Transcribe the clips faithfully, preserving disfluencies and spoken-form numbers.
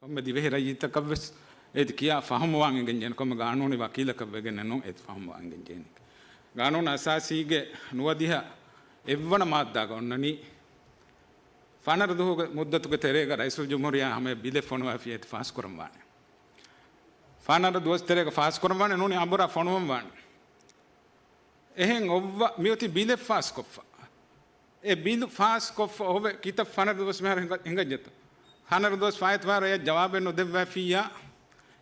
ކޮންމެ ދިވެހި ރައްޔިތަކަށްވެސް އޭތި ކިޔާ ފަހުމުވާން އެނގެންޖެހޭނެ، ކޮންމެ ގާނޫނީ ވަކީލަކަށް ވެގެންނެއް ނޫން އޭތި ފަހުމުވާން އެނގެންޖެހޭނެ. ގާނޫނު އަސާސީގެ ނުވަދިހަ އެއްވަނަ މާއްދާގަ އޮންނަނީ، ފަނަރަ ދުވަހުގެ މުއްދަތުގެ ތެރޭގަ ރައީސުލްޖުމްހޫރިއްޔާ ހަމަޔަށް ބިލެއް ފޮނުވާފިޔޭ އޭތި ފާސްކުރަން ވާނެ. ފަނަރަ ދުވަސް ތެރޭގަ ފާސްކުރަން ވާނެ، ނޫނީ އަނބުރާ ފޮނުވަން ވާނެ. އެހެން އޮއްވަ މިއޮތީ ބިލެއް ފާސްކޮށްފަ. އެ ބިލު ފާސްކޮށްފަ އޮވެ ކިތައް ފަނަރަ ދުވަސް މިހާރު ހިނގަ-، ހިނގައްޖެތަ؟ ފަނަރަ ދުވަސް ފާއިތުވާރަ އެއަށް ޖަވާބެއް ނުދެއްވާފިއްޔާ،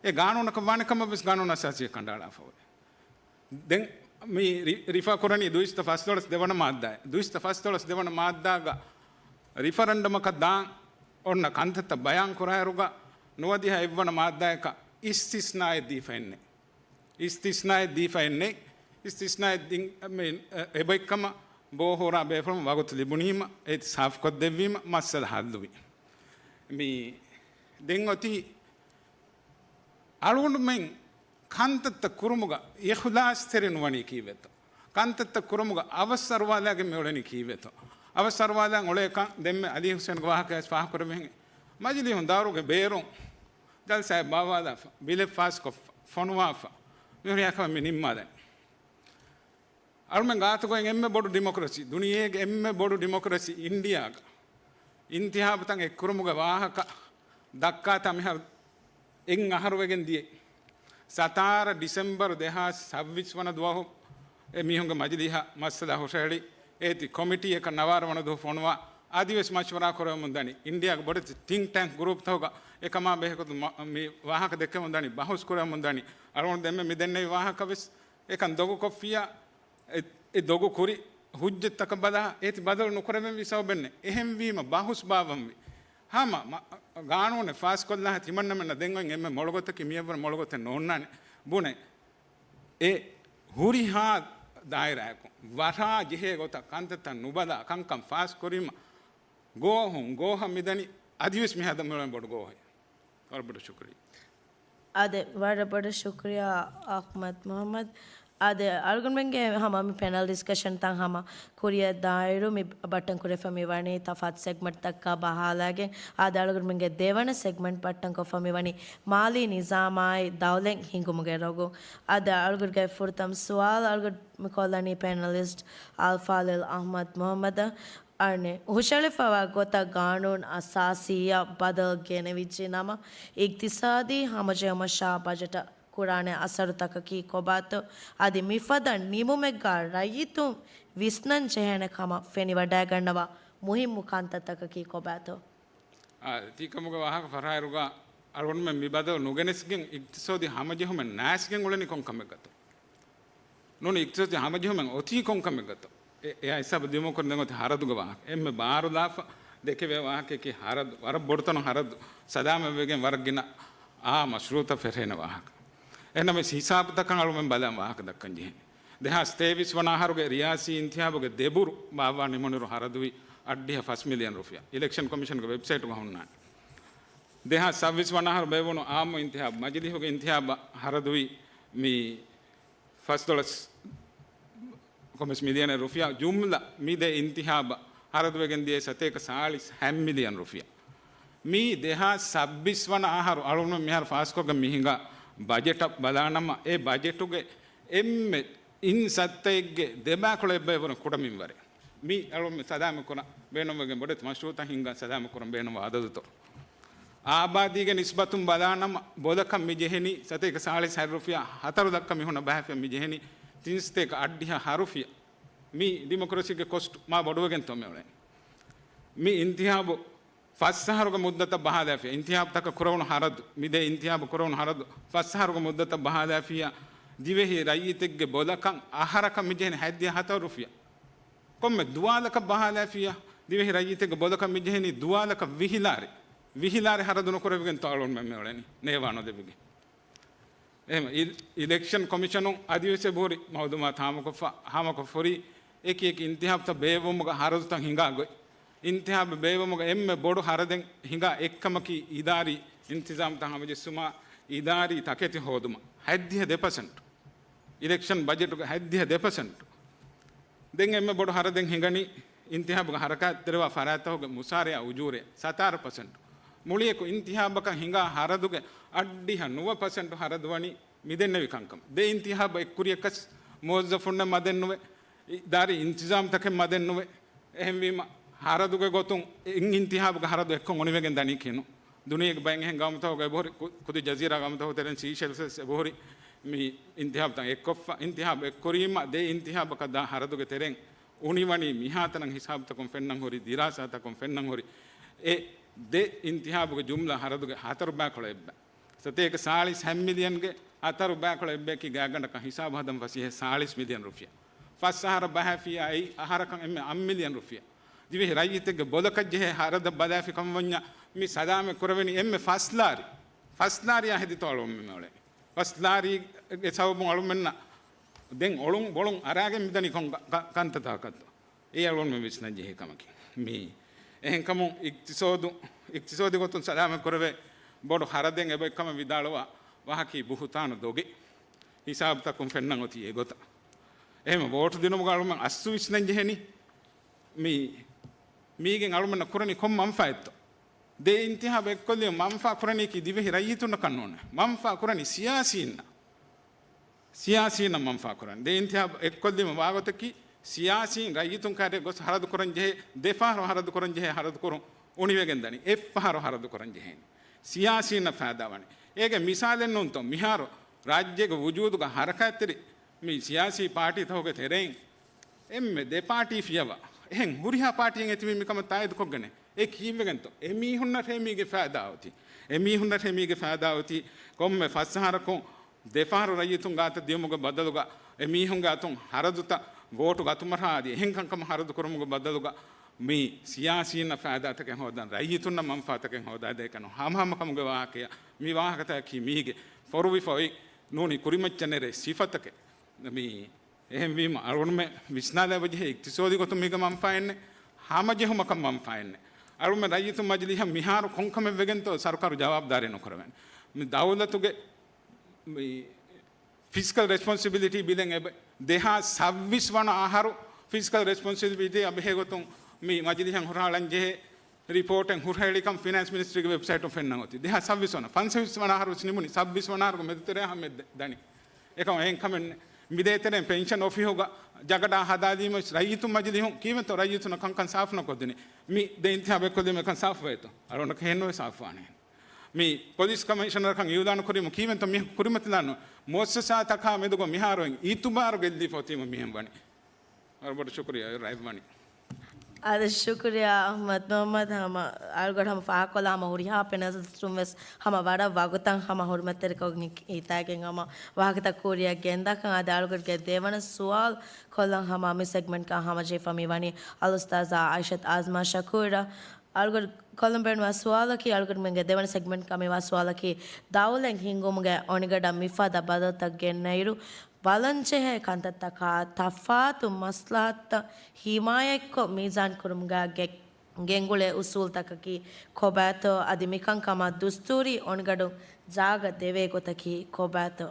އެ ގާނޫނަކަށް ވާނެ ކަމަށް ވެސް ގާނޫނު އަސާސީއަށް ކަނޑައަޅާފަ އޮވޭ. ދެން މި ރި-، ރިފާ ކުރަނީ ދުއިސައްތަ ފަސްދޮޅަސް ދެވަނަ މާއްދާއެއް. ދުއިސައްތަ ފަސްދޮޅަސް ދެވަނަ މާއްދާގަ ރިފަރެންޑަމަކަށް ދާން އޮންނަ ކަންތައްތައް ބަޔާން ކުރާއިރުގަ ނުވަދިހަ އެއްވަނަ މާއްދާއަކަށް އިސްތިސްނާއެއް ދީފައެއްނެއް. އިސްތިސްނާއެއް ދީފައެއްނެއް. އިސްތިސްނާއެއް ދިން-، މި، އެބައިކަމަށް ބޯހޯރާ ބޭފުޅުން ވަގުތު ލިބުނީމަ، އޭތި ސާފުކޮށްދެއްވީމަ، މައްސަލަ ހައްލުވި. މި ދެން އޮތީ އަޅުގަނޑުމެން ކަންތައްތައް ކުރުމުގަ އިޚްލާޞްތެރި ނުވަނީ ކީއްވެތޯ؟ ކަންތައްތައް ކުރުމުގަ އަވަސް އަރުވާލާގެން މިއުޅެނީ ކީއްވެތޯ؟ އަވަސް އަރުވާލާން އުޅޭކަން ދެންމެ އަލީ ހުސެންގެ ވާހަކަޔަސް ފާހަގަކުރެވިހެން، މަޖިލީހުން ދައުރުގެ ބޭރުން ޖަލްސާއެއް ބާއްވާލާފަ، ބިލެއް ފާސްކޮށްފަ، ފޮނުވާފަ، މިހުރިހާ ކަމެއް މި ނިންމާލަން. އަޅުމެން ގާތުގައި އެންމެ ބޮޑު ޑިމޮކްރަސީ، ދުނިޔޭގެ އެންމެ ބޮޑު ޑިމޮކްރަސީ އިންޑިއާގަ އިންތިހާބުތައް އެއްކުރުމުގެ ވާހަކަ ދައްކާތާ މިހާރު އެއް އަހަރު ވެގެން ދިޔަ. ސަތާރަ ޑިސެމްބަރު ދެހާސް ސައްވީސް ވަނަ ދުވަހު އެ މީހުންގެ މަޖިލީހަށް މައްސަލަ ހުށަހެޅި، އޭތި ކޮމިޓީއަކަށް ނަވާރަ ވަނަ ދުވަހު ފޮނުވާ އަދިވެސް މަޝްވަރާ ކުރެވެމުން ދަނީ. އިންޑިއާގެ ބޮޑެތި ތިންކް ޓޭންކް ގްރޫޕްތަކުގަ އެކަމާ ބެހޭގޮތުން މަ-، މި ވާހަކަ ދެއްކެމުން ދަނީ، ބަހުސް ކުރެވެމުން ދަނީ. އަޅުގަނޑު ދެންމެ މި ދެންނެވި ވާހަކަވެސް އެކަން ދޮގުކޮށްފިއްޔާ، އެ، އެ ދޮގު ކުރި ހުއްޖަތްތަކަށް ބަލާ އޭތި ބަދަލު ނުކުރެވެންވީ ސަބަބެއްނެއް. އެހެންވީމަ ބަހުސް ބާއްވަންވީ. ހަމަ މަ-، ގާނޫނެއް ފާސްކޮށްލާ ތިމަންނަމެންނަށް ދެން އޮތް އެންމެ މޮޅު ގޮތަކީ މިއަށްވުރެ މޮޅު ގޮތެއް ނޯންނާނެ. ބުނެ، އެ ހުރިހާ ދާއިރާއަކުން ވަރާ ޖެހޭ ގޮތަށް ކަންތައްތައް ނުބަލާ، ކަންކަން ފާސްކުރީމަ، ގޯހުން ގޯހަށް މިދަނީ އަދިވެސް މިހާ ދަމުން ބޮޑު ގޯހެއް. ވަރަށް ބޮޑަށް ޝުކުރިއްޔާ. އާދެ، ވަރަށް ބޮޑަށް ޝުކުރިއްޔާ އަޙްމަދު މުޙައްމަދު. އާދެ، އަޅުގަނޑުމެންގެ ހަމަ މި ޕެނަލް ޑިސްކަޝަންތައް ހަމަ ކުރިއަށް ދާއިރު މި ބައްޓަން ކުރެފަ މި ވަނީ ތަފާތު ސެގްމަންޓްތަކާ ބަހާލާގެން. އާދެ، އަޅުގަނޑުމެންގެ ދެވަނަ ސެގްމަންޓް ބައްޓަން ކޮށްފަ މި ވަނީ މާލީ ނިޒާމާއި ދައުލަތް ހިންގުމުގެ ރޮގުން. އާދެ، އަޅުގަނޑުގެ ފުރަތަމަ ސުވާލު އަޅުގަނޑު މި ކޮށްލަނީ ޕެނަލިސްޓް އަލްފާޟިލް އަޙްމަދު މުޙައްމަދަށް. އަނެއް ހުށަހެޅިފައިވާ ގޮތަށް ގާނޫނު އަސާސީއަށް ބަދަލު ގެނެވިއްޖެ ނަމަ، އިޤްތިޞާދީ ހަމަޖެހުމަށާ ބަޖެޓަށް ކުރާނެ އަސަރުތަކަކީ ކޮބާތޯ؟ އަދި މިފަދަ ނިމުމެއްގާ ރައްޔިތުން ވިސްނަން ޖެހޭނެ ކަމަށް ފެނިވަޑައިގަންނަވާ މުހިއްމު ކަންތައްތަކަކީ ކޮބާތޯ؟ އާ، ތީކަމުގެ ވާހަކަ ފަށާއިރުގަ އަޅުގަނޑުމެން މި ބަދަލު ނުގެނެސްގެން އިޤްތިޞާދީ ހަމަޖެހުމެއް ނާސްގެން އުޅެނީ ކޮން ކަމެއްގަތޯ؟ ނޫނީ އިޤްތިޞާދީ ހަމަޖެހުމެއް އޮތީ ކޮން ކަމެއްގަތޯ؟ އެ، އެއާ ހިސާބު ދިމަކުރަން ދެން އޮތީ ހަރަދުގެ ވާހަކަ. އެންމެ ބާރުލާފަ ދެކެވޭ ވާހަކައަކީ ހަރަދު. ވަރަށް ބޮޑުތަނުން ހަރަދު ސަލާމަތްވެގެން ވަރަށް ގިނަ އާ މަޝްރޫޢުތައް ފެށޭނެ ވާހަކަ. އެހެންނަމަވެސް ހިސާބުތަކަށް އަޅުމެން ބަލަން ވާހަކަ ދައްކަން ޖެހޭނެ. ދެހާސް ތޭވީސް ވަނަ އަހަރުގެ ރިޔާސީ އިންތިހާބުގެ ދެބުރު ބާއްވާ ނިމުނުއިރު ހަރަދުވީ އަށްޑިހަ ފަސް މިލިއަން ރުފިޔާ. އިލެކްޝަން ކޮމިޝަންގެ ވެބްސައިޓުގަ ހުންނާނެ. ދެހާސް ސައްވީސް ވަނަ އަހަރު ބޭއްވުނު އާއްމު އިންތިހާބު، މަޖިލީހުގެ އިންތިހާބަށް ހަރަދުވީ މި ފަސްދޮޅަސް ކޮމެސް މިލިއަނެއް ރުފިޔާ. ޖުމްލަ މި ދެ އިންތިހާބަށް ހަރަދުވެގެން ދިޔަ ސަތޭކަ ސާޅީސް ހަތް މިލިއަން ރުފިޔާ. މީ ދެހާސް ސައްބީސް ވަނަ އަހަރު އަޅުގަނޑު މިހާރު ފާސްކޮށްގެން މި ހިނގާ ބަޖެޓަށް ބަލާނަމަ، އެ ބަޖެޓުގެ އެންމެ އިން ސައްތައެއްގެ ދެބައިކުޅަ އެއްބައިވަރުން ކުޑަމިންވަރެއް. މީ އަޅުގަނޑު ސަލާމަތް ކުރަން ބޭނުންވެގެން ބޮޑެތި މަޝްރޫޢުތައް ހިންގަން ސަލާމަތް ކުރަން ބޭނުންވާ އަދަދުތައް. އާބާދީގެ ނިސްބަތުން ބަލާނަމަ، ބޮލަކަށް މި ޖެހެނީ ސަތޭކަ ސާޅީސް ހަތް ރުފިޔާ، ހަތަރު ލައްކަ މީހުންނަށް ބަހާފިޔަ މި ޖެހެނީ ތިން ސަތޭކަ އަށްޑިހަ ހަ ރުފިޔާ. މީ ޑިމޮކްރަސީގެ ކޮސްޓް މާ ބޮޑުވެގެންތޯ މި އުޅެނީ؟ މި އިންތިހާބު ފަސް އަހަރުގެ މުއްދަތަށް ބަހާލާފިޔާ، އިންތިހާބުތަކަށް ކުރެވުނު ހަރަދު، މި ދެ އިންތިހާބު ކުރެވުނު ހަރަދު، ފަސް އަހަރުގެ މުއްދަތަށް ބަހާލާފިޔާ، ދިވެހި ރައްޔިތެއްގެ ބޮލަކަށް އަހަރަކަށް މި ޖެހެނީ ހަތްދިހަ ހަތަރު ރުފިޔާ. ކޮންމެ ދުވާލަކަށް ބަހާލާފިޔާ، ދިވެހި ރައްޔިތެއްގެ ބޮލަކަށް މި ޖެހެނީ ދުވާލަކަށް ވިހި ލާރި، ވިހި ލާރި ހަރަދު ނުކުރެވިގެންތޯ އަޅުގަނޑުމެން މި އުޅެނީ ނޭވާ ނުލިބިގެން. އެހެން އި-، އިލެކްޝަން ކޮމިޝަނުން އަދިވެސް އެބަހުރި މައުލޫމާތު ހާމަކޮށްފަ، ހާމަކޮށް ފުރި އެކި އެކި އިންތިހާބުތައް ބޭއްވުމުގަ ހަރަދުތައް ހިނގާ ގޮތް. އިންތިހާބު ބޭއްވުމުގަ އެންމެ ބޮޑު ހަރަދެއް ހިނގާ އެއްކަމަކީ އިދާރީ އިންތިޒާމްތައް ހަމަޖެއްސުމާ، އިދާރީ ތަކެތި ހޯދުމަށް ހަތްދިހަ ދެ ޕަސެންޓް. އިލެކްޝަން ބަޖެޓުގެ ހަތްދިހަ ދެ ޕަސެންޓް. ދެން އެންމެ ބޮޑު ހަރަދެއް ހިނގަނީ އިންތިހާބުގެ ހަރަކާތްތެރިވާ ފަރާތްތަކުގެ މުސާރަޔާ އުޖޫރަ ސަތާރަ ޕަސެންޓް. މުޅިއަކު އިންތިހާބަކަށް ހިނގާ ހަރަދުގެ އަށްޑިހަ ނުވަ ޕަސެންޓު ހަރަދު ވަނީ މިދެންނެވި ކަންކަމަށް. ދެ އިންތިހާބަށް އެއްކުރިއަކަސް މުވައްޒަފުންނެއް މަދެއްނުވެ، އިދާރީ އިންތިޒާމްތަކެއް މަދެއްނުވެ. އެހެންވީމަ، ހަރަދުގެ ގޮތުން އިން އިންތިހާބުގެ ހަރަދު އެއްކޮށް އުނިވެގެން ދަނީކީ ނޫން. ދުނިޔޭގެ ބައެއް އެހެން ގައުމުތަކުގެ އެބަހުރި، ކު-، ކުދި ޖަޒީރާ ގައުމުތަކުގެ ތެރެއިން ސީޝެލްސް ވެސް އެބަހުރި މި އިންތިހާބުތައް އެއްކޮށްފަ. އިންތިހާބު އެއްކުރީމަ، ދެ އިންތިހާބަކަށް ދާ ހަރަދުގެ ތެރެއިން އުނިވަނީ މިހާތަނަށް ހިސާބުތަކުން ފެންނަން ހުރި، ދިރާސާތަކުން ފެންނަން ހުރި، އެ ދެ އިންތިހާބުގެ ޖުމްލަ ހަރަދުގެ ހަތަރު ބައިކޮޅަށް އެއްބަ. ސަތޭކަ ސާޅީސް ހަތް މިލިއަންގެ ހަތަރު ބައިކޮޅަށް އެއްބަޔަކީ ގާތްގަނޑަކަށް ހިސާބު ހަދަން ފަސޭހަ ސާޅީސް މިލިއަން ރުފިޔާ. ފަސް އަހަރަށް ބަހައިފިއްޔާ އެއީ އަހަރަކަށް އެންމެ އަށް މިލިއަން ރުފިޔާ. ދިވެހި ރައްޔިތެއްގެ ބޮލަކަށް ޖެހޭ ހަރަދަށް ބަލާފި ކަމަށް ވަންޏާ މި ސަލާމަތް ކުރެވެނީ އެންމެ ފަސް ލާރި، ފަސް ލާރިއާ ހެދިތޯ އަޅުގަނޑުމެން އުޅެނީ. ފަސް ލާރީގެ ސަބަބުން އަޅުމެންނަށް ދެން އޮޅުން ބޮޅުން އަރާގެން މިދަނީ ކޮން ކަ-، ކަ-، ކަންތައްތަކަށްތޯ؟ އެއީ އަޅުގަނޑުމެން ވިސްނަން ޖެހޭ ކަމަކީ. މި އެހެންކަމުން އިޤްތިޞޯދު، އިޤްތިޞޯދީ ގޮތުން ސަލާމަތް ކުރެވޭ ބޮޑު ހަރަދެއް އެބައޮތް ކަމަށް ވިދާޅުވާ ވާހަކީ ބުހުތާނު ދޮގެއް. ހިސާބުތަކުން ފެންނަން އޮތީ އެގޮތަށް. އެހެން ވޯޓު ދިނުމުގަ އަޅުމެން އަސްލު ވިސްނަން ޖެހެނީ މި، މީގެން އަޅުމެންނަށް ކުރަނީ ކޮން މަންފާއެއްތޯ؟ ދެ އިންތިހާބު އެއްކޮށްލީމަ މަންފާ ކުރަނީކީ ދިވެހި ރައްޔިތުންނަކަށް ނޫނޭ. މަންފާ ކުރަނީ ސިޔާސީންނަށް. ސިޔާސީންނަށް މަންފާ ކުރަނީ. ދެ އިންތިހާބު އެއްކޮށްލީމަ ވާގޮތަކީ ސިޔާސީން ރައްޔިތުން ކާރިއަށް ގޮސް ހަރަދު ކުރަން ޖެހޭ، ދެފަހަރު ހަރަދު ކުރަން ޖެހޭ ހަރަދު ކުރުން އުނިވެގެން ދަނީ. އެއްފަހަރު ހަރަދު ކުރަން ޖެހޭނީ. ސިޔާސީންނަށް ފައިދާ ވަނީ. އޭގެ މިސާލެއް ނޫންތޯ، މިހާރު ރާއްޖޭގެ ވުޖޫދުގަ ހަރަކާތްތެރި މި ސިޔާސީ ޕާޓީތަކުގެ ތެރެއިން އެންމެ ދެ ޕާޓީ ފިޔަވާ. އެހެން ހުރިހާ ޕާޓީއެއް އެތިބީ މިކަމަށް ތާއީދުކޮށްގެން. އެ ކީއްވެގެންތޯ؟ އެމީހުންނަށޭ މީގެ ފައިދާ އޮތީ. އެމީހުންނަށޭ މީގެ ފައިދާ އޮތީ. ކޮންމެ ފަސް އަހަރަކުން ދެފަހަރު ރައްޔިތުން ގާތަށް ދިޔުމުގެ ބަދަލުގަ، އެމީހުންގެ އަތުން ހަރަދުތައް، ވޯޓު ގަތުމަށާ އަދި އެހެން ކަންކަމަށް ހަރަދު ކުރުމުގެ ބަދަލުގަ، މި ސިޔާސީންނަށް ފައިދާތަކެއް ހޯދަން، ރައްޔިތުންނަށް މަންފާތަކެއް ހޯދާދޭކަން ހަމަހަމަކަމުގެ ވާހަކަޔަށް މި ވާހަކަތަކަކީ މީގެ ފޮރުވިފަ އޮތް ނޫނީ ކުރިމައްޗަށް ނެރޭ ސިފަތަކެއް. މި އެހެންވީމަ، އަޅުގަނޑުމެން ވިސްނާލައި އެބަޖެހޭ އިޤްތިޞާދީ ގޮތުން މީގެ މަންފާއެއްނެއް، ހަމަޖެހުމަކަށް މަންފާއެއްނެއް. އަޅުގަނޑުމެން ރައްޔިތުން މަޖިލީހަށް މިހާރު ކޮންކަމެއް ވެގެންތޯ ސަރުކާރު ޖަވާބުދާރީ ނުކުރެވެން. މި ދައުލަތުގެ މި ފިސްކަލް ރެސްޕޮންސިބިލިޓީ ބިލެއް އެބަ، ދެހާސް ސައްބީސް ވަނަ އަހަރު ފިސްކަލް ރެސްޕޮންސިބިލިޓީއާ ބެހޭ ގޮތުން މި މަޖިލީހަށް ހުށަހަޅަން ޖެހޭ ރިޕޯޓެއް ހުށަހެޅިކަން ފިނޭންސް މިނިސްޓްރީގެ ވެބްސައިޓުން ފެންނަން އޮތީ. ދެހާސް ސައްބީސް ވަނަ، ފަންސަވީސް ވަނަ އަހަރު ވެސް ނިމުނީ، ސައްބީސް ވަނަ އަހަރުގެ މެދުތެރެއަށް ހަމަ ދަނީ. އެކަމަކު އެހެން ކަމެއް ނެތް. މި ދޭތެރޭން ޕެންޝަން އޮފީހުގަ ޖަގަޑާ ހަދާލީމަ ރައްޔިތުން މަޖިލީހުން ކީއްވެންތޯ ރައްޔިތުންނަށް ކަންކަން ސާފު ނުކޮށްދިނީ؟ މި ދެ އިންތިހާބު އެއްކޮށްލީމަ އެކަން ސާފުވޭތޯ؟ އަޅުގަނޑަކަށް ހެންނުވެ ސާފުވާނެ. މި ޕޮލިސް ކަމިޝަނަރަކަށް އިއުލާނު ކުރީމަ ކީއްވެންތޯ މީހަކު ކުރިމަތިލާނު؟ މުއައްސަސާތަކާ މެދުގަ މިހާރު އިތުބާރު ގެއްލިފަ އޮތީމަ މިހެން ވަނީ. ވަރަށް ބޮޑަށް ޝުކުރިއްޔާ ރައިވަނީ. އަދި ޝުކުރިއްޔާ އަޙްމަދު މުޙައްމަދު، ހަމަ އަޅުގަނޑު ހަމަ ފާހަގަކޮށްލާ ހަމަ ހުރިހާ ޕެނަލިސްޓުން ވެސް ހަމަ ވަރަށް ވަގުތަށް ހަމަ ހުރިމަތްތެރިކޮށް ހިތާގެން ހަމަ ވާހަކަތައް ކުރިއަށް ގެންދާކަން. އަދި އަޅުގަނޑުގެ ދެވަނަ ސުވާލު ކޮށްލަން ހަމަ މި ސެގްމެންޓްގަ ހަމަޖެހިފަ މި ވަނީ އަލްއުސްތާޛާ އާއިޝަތު އާޒްމާ ޝަކޫރަށް. އަޅުގަނޑު ކޮށްލަން ބޭނުންވާ ސުވާލަކީ، އަޅުގަނޑުމެންގެ ދެވަނަ ސެގްމެންޓްގަ މިވާ ސުވާލަކީ، ދައުލަތް ހިންގުމުގެ އޮނިގަނޑަށް މިފަދަ ބަދަލުތައް ގެންނައިރު، ބަލަންޖެހޭ ކަންތައްތަކާ ތަފާތު މަސްލަހަތުތައް ހިމާޔަތްކޮށް މީޒާން ކުރުމުގަ ގެ-، ގެންގުޅޭ އުސޫލުތަކަކީ ކޮބާތޯ؟ އަދި މިކަންކަމަށް ދުސްތޫރީ އޮނިގަނޑު ޖާގަ ދެވޭ ގޮތަކީ ކޮބާތޯ؟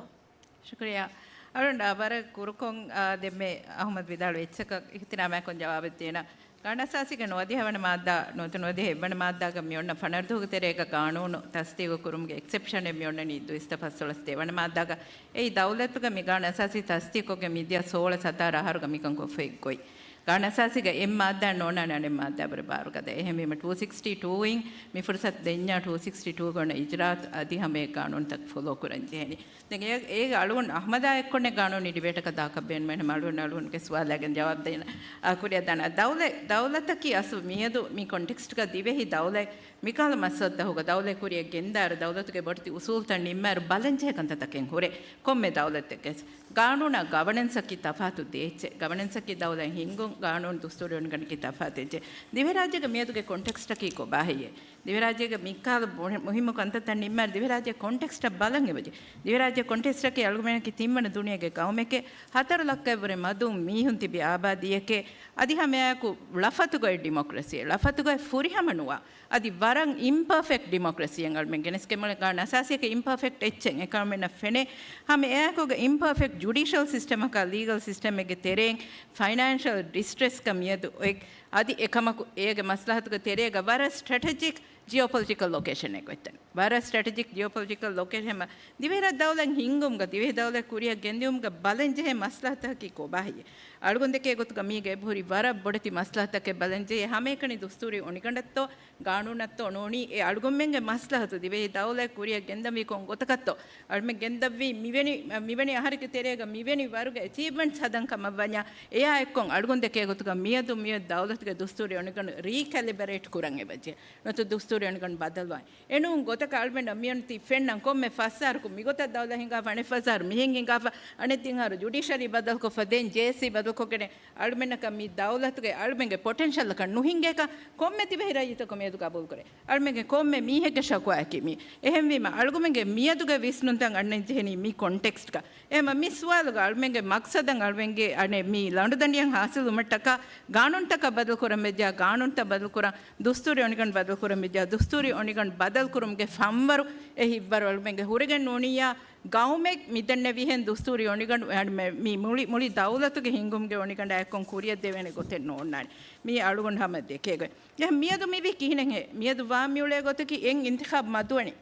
ޝުކުރިއްޔާ. އަޅުގަނޑު ވަރަށް ކުރުކޮށް، އާ، ދެންމެ އަޙްމަދު ވިދާޅުވި އެއްޗަކަށް އިޙްތިރާމާއެކު ޖަވާބެއް ދޭނަން. ގާނޫނު އަސާސީގެ ނުވަދިހަ ވަނަ މާއްދާ ނުވަތަ ނުވަދިހަ އެއްވަނަ މާއްދާގަ މިއޮންނަ ފަނަރަ ދުވަހުގެ ތެރޭގަ ގާނޫނު ތަސްދީގު ކުރުމުގެ އެކްސެޕްޝަނެއް މިއޮންނަނީ ދުއިސައްތަ ފަސްދޮޅަސް ދެވަނަ މާއްދާގަ. އެއީ ދައުލަތުގަ މި ގާނޫނު އަސާސީ ތަސްދީގުކޮށްގެން މިދިޔަ ސޯޅަ ސަތާރަ އަހަރުގަ މިކަން ކޮށްފައި ގޮތް. ގާނޫނު އަސާސީގަ އެއް މާއްދާއެއް ނޯންނާނެ އަނެއް މާއްދާ ވުރެ ބާރުގަދަ. އެހެންވީމަ ޓޫ ސިކްސްޓީ ޓޫ އިން މި ފުރުސަތު ދެންޏާ ޓޫ ސިކްސްޓީ ޓޫގަ އޮންނަ އިޖްރާއަތު އަދި ހަމަ އެ ގާނޫނުތައް ފޮލޯ ކުރަން ޖެހެނީ. ދެން އޭ، އޭގެ އަޅުގަނޑު އަޙްމަދާ އެއްކޮށް ގާނޫނީ ޑިބޭޓަކަށް ދާކަށް ބޭނުމެއް ނެތް. އަޅުގަނޑު އަޅުގަނޑުގެ ސުވާލާގެން ޖަވާބު ދޭނަ، އާ، ކުރިއަށް ދާނަ. ދައުލަތް، ދައުލަތަކީ އަސްލު މިއަދު މި ކޮންޓެކްސްޓްގަ ދިވެހި ދައުލަތް މިކަހަލަ މައްސަލަތަކުގަ ދައުލަތް ކުރިއަށް ގެންދާއިރު، ދައުލަތުގެ ބޮޑެތި އުސޫލުތައް ނިންމާއިރު ބަލަންޖެހޭ ކަންތައްތަކެއް ހުރޭ ކޮންމެ ދައުލަތެއްގެ. ގާނޫނާ ގަވަނެންސަކީ ތަފާތު ދޭއްޗެއް. ގަވަނެންސަކީ ދައުލަތް ހިންގުން، ގާނޫނު ދުސްތޫރު އޮނިގަނޑަކީ ތަފާތު އެއްޗެއް. ދިވެހިރާއްޖޭގެ މިއަދުގެ ކޮންޓެކްސްޓަކީ ކޮބާހެއްޔޭ؟ ދިވެހިރާއްޖޭގެ މިކަހަލަ މުހި-، މުހިއްމު ކަންތައްތައް ނިންމާއިރު ދިވެހިރާއްޖޭ ކޮންޓެކްސްޓަށް ބަލަން އެބަޖެ. ދިވެހިރާއްޖޭ ކޮންޓެކްސްޓަކީ އަޅުގަނޑަކީ ތިންވަނަ ދުނިޔޭގެ ގައުމެކޭ، ހަތަރު ލައްކައަށްވުރެ މަދުން މީހުން ތިބި އާބާދީއެކޭ، އަދި ހަމައެއާއެކު ޅަފަތުގައި ޑިމޮކްރަސީ، ޅަފަތުގައި ފުރިހަމަ ނުވާ، އަދި ވަރަށް އިމްޕަރފެކްޓް ޑިމޮކްރަސީއެއް އަޅުމެން ގެނެސްގެން މިއުޅެނީ. ގާނޫނު އަސާސީއަކީ އިމްޕަރފެކްޓް އެއްޗެއް. އެކަމަކު ފެނޭ ހަމަ އެއާއެކުގަ އިމްޕަރފެކްޓް ޖުޑިޝަލް ސިސްޓަމަކާ ލީގަލް ސިސްޓަމެއްގެ ތެރެއިން ފައިނޭންޝަލް ޑިސްޓްރެސްކަ މިއަދު އޮތް. އަދި އެކަމަކު އޭގެ މަސްލަހަތުގެ ތެރޭގަ ވަރަށް ސްޓްރެޓެޖިކް ޖިއޯޕޮލިޓިކަލް ލޮކޭޝަނެއް ގޮތްތަން. ވަރަށް ސްޓްރެޓެޖިކް ޖިއޯޕޮލިޓިކަލް ލޮކޭޝަން. ދިވެހިރާއްޖެ ދައުލަތް ހިންގުމުގަ ދިވެހި ދައުލަތް ކުރިއަށް ގެންދިއުމުގަ ބަލަންޖެހޭ މަސްލަހަތަކީ ކޮބާހެއްޔޭ؟ އަޅުގަނޑު ދެކޭ ގޮތުގަ މީގެ އެބަހުރި ވަރަށް ބޮޑެތި މަސްލަހަތަކެއް ބަލަންޖެހޭ. ހަމައެކަނި ދުސްތޫރީ އޮނިގަނޑަށްތޯ ގާނޫނަށްތޯ ނޫނީ އެ އަޅުގަނޑުމެންގެ މަސްލަހަތު ދިވެހި ދައުލަތް ކުރިއަށް ގެންދަންވީ ކޮން ގޮތަކަށްތޯ؟ އަޅުމެން ގެންދަންވީ މިވެނި، މިވެނި އަހަރެއްގެ ތެރޭގަ މިވެނި ވަރުގެ އެޗީވްމަންޓްސް ހަދަން ކަމަށް ވަންޏާ އެއާ އެއްކޮށް އަޅުގަނޑު ދެކޭ ގޮތުގަ މިއަދު މިއޮތް ދައުލަތުގެ ދުސްތޫރީ އޮނިގަނޑު ރީކެލިބަރޭޓް ކުރަން އެބަޖެހޭ. ނުވަތަ ދުސްތޫރީ އޮނިގަނޑު ބަދަލުވާން. އެނޫން ގޮތަކަށް އަޅުމެންނަށް މިއޮންތީ ފެންނަން ކޮންމެ ފަސް އަހަރަކު މިގޮތަށް ދައުލަތް ހިނގާފަ، އަނެއް ފަސް އަހަރު މިހެން ހިނގާފަ، އަނެއް ތިން އަހަރު ޖުޑިޝަރީ ބަދަލުކޮށްފަ، ދެން ޖޭއެސްސީ ބަދަލުކޮށްގެން އަޅުމެންނަކަށް މި ދައުލަތުގެ އަޅުމެންގެ ޕޮޓެންޝަލަކަށް ނުހިނގޭކަން ކޮންމެ ދިވެހި ރައްޔިތަކު މިއަދު ގަބޫލުކުރޭ. އަޅުމެންގެ ކޮންމެ މީހެއްގެ ޝަކުވާއަކީ މީ. އެހެންވީމަ އަޅުގަނޑުމެންގެ މިއަދުގެ ވިސްނުންތައް އަންނަން ޖެހެނީ މި ކޮންޓެކްސްޓްގަ. އެހެންމަ މި ސުވާލުގަ އަޅުމެންގެ މަޤްޞަދަށް އަޅުމެންގެ އަނެއް މި ލަނޑުދަނޑިއަށް ހާސިލުވުމަށްޓަކާ ގާނޫނުތަކަށް ބަދަލުކުރަން ވެއްޖާ، ގާނޫނުތައް ބަދަލުކުރަން، ދުސްތޫރީ އޮނިގަނޑު ބަދަލުކުރަން ވެއްޖާ، ދުސްތޫރީ އޮނިގަނޑު ބަދަލުކުރުމުގެ ފަންވަރު އެ ހިތްވަރު އަޅުމެންގެ ހުރެގެން ނޫނިއްޔާ، ގައުމެއް މިދެންނެވިހެން ދުސްތޫރީ އޮނިގަނޑު، އަ، މި، މި މުޅި، މުޅި ދައުލަތުގެ ހިންގުމުގެ އޮނިގަނޑާ އެއްކޮށް ކުރިއަށް ދެވޭނެ ގޮތެއް ނޯންނާނެ. މީ އަޅުގަނޑު ހަމަ ދެކޭ ގޮތް. އެހެން މިއަދު މިވީ ކިހިނެއްހޭ؟ މިއަދު ވާން މިއުޅޭ ގޮތަކީ އެއް އިންތިޚާބު މަދުވަނީ.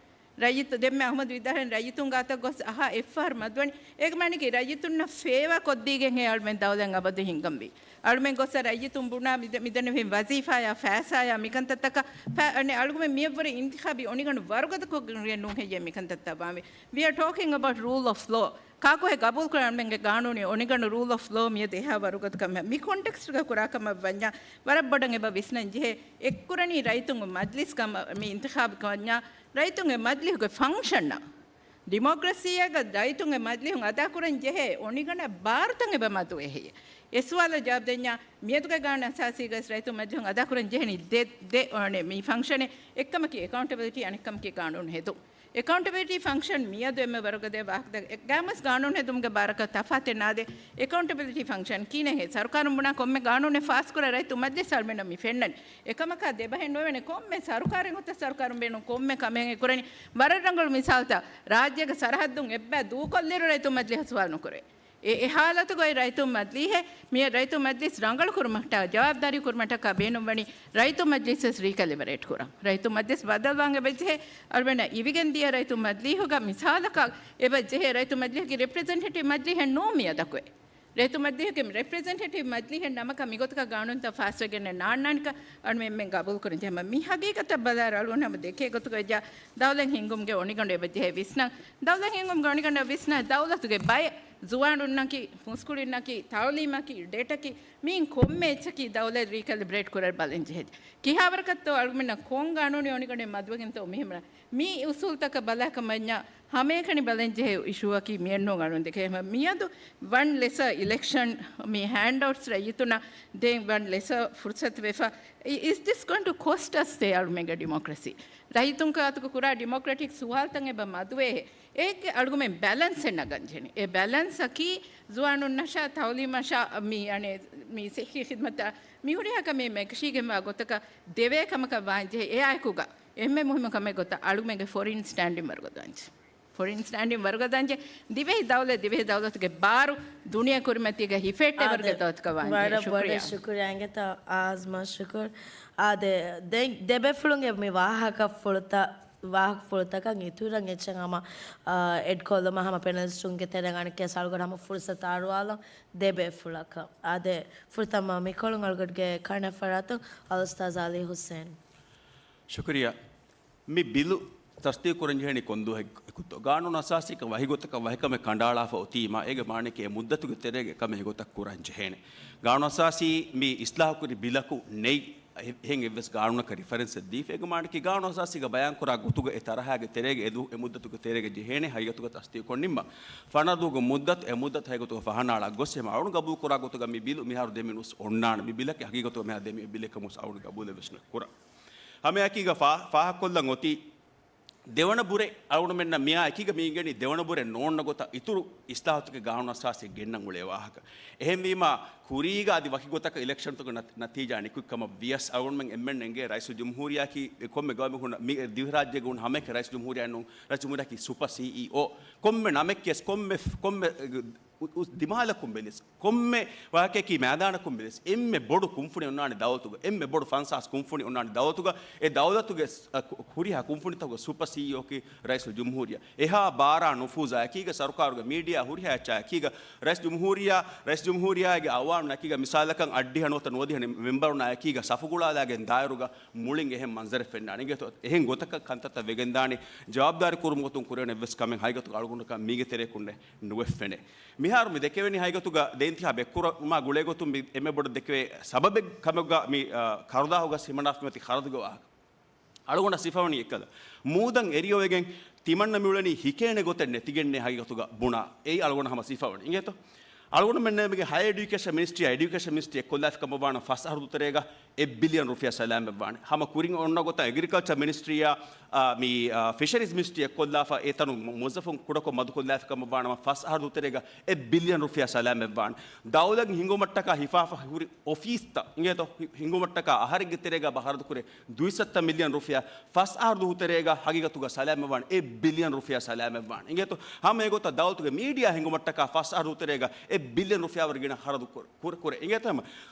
ރައްޔިތު، ދެންމެ އަޙްމަދު ވިދާޅުވި ރައްޔިތުން ގާތަށް ގޮސް އަހާ އެއްފަހަރު މަދުވަނީ. އޭގެ މާނައަކީ ރައްޔިތުންނަށް ފޭވާ ކޮށްދީގެންހޭ އަޅުމެން ދައުލަތް އަބަދު ހިންގަންވީ. އަޅުމެން ގޮއްސަ ރައްޔިތުން ބުނާ މިދެ-، މިދެންނެވި ވަޒީފާޔާ ފައިސާޔާ މިކަންތައްތަކަށް ފަ-، އަނެއް އަޅުގަމެން މިއަށްވުރެ އިންތިޚާބީ އޮނިގަނޑު ވަރުގަދަކޮށްގެން ނޫން ހެއްޔޭ މިކަންތައްތައް ވާންވީ. We are talking about rule of law. ކާކުހެ ގަބޫލުކުރާންމެންގެ ގާނޫނީ އޮނިގަނޑު ރޫލް އޮފް ލޯ މިއަދު އެހާ ވަރުގަދަކަމެއް މި ކޮންޓެކްސްޓްގަ ކުރާކަމަށް ވަންޏާ ވަރަށް ބޮޑަށް އެބަ ވިސްނަން ޖެހޭ. އެއްކުރަނީ ރައްޔިތުންގެ މަޖްލިސް ކަމަށް މި އިންތިޚާބު ވަންޏާ ރައްޔިތުންގެ މަޖްލިހުގެ ފަންކްޝަންއަށް ޑިމޮކްރަސީއެއްގަ ރައްޔިތުންގެ މަޖްލިހުން އަދާކުރަން ޖެހޭ އޮނިގަނޑަށް ބާރުތައް އެބަ މަދުވޭ ހެއްޔޭ؟ އެ ސުވާލަށް ޖަވާބު ދެންޏާ، މިއަދުގެ ގާނޫނު އަސާސީގަ ރައްޔިތުން މަޖްލިހުން އަދާކުރަން ޖެހެނީ ދެ، ދެ، އަނެއް މި ފަންކްޝަނެއް. އެއްކަމަކީ އެކައުންޓެބިލިޓީ، އަނެއްކަމަކީ ގާނޫނު ހެދުން. އެކައުންޓެބިލިޓީ ފަންކްޝަން މިއަދު އެންމެ ވަރުގަދަ ވާހަކަ ގާމަސް ގާނޫނު ހެދުމުގެ ބާރަކަށް ތަފާތެއް ނާދޭ. އެކައުންޓެބިލިޓީ ފަންކްޝަން ކިހިނެއްހޭ؟ ސަރުކާރުން ބުނާ ކޮންމެ ގާނޫނެއް ފާސްކުރާ ރައްޔިތު މަޖްލިސް އަޅުމެންނަށް މި ފެންނަނީ. އެކަމަކާ ދެބަހެއް ނުވެވޭނެ. ކޮންމެ ސަރުކާރެއް ހުއްޓަ ސަރުކާރުން ބޭނުން ކޮންމެ ކަމެއް ކުރަނީ. ވަރަށް ރަނގަޅު މިސާލުތައް، ރާއްޖޭގެ ސަރަހައްދުން އެއްބައި ދޫކޮށްލިއިރު ރައްޔިތު މަޖްލިހަށް ސުވާލު ނުކުރޭ. އެ، އެ ހާލަތުގައި ރައްޔިތު މަޖްލީހެއް، މި ރައްޔިތު މަޖްލިސް ރަނގަޅު ކުރުމަށްޓަކާ، ޖަވާބުދާރީ ކުރުމަށްޓަކާ ބޭނުންވަނީ ރައްޔިތު މަޖްލިސް ވެސް ރީކެލިބަރޭޓް ކުރަން. ރައްޔިތު މަޖްލިސް ބަދަލުވާން އެބަޖެހޭ. އަޅުމެންނަށް އިވިގެން ދިޔަ ރައްޔިތު މަޖްލީހުގަ މިސާލަކަށް އެބަޖެހޭ ރައްޔިތު މަޖްލީހަކީ ރެޕްރެޒެންޓޭޓިވް މަޖްލީހެއް ނޫން މިއަދަކުވެ. ރައްޔިތު މަޖްލީހަކީ ރެޕްރެޒެންޓޭޓިވް މަޖްލީހެއް ނަމަކަށް މިގޮތަކަށް ގާނޫނުތައް ފާސްވެގެން ނާންނާނެކަން އަޅުމެން ގަބޫލުކުރަން ޖެހޭ. މި ހަގީގަތަށް ބަލާއިރު އަޅުގަނޑު ހަމަ ދެކޭ ގޮތުގަ ވެއްޖާ ދައުލަތް ހިންގުމުގެ އޮނިގަނޑު އެބަޖެހޭ ވިސްނަން. ދައުލަތް ހިންގުމުގެ އޮނިގަނޑަށް ވިސްނާ ދައުލަތުގެ ބައެއް ޒުވާނުންނަކީ، މުސްކުޅިންނަކީ، ތައުލީމަކީ، ޑެޓަކީ، މިއިން ކޮންމެ އެއްޗަކީ ދައުލަތް ރީކެލިބްރޭޓް ކުރަން ބަލަން ޖެހޭ. ކިހާވަރަކަށްތޯ އަޅުގަނޑަށް ކޮން ގާނޫނީ އޮނިގަނޑެއް މަދުވެގެންތޯ މިހެން މި އުސޫލްތަކަށް ބަލާކަމަށް ވަންޏާ ހަމައެކަނި ބަލަން ޖެހޭ އިޝޫއަކީ މިއެއްނޫން އަޅުން ދެކޭ. މިއަދު ވަން ލެސަ އިލެކްޝަން މި ހޭންޑްއައުޓްސް ރައްޔިތުންނަށް ދޭން ވަން ލެސަ ފުރުސަތު ވެފަ. Is this going to cost us އެ އަޅުމެންގެ ޑިމޮކްރަސީ؟ ރައްޔިތުން ގާތުގަ ކުރާ ޑިމޮކްރެޓިކް ސުވާލުތައް އެބަ މަދުވޭ. އޭގެ އަޅުގަމެން ބެލެންސެއް ނަގަން ޖެހެނީ. އެ ބެލެންސަކީ ޒުވާނުންނަށާ ތައުލީމަށާ މި އަނެއް މި ސިއްހީ ޚިދްމަތާ މި ހުރިހާ ކަމެއް މެކިށީގެންވާ ގޮތަކަށް ދެވޭ ކަމަކަށް ވާންޖެހޭ. އެއާއެކުގަ އެންމެ މުހިއްމު ކަމެއް ގޮތަށް އަޅުގަމެންގެ ފޮރިން ސްޓޭންޑިން ވަރުގަދަންޖެ. ފޮރިން ސްޓޭންޑިން ވަރުގަދަންޖެ. ދިވެހި ދައުލަތް، ދިވެހި ދައުލަތުގެ ބާރު ދުނިޔެ ކުރިމަތީގަ ހިފެއްޓޭ ވަރުގަދަ ދައުލަތަކަށް ވާންޖެހޭ. ވަރަށް ބޮޑަށް ޝުކުރިއްޔާ. ޝުކުރިއްޔާ އިނގޭތަ އާޒްމާ ޝުކުރު. އާދެ، ދެ، ދެބޭފުޅުންގެ މި ވާހަކަފުޅުތައް، ވާހަކަފުޅުތަކަށް އިތުރަށް އެއްޗެއް ހަމަ، އާ، އެޑް ކޮށްލުމަށް ހަމަ ޕެނަލިސްޓުންގެ ތެރެއިން އަނެއްކާވެސް އަޅުގަނޑު ހަމަ ފުރުސަތު އަރުވާލަން ދެބޭފުޅަކަށް. އާދެ، ފުރަތަމަ މިކޮޅުން އަޅުގަނޑުގެ ކަންނޭނގެ ފަރާތުން އަލްއުސްތާޛް އަލީ ހުސެން. ޝުކުރިއްޔާ. މި ބިލު ތަސްދީޤުކުރަން ޖެހެނީ ކޮންދުވަހެއްގެތޯ؟ ގާނޫނު އަސާސީގަ ވަކިގޮތަކަށް ވަކިކަމެއް ކަނޑައަޅާފަ އޮތީމަ، އޭގެ މާނައަކީ އެ މުއްދަތުގެ ތެރޭގަ އެކަމެއް އެގޮތަށް ކުރަން ޖެހޭނެ. ގާނޫނު އަސާސީ މި އިސްލާހުކުރި ބިލަކު ނެތް، އެ-، އެހެން އެއްވެސް ގާނޫނަކަށް ރިފަރެންސެއް ދީފަ. އޭގެ މާނައަކީ ގާނޫނު އަސާސީގަ ބަޔާންކުރާ ގޮތުގަ އެ ތަރަހާގެ ތެރޭގަ އެ ދު-، އެ މުއްދަތުގެ ތެރޭގަ ޖެހޭނެ ހަގީގަތުގަ ތަސްދީޤުކޮށް ނިންމަން. ފަނަރަ ދުވަހުގެ މުއްދަތު، އެ މުއްދަތު ހަގީގަތުގަ ފަހަނައަޅާ ގޮސް އެމަ އަޅުން ގަބޫލުކުރާ ގޮތުގަ މި ބިލު މިހާރު ދެމި ނުވެސް އޮންނާނެ. މި ބިލަކީ ހަގީގަތުގަ މިހާރު ދެމި ބިލެއް ކަމުސް އަޅުން ގަބޫލެއް ވެސް ނުކުރަން. ހަމައެކީގަ ފާ-، ފާހަގަކޮށްލަން އޮތީ، ދެވަނަ ބުރެ އަޅުގަނޑުމެންނަށް މިއާ އެކީގަ މި އިނގެނީ ދެވަނަ ބުރެ ނޯންނަ ގޮތަށް އިތުރު އިސްލާހުތަކެއް ގާނޫނު އަސާސީ ގެންނަން އުޅޭ ވާހަކަ. އެހެންވީމާ، ކުރީގަ އަދި ވަކި ގޮތަކަށް އިލެކްޝަންތަކުގެ ނަތީ-، ނަތީޖާ ނިކުތް ކަމަށް ވިޔަސް އަޅުގަނޑުމެން އެންމެން އެނގޭ ރައީސުލްޖުމްހޫރިއްޔާއަކީ ކޮންމެ ގައުމެއް ހުންނަ މި ދިވެހިރާއްޖޭގަ ހުންނަ ހަމައެކަނި ރައީސުލްޖުމްހޫރިއްޔާ ނޫން، ރައީސުލްޖުމްހޫރިއްޔާއަކީ ސުޕަ ސީއީއޯ. ކޮންމެ ނަމެއް ކިޔަސް ކޮންމެ، ކޮންމެ އު-، އު-، ދިމާލަކުން ބެލިސް، ކޮންމެ ވާހަކައަކީ މައިދާނަކުން ބެލިސް، އެންމެ ބޮޑު ކުންފުނި އޮންނާނެ ދައުލަތުގަ، އެންމެ ބޮޑު ފަންސާސް ކުންފުނި އޮންނާނެ ދައުލަތުގަ، އެ ދައުލަތުގެ ސް-، އަ، ކު-، ހުރިހާ ކުންފުނިތަކުގެ ސުޕަ ސީއީއޯއަކީ ރައީސުލް ޖުމްހޫރިއްޔާ. އެހާ ބާރާ ނުފޫޒާ އެކީގަ، ސަރުކާރުގެ މީޑިއާ ހުރިހާ އެއްޗާ އެކީގަ، ރައީސް ޖުމްހޫރިއްޔާ، ރައީސް ޖުމްހޫރިއްޔާގެ އަވާން އެކީގަ، މިސާލަކަށް އައްޑިހަ ނުވަތަ ނުވަދިހަ މެމްބަރުންނާ އެކީގަ ސަފުގުޅާލާގެން ދާއިރުގަ މުޅިން އެހެން މަންޒަރެއް ފެންނާނެ. އިނގޭތޯ، އެހެން ގޮތަކަށް ކަންތައްތައް ވެގެންދާނީ، ޖަވާބުދާރީ ކުރުމުގެ ގޮތުން ކުރެވޭނެ އެއްވެސް ކަމެއް ހަގީގަތުގަ އަޅުގަނޑަކަށް މީގެ ތެރެއަކުންނެއް ނުވެފެނޭ. މިހާރު މި ދެކެވެނީ ހަގީގަތުގަ ދެ އިންތިހާބު އެއްކުރުމާ ގުޅޭގޮތުން މި އެންމެ ބޮޑަށް ދެކެވޭ ސަބަބެއް ކަމުގަ މި، އާ، ކަރުދާހުގަ ހިމަނާފަ މިއޮތީ ޚަރަދުގެ ވާހަކަ. އަޅުގަނޑަށް ސިފަވަނީ އެއްކަލަ. މޫދަށް އެރިޔަވެގެން ތިމަންނަ މިއުޅެނީ ހިކޭނެ ގޮތެއް ނެތިގެންނޭ ހަގީގަތުގަ ބުނާ. އެއީ އަޅުގަނޑަށް ހަމަ ސިފަވަނީ. އިނގޭތޯ؟ އަޅުގަނޑުމެންނަށް މިގެ ހަޔަ އެޑިއުކޭޝަން މިނިސްޓްރީއާ އެޑިއުކޭޝަން މިނިސްޓްރީ އެއްކޮށްލާފި ކަމަށްވާނަމަ ފަސް އަހަރު ދުތެރޭގަ އެއް ބިލިއަން ރުފިޔާ ސަލާމަތްވާނެ. ހަމަ ކުރިން އޮންނަ ގޮތަށް އެގްރިކަލްޗަރ މިނިސްޓްރީއާ، އާ، މި، އާ، ފިޝަރީޒް މިނިސްޓްރީ އެއްކޮށްލާފަ އެ ތަނު މު-، މުވައްޒަފުން ކުޑަކޮށް މަދުކޮށްލާފި ކަމަށްވާނަމަ ފަސް އަހަރު ދުތެރޭގަ އެއް ބިލިއަން ރުފިޔާ ސަލާމަތްވާނެ. ދައުލަތް ހިންގުމަށްޓަކާ ހިފާފަ ހުރި އޮފީސްތައް އިނގޭތޯ، ހި-، ހިންގުމަށްޓަކާ އަހަރެއްގެ ތެރޭގަ ބަ ޚަރަދުކުރޭ ދުއިސައްތަ މިލިއަން ރުފިޔާ، ފަސް އަހަރު ދުހު ތެރޭގަ ހަގީގަތުގަ ސަލާމަތްވާނެ އެއް ބިލިއަން ރުފިޔާ ސަލާމަތްވާނެ. އިނގޭތޯ، ހަމަ އެގޮތަށް ދައުލަތުގެ މީޑިއާ ހިންގުމަށްޓަކާ ފަސް އަހަރު ދުހު ތެރޭގަ އެއް ބިލިއަން ރުފިޔާ ވަރަށް ގިނަ ޚަރަދު ކުރ-، ކުރ-، ކުރޭ. އިނގޭތޯ، ހަމަ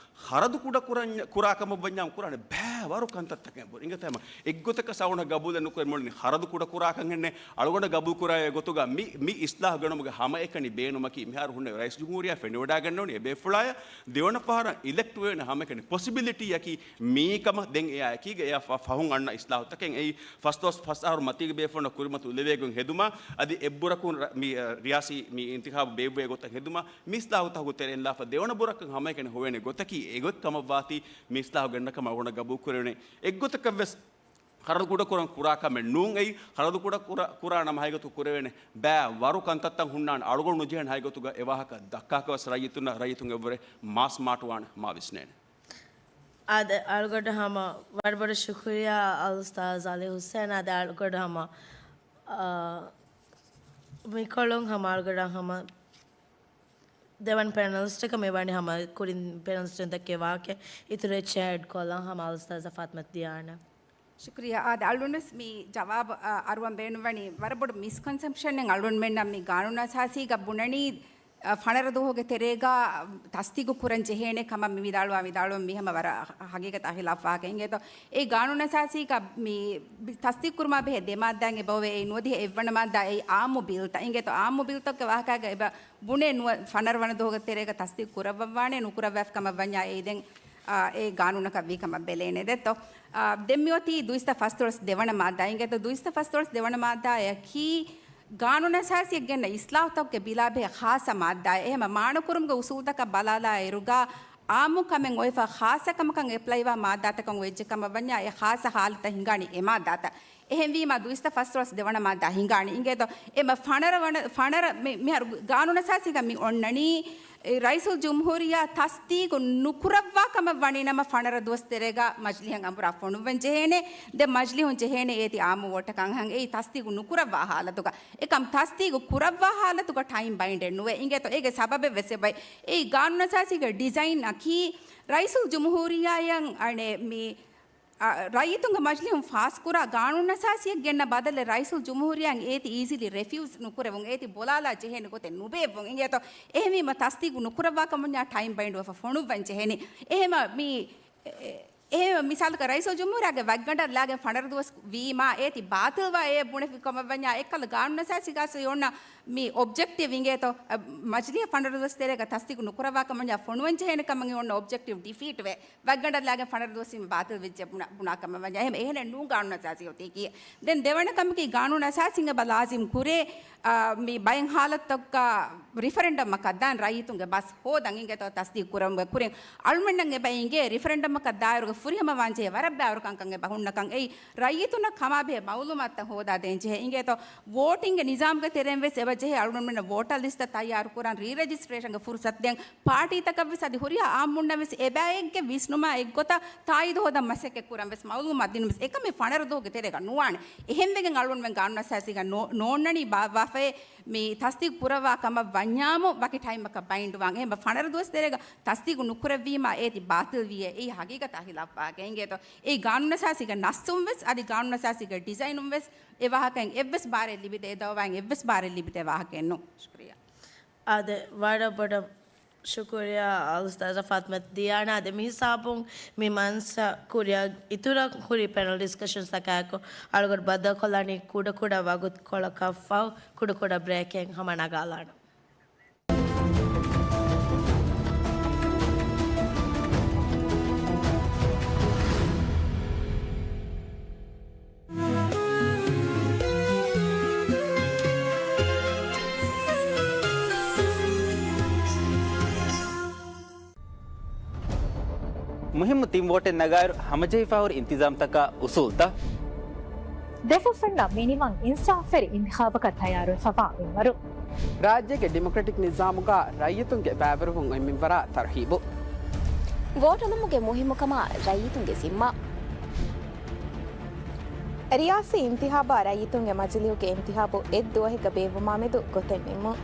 ޚަރަދު ކުޑަ ކުރަން، ކުރާ ކަމަށް ވަންޏާ ކުރާނެ ބައިވަރު ކަންތައްތަކެއް ބުރި. އިނގޭތޯ، ހަމަ އެއްގޮތަކަށް ސައުނަ ގަބޫލެއް ނުކުރެ މުޅިން ޚަރަދު ކުޑަ ކުރާކަން ހެންނެ. އަޅުގަނޑަށް ގަބޫލު ކުރާ ގޮތުގަ މި، މި އިސްލާހު ގެނުމުގެ ހަމައެކަނި ބޭނުމަކީ މިހާރު ހުންނެވި ރައީސް ޖުމްހޫރިއްޔާ ފެނިވަޑައިގަންނަވަނީ އެބޭފުޅާޔަށް ދެވަނަ ފަހަރަށް އިލެކްޓް ވެވޭނެ ހަމައެކަނި ޕޮސިބިލިޓީއަކީ މީ ކަމަށް ދެން އެއާ އެކީގަ އެއާ ފަ-، ފަހުން އަންނަ އިސްލާހުތަކެއް. އެއީ ފަސް ދުވަސް ފަސް އަހަރު މަތީގެ ބޭފުޅުންނަށް ކުރިމަތިލެވޭގޮތް ހެދުމާ، އަދި އެއްބުރަކުން ރަ-، މި، އަ، ރިޔާސީ މި އިންތިޚާބު ބޭއްވޭ ގޮތަށް ހެދުމާ، މި އިސްލާހުތަކުގެ ތެރެއިން ލާފަ ދެވަނަ ބުރަކަށް ހަމައެކަނި ހޮވޭނެ ގޮތަކީ އެގޮތް ކަމަށްވާތީ، މި އިސްލާހު ގެންނަ ކަމަށް އަޅުގަނޑަށް ގަބޫލު ކުރެވޭނެ. އެއްގޮތަކަށް ވެސް ޚަރަދު ކުޑަ ކުރަން ކުރާ ކަމެއް ނޫން. އެއީ ޚަރަދު ކުޑަ ކުރާ، ކުރާ ނަމަ ހަގީގަތު ކުރެވޭނެ ބައި ވަރު ކަންތައްތައް ހުންނާނެ. އަޅުގަނޑު ނުޖެހޭނެ ހަގީގަތުގަ އެ ވާހަކަ ދައްކާކަށް ވެސް ރައްޔިތުންނަށް، ރައްޔިތުން އެއްވަރެ މާސް މާޓުވާނެ މާ ވިސްނޭނެ. އާދެ، އަޅުގަނޑު ހަމަ ވަރަށް ބޮޑަށް ޝުކުރިއްޔާ އަލްއުސްތާޛް އަލީ ހުސެން. އާދެ، އަޅުގަނޑު ހަމަ، އާ، މިކޮޅުން ހަމަ އަޅުގަނޑަށް ހަމަ ދެވަނަ ޕެނަލިސްޓަކަށް މި ވަނީ ހަމަ ކުރިން ޕެނަލިސްޓުން ދެއްކޭ ވާހަކަ އިތުރު އެއްޗެއް އެޑް ކޮށްލަން ހަމަ އަލްއުސްތާޛާ ފާތިމަތު ދިޔާނެ. ޝުކުރިއްޔާ. އާދެ، އަޅުގަނޑުވެސް މި ޖަވާބު، އަ، އަރުވަން ބޭނުންވަނީ ވަރަށް ބޮޑު މިސްކޮންސެޕްޝަނެއް އަޅުގަނޑުމެންނަށް މި ގާނޫނު އަސާސީގަ ބުނަނީ، އަ، ފަނަރަ ދުވަހުގެ ތެރޭގަ ތަސްދީގު ކުރަން ޖެހޭނެ ކަމަށް މި ވިދާޅުވާ ވިދާޅުވުން މި ހަމަ ވަރަށް ހަ-، ހަގީގަތާ ހިލާފް ވާހަކަ އިނގޭތޯ. އެ ގާނޫނު އަސާސީގަ މި ތަސްދީގު ކުރުމާ ބެހޭ ދެ މާއްދާއިން އެބައޮވޭ. އެއީ ނުވަދިހަ އެއްވަނަ މާއްދާ އެއީ އާއްމު ބިލްތައް އިނގޭތޯ. އާއްމު ބިލްތަކުގެ ވާހަކައިގަ އެބަ ބުނޭ ނުވަ-، ފަނަރަ ވަނަ ދުވަހުގެ ތެރޭގަ ތަސްދީގު ކުރައްވައްވާނެ، ނުކުރައްވާފި ކަމަށް ވަންޏާ އެއީ ދެން، އާ، އެ ގާނޫނަކަށް ވީ ކަމަށް ބެލޭނެ ދެއްތޯ. އާ، ދެން މިއޮތީ ދުއިސައްތަ ފަސްދޮޅަސް ދެވަނަ މާއްދާ އިނގޭތޯ. ދުއިސައްތަ ފަސްދޮޅަސް ދެވަނަ މާއްދާއަކީ ގާނޫނު އަސާސީއަށް ގެންނަ އިސްލާހުތަކުގެ ބިލާ ބެހޭ ޚާއްޞަ މާއްދާއެއް. އެހެމަ މާނަކުރުމުގެ އުސޫލުތަކަށް ބަލާލާ އިރުގަ އާއްމު ކަމެއް އޮތްފަ ޚާއްޞަ ކަމަކަށް އެޕްލައިވާ މާއްދާތަކަށް އޮވެއްޖެ ކަމަށް ވަންޏާ އެ ޚާއްޞަ ހާލަތަށް ހިނގާނީ އެ މާއްދާތައް. އެހެންވީމާ ދުއިސައްތަ ފަސްދޮޅަސް ދެވަނަ މާއްދާ ހިނގާނީ އިނގޭތޯ. އެމަ ފަނަރަ ވަނަ، ފަނަރަ މި-، މިހާރު ގާނޫނު އަސާސީގަ މި އޮންނަނީ، އެ، ރައީސުލް ޖުމްހޫރިއްޔާ ތަސްދީގު ނުކުރައްވާ ކަމަށް ވަނީ ނަމަ ފަނަރަ ދުވަސް ތެރޭގަ މަޖިލީހަށް އަނބުރާ ފޮނުއްވަން ޖެހޭނެ. ދެން މަޖިލީހުން ޖެހޭނެ އޭތި އާއްމު ވޯޓަކަށް އަންހަން. އެއީ ތަސްދީގު ނުކުރައްވާ ހާލަތުގަ. އެކަމް ތަސްދީގު ކުރައްވާ ހާލަތުގަ ޓައިމް ބައިންޑެއް ނުވޭ އިނގޭތޯ. އޭގެ ސަބަބެއް ވެސް އެބައި. އެއީ ގާނޫނު އަސާސީގެ ޑިޒައިން އަކީ ރައީސުލް ޖުމްހޫރިއްޔާއަށް އަނެއް މި އަ، ރައްޔިތުންގެ މަޖިލީހުން ފާސްކުރާ ގާނޫނު އަސާސީއަށް ގެންނަ ބަދަލެއް ރައީސުލް ޖުމްހޫރިއްޔާއަށް އޭތި އީޒިލީ ރެފިއުޒް ނުކުރެވުން، އޭތި ބޮލާލާ ޖެހޭނެ ގޮތެއް ނުބޭއްވުން އިނގޭތޯ. އެހެންވީމަ ތަސްދީގު ނުކުރައްވާ ކަމުންޏާ ޓައިމް ބައިންޑްވެފަ ފޮނުއްވަން ޖެހޭނީ. އެހެމަ މި، އެ، އެ، އެހެމަ މިސާލަކަށް ރައީސުލް ޖުމްހޫރިއްޔާގެ ވަތްގަނޑަށް ލާގެން ފަނަރަ ދުވަސް ވީމާ އޭތި ބާތިލްވާ އެއް ބުނެފި ކަމަށް ވަންޏާ އެއްކަލަ ގާނޫނު އަސާސީގަ އޮންނަ މި އޮބްޖެކްޓިވް އިނގޭތޯ، އަ، މަޖިލީހަށް ފަނަރަ ދުވަސް ތެރޭގަ ތަސްދީގު ނުކުރައްވާ ކަމަށް ވަންޏާ ފޮނުވަން ޖެހޭނެ ކަމަށް އޮންނަ އޮބްޖެކްޓިވް ޑިފީޓް ވޭ. ވަތްގަނޑަށް ލާގެން ފަނަރަ ދުވަސް ވީމަ ބާތިލް ވެއްޖެ ބުނާ، ބުނާ ކަމަށް ވަންޏާ. އެހެން، އެހެނެއް ނޫން ގާނޫނު އަސާސީ އޮތީކީ. ދެން ދެވަނަ ކަމަކީ ގާނޫނު އަސާސީން އެބަ ލާޒިމް ކުރޭ، އާ، މި ބައެއް ހާލަތުތަކަށް ރިފަރެންޑަމަކަށް ދާން ރައްޔިތުންގެ ބަސް ހޯދަން އިނގޭތޯ ތަސްދީގު ކުރަމުގެ ކުރިން. އަޅުމެންނަށް އެބަ އިނގޭ ރިފަރެންޑަމަކަށް ދާއިރުގަ ފުރިހަމަވާން ޖެހޭ ވަރަށް ބައިވަރު ކަންކަން އެބަ ހުންނަކަން. އެއީ ރައްޔިތުންނަށް ކަމާބެހޭ މައުލޫމާތުތައް ހޯދާ ދޭން ޖެހޭ އިނގޭތޯ. ވޯޓިންގ ނިޒާމްގެ ތެރެއިން ވެސް އެބަ ޖެހޭ އަޅުގަނޑުމެންނަށް ވޯޓަރ ލިސްޓް ތައްޔާރު ކުރަން، ރީ ރެޖިސްޓްރޭޝަންގެ ފުރުސަތު ދޭން، ޕާޓީތަކަށް ވެސް އަދި ހުރިހާ އާއްމުންނަށް ވެސް އެބައެއްގެ ވިސްނުމާ އެއްގޮތަށް ތާއީދު ހޯދަން މަސައްކަތް ކުރަން ވެސް މައުލޫމާތު ދިނުން ވެސް އެކަމެއް ފަނަރަ ދުވަހުގެ ތެރޭގަ ނުވާނެ. އެހެންވެގެން އަޅުގަނޑުމެން ގާނޫނު އަސާސީގަ ނޯ-، ނޯންނަނީ ބާއްވާފައި މި ތަސްދީގު ކުރައްވާ ކަމަށް ވަންޏާމު ވަކި ޓައިމަކަށް ބައިންޑްވާން. އެހެން ފަނަރަ ދުވަސް ތެރޭގަ ތަސްދީގު ނުކުރެއްވީމާ އޭތި ބާތިލް ވީއޭ. އެއީ ހަގީގަތާ ހިލާފް ވާހަކަ އިނގޭތޯ. އެއީ ގާނޫނު އަސާސީގެ ނައްސުން ވެސް އަދި ގާނޫނު އަސާސީގެ ޑިޒައިނުން ވެސް އެ ވާހަކައިން އެއްވެސް ބާރެއް ލިބިދޭ، އެ ދައުވާއިން އެއްވެސް ބާރެއް ލިބިދޭ ވާހަކައެއް ނޫން. ޝުކުރިއްޔާ. އާދެ، ވަރަށް ބޮޑަށް ޝުކުރިއްޔާ އަލްއުސްތާޛާ ފާތިމަތު ދިޔާނާ. އާދެ، މި ހިސާބުން މި މަންސަ ކުރިއަށް އިތުރަށް ހުރި ޕެނަލް ޑިސްކަޝަންސްތަކާއެކު އަޅުގަނޑު ބައްދަލުކޮށްލާނީ ކުޑަކުޑަ ވަގުތުކޮޅަކަށްފަހު، ކުޑަކުޑަ ބްރޭކެއް ހަމަ ނަގާލާނަން. މުހިއްމު ތިން ވޯޓެއް ނަގާއިރު ހަމަޖެހިފަ ހުރި އިންތިޒާމްތަކާ އުސޫލްތައް. ދެފުށުންނަށް މިނިވަން އިންސާފްވެރި އިންތިޚާބަކަށް ތައްޔާރުވެފަވާ މިންވަރު. ރާއްޖޭގެ ޑިމޮކްރެޓިކް ނިޒާމުގަ ރައްޔިތުންގެ ބައިވެރިވުން އޮތް މިންވަރާ ތަރުހީބު. ވޯޓުލުމުގެ މުހިއްމުކަމާ ރައްޔިތުންގެ ޒިންމާ. ރިޔާސީ އިންތިޚާބާ ރައްޔިތުންގެ މަޖިލީހުގެ އިންތިޚާބު އެއްދުވަހެއްގަ ބޭއްވުމާމެދު ގޮތެއް ނިންމުން.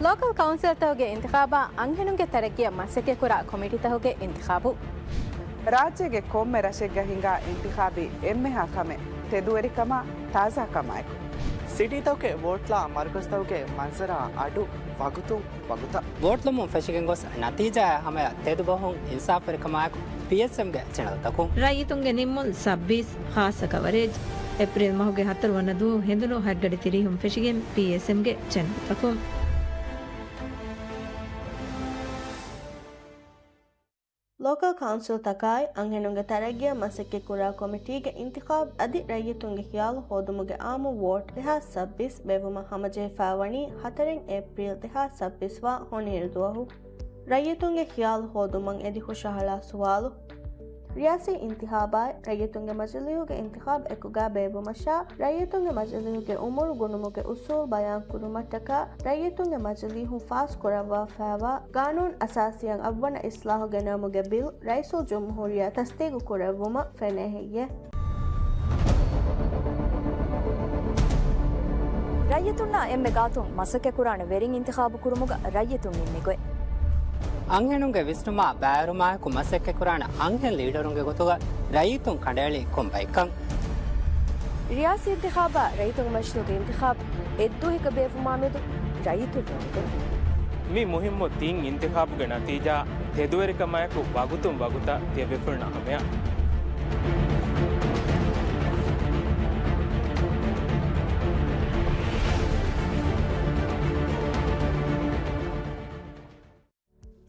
ލޯކަލް ކައުންސިލްތަކުގެ އިންތިޚާބާ އަންހެނުންގެ ތަރައްގީއަށް މަސައްކަތްކުރާ ކޮމިޓީތަކުގެ އިންތިޚާބު. ރާއްޖޭގެ ކޮންމެ ރަށެއްގަ ހިނގާ އިންތިޚާބީ އެންމެހާ ކަމެއް ތެދުވެރިކަމާ ތާޒާކަމާއެކު. ސިޓީތަކުގެ ވޯޓްލާ މަރުކަޒުތަކުގެ މަންޒަރާ އަޑު ވަގުތުން ވަގުތަށް. ވޯޓްލުމުން ފެށިގެން ގޮސް ނަތީޖާއާ ހަމަޔަށް ތެދުބަހުން އިންސާފްވެރިކަމާއެކު ޕީއެސްއެމްގެ ޗެނަލްތަކުން. ރައްޔިތުންގެ ނިންމުން ސައްބީސް ޚާއްޞަ ކަވަރޭޖް. އޭޕްރީލް މަހުގެ ހަތަރު ވަނަ ދުވަހު ހެނދުނު ހަތް ގަޑި ތިރީހުން ފެށިގެން ޕީއެސްއެމްގެ ޗެނަލްތަކުން. ލޯކަލް ކައުންސިލްތަކާއި އަންހެނުންގެ ތަރައްގީއަށް މަސައްކަތްކުރާ ކޮމިޓީގެ އިންތިޚާބު އަދި ރައްޔިތުންގެ ޚިޔާލު ހޯދުމުގެ އާއްމު ވޯޓް ދެހާސް ސައްބީސް ބޭއްވުމަށް ހަމަޖެހިފައިވަނީ ހަތަރެއް އޭޕްރީލް ދެހާސް ސައްބީސް ވާ ހޮނިހިރު ދުވަހު. ރައްޔިތުންގެ ޚިޔާލު ހޯދުމަށް އެދި ހުށަހަޅާ ސުވާލު. ރިޔާސީ އިންތިޚާބާއި ރައްޔިތުންގެ މަޖިލީހުގެ އިންތިޚާބު އެކުގަ ބޭއްވުމަށާ، ރައްޔިތުންގެ މަޖިލީހުގެ އުމުރު ގުނުމުގެ އުސޫލް ބަޔާންކުރުމަށްޓަކާ، ރައްޔިތުންގެ މަޖިލީހުން ފާސްކުރައްވާފައިވާ ގާނޫނު އަސާސީއަށް އަށްވަނަ އިސްލާހު ގެނައުމުގެ ބިލް ރައީސުލްޖުމްހޫރިއްޔާ ތަސްދީގު ކުރެއްވުމަށް ފެނޭ ހެއްޔޭ؟ ރައްޔިތުންނާ އެންމެ ގާތުން މަސައްކަތްކުރާނެ ވެރިން އިންތިޚާބު ކުރުމުގަ ރައްޔިތުން ނިންމި ގޮތް. އަންހެނުންގެ ވިސްނުމާ ބައިވެރިވުމާއެކު މަސައްކަތްކުރާނެ އަންހެން ލީޑަރުންގެ ގޮތުގަ ރައްޔިތުން ކަނޑައެޅީ ކޮން ބައެއްކަން؟ ރިޔާސީ އިންތިޚާބާ ރައްޔިތުންގެ މަޖިލީހުގެ އިންތިޚާބު އެއްދުވަހެއްގަ ބޭއްވުމާމެދު ރައްޔިތުން ނިންމިގޮތް. މި މުހިއްމު ތިން އިންތިޚާބުގެ ނަތީޖާ ތެދުވެރިކަމާއެކު ވަގުތުން ވަގުތަށް ތިޔަބޭފުޅުންނަށް ހަމަޔަށް.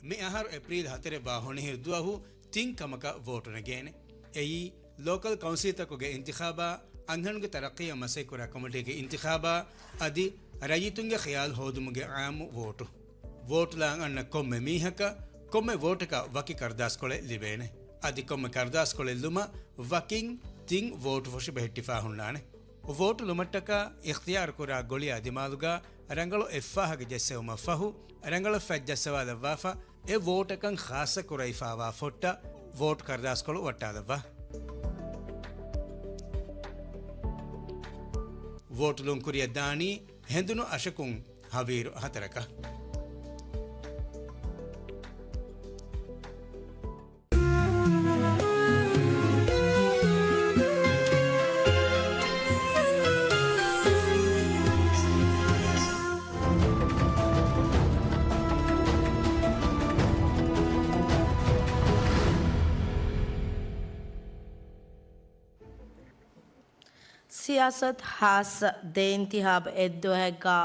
މި އަހަރު އޭޕްރީލް ހަތަރެއް ވާ ހޮނިހިރު ދުވަހު ތިން ކަމަކަށް ވޯޓު ނެގޭނެ. އެއީ، ލޯކަލް ކައުންސިލްތަކުގެ އިންތިޚާބާ، އަންހެނުންގެ ތަރައްޤީއަށް މަސައްކަތްކުރާ ކޮމިޓީގެ އިންތިޚާބާ އަދި ރައްޔިތުންގެ ޚިޔާލު ހޯދުމުގެ އާއްމު ވޯޓު. ވޯޓުލާން އަންނަ ކޮންމެ މީހަކަށް ކޮންމެ ވޯޓަކަށް ވަކި ކަރުދާސްކޮޅެއް ލިބޭނެ. އަދި ކޮންމެ ކަރުދާސްކޮޅެއް ލުމަށް ވަކިން ތިން ވޯޓުފުށި ބެހެއްޓިފާ ހުންނާނެ. ވޯޓު ލުމަށްޓަކާ އިޚްތިޔާރުކުރާ ގޮޅިއާ ދިމާލުގަ ރަނގަޅު އެއްފާހަގަ ޖެއްސެވުމަށްފަހު، ރަނގަޅަށް ފަތް ޖައްސަވާލައްވާފަ، އެ ވޯޓަކަށް ޚާއްޞަކުރައިފާވާ ފޮށްޓަށް ވޯޓު ކަރުދާސްކޮޅު ވައްޓާލައްވާ. ވޯޓުލުން ކުރިއަށް ދާނީ ހެނދުނު އަށަކުން ހަވީރު ހަތަރަކަށް. ސިޔާސަތު ހާއްސަ ދެ އިންތިޚާބު އެއްދުވަހެއްގަ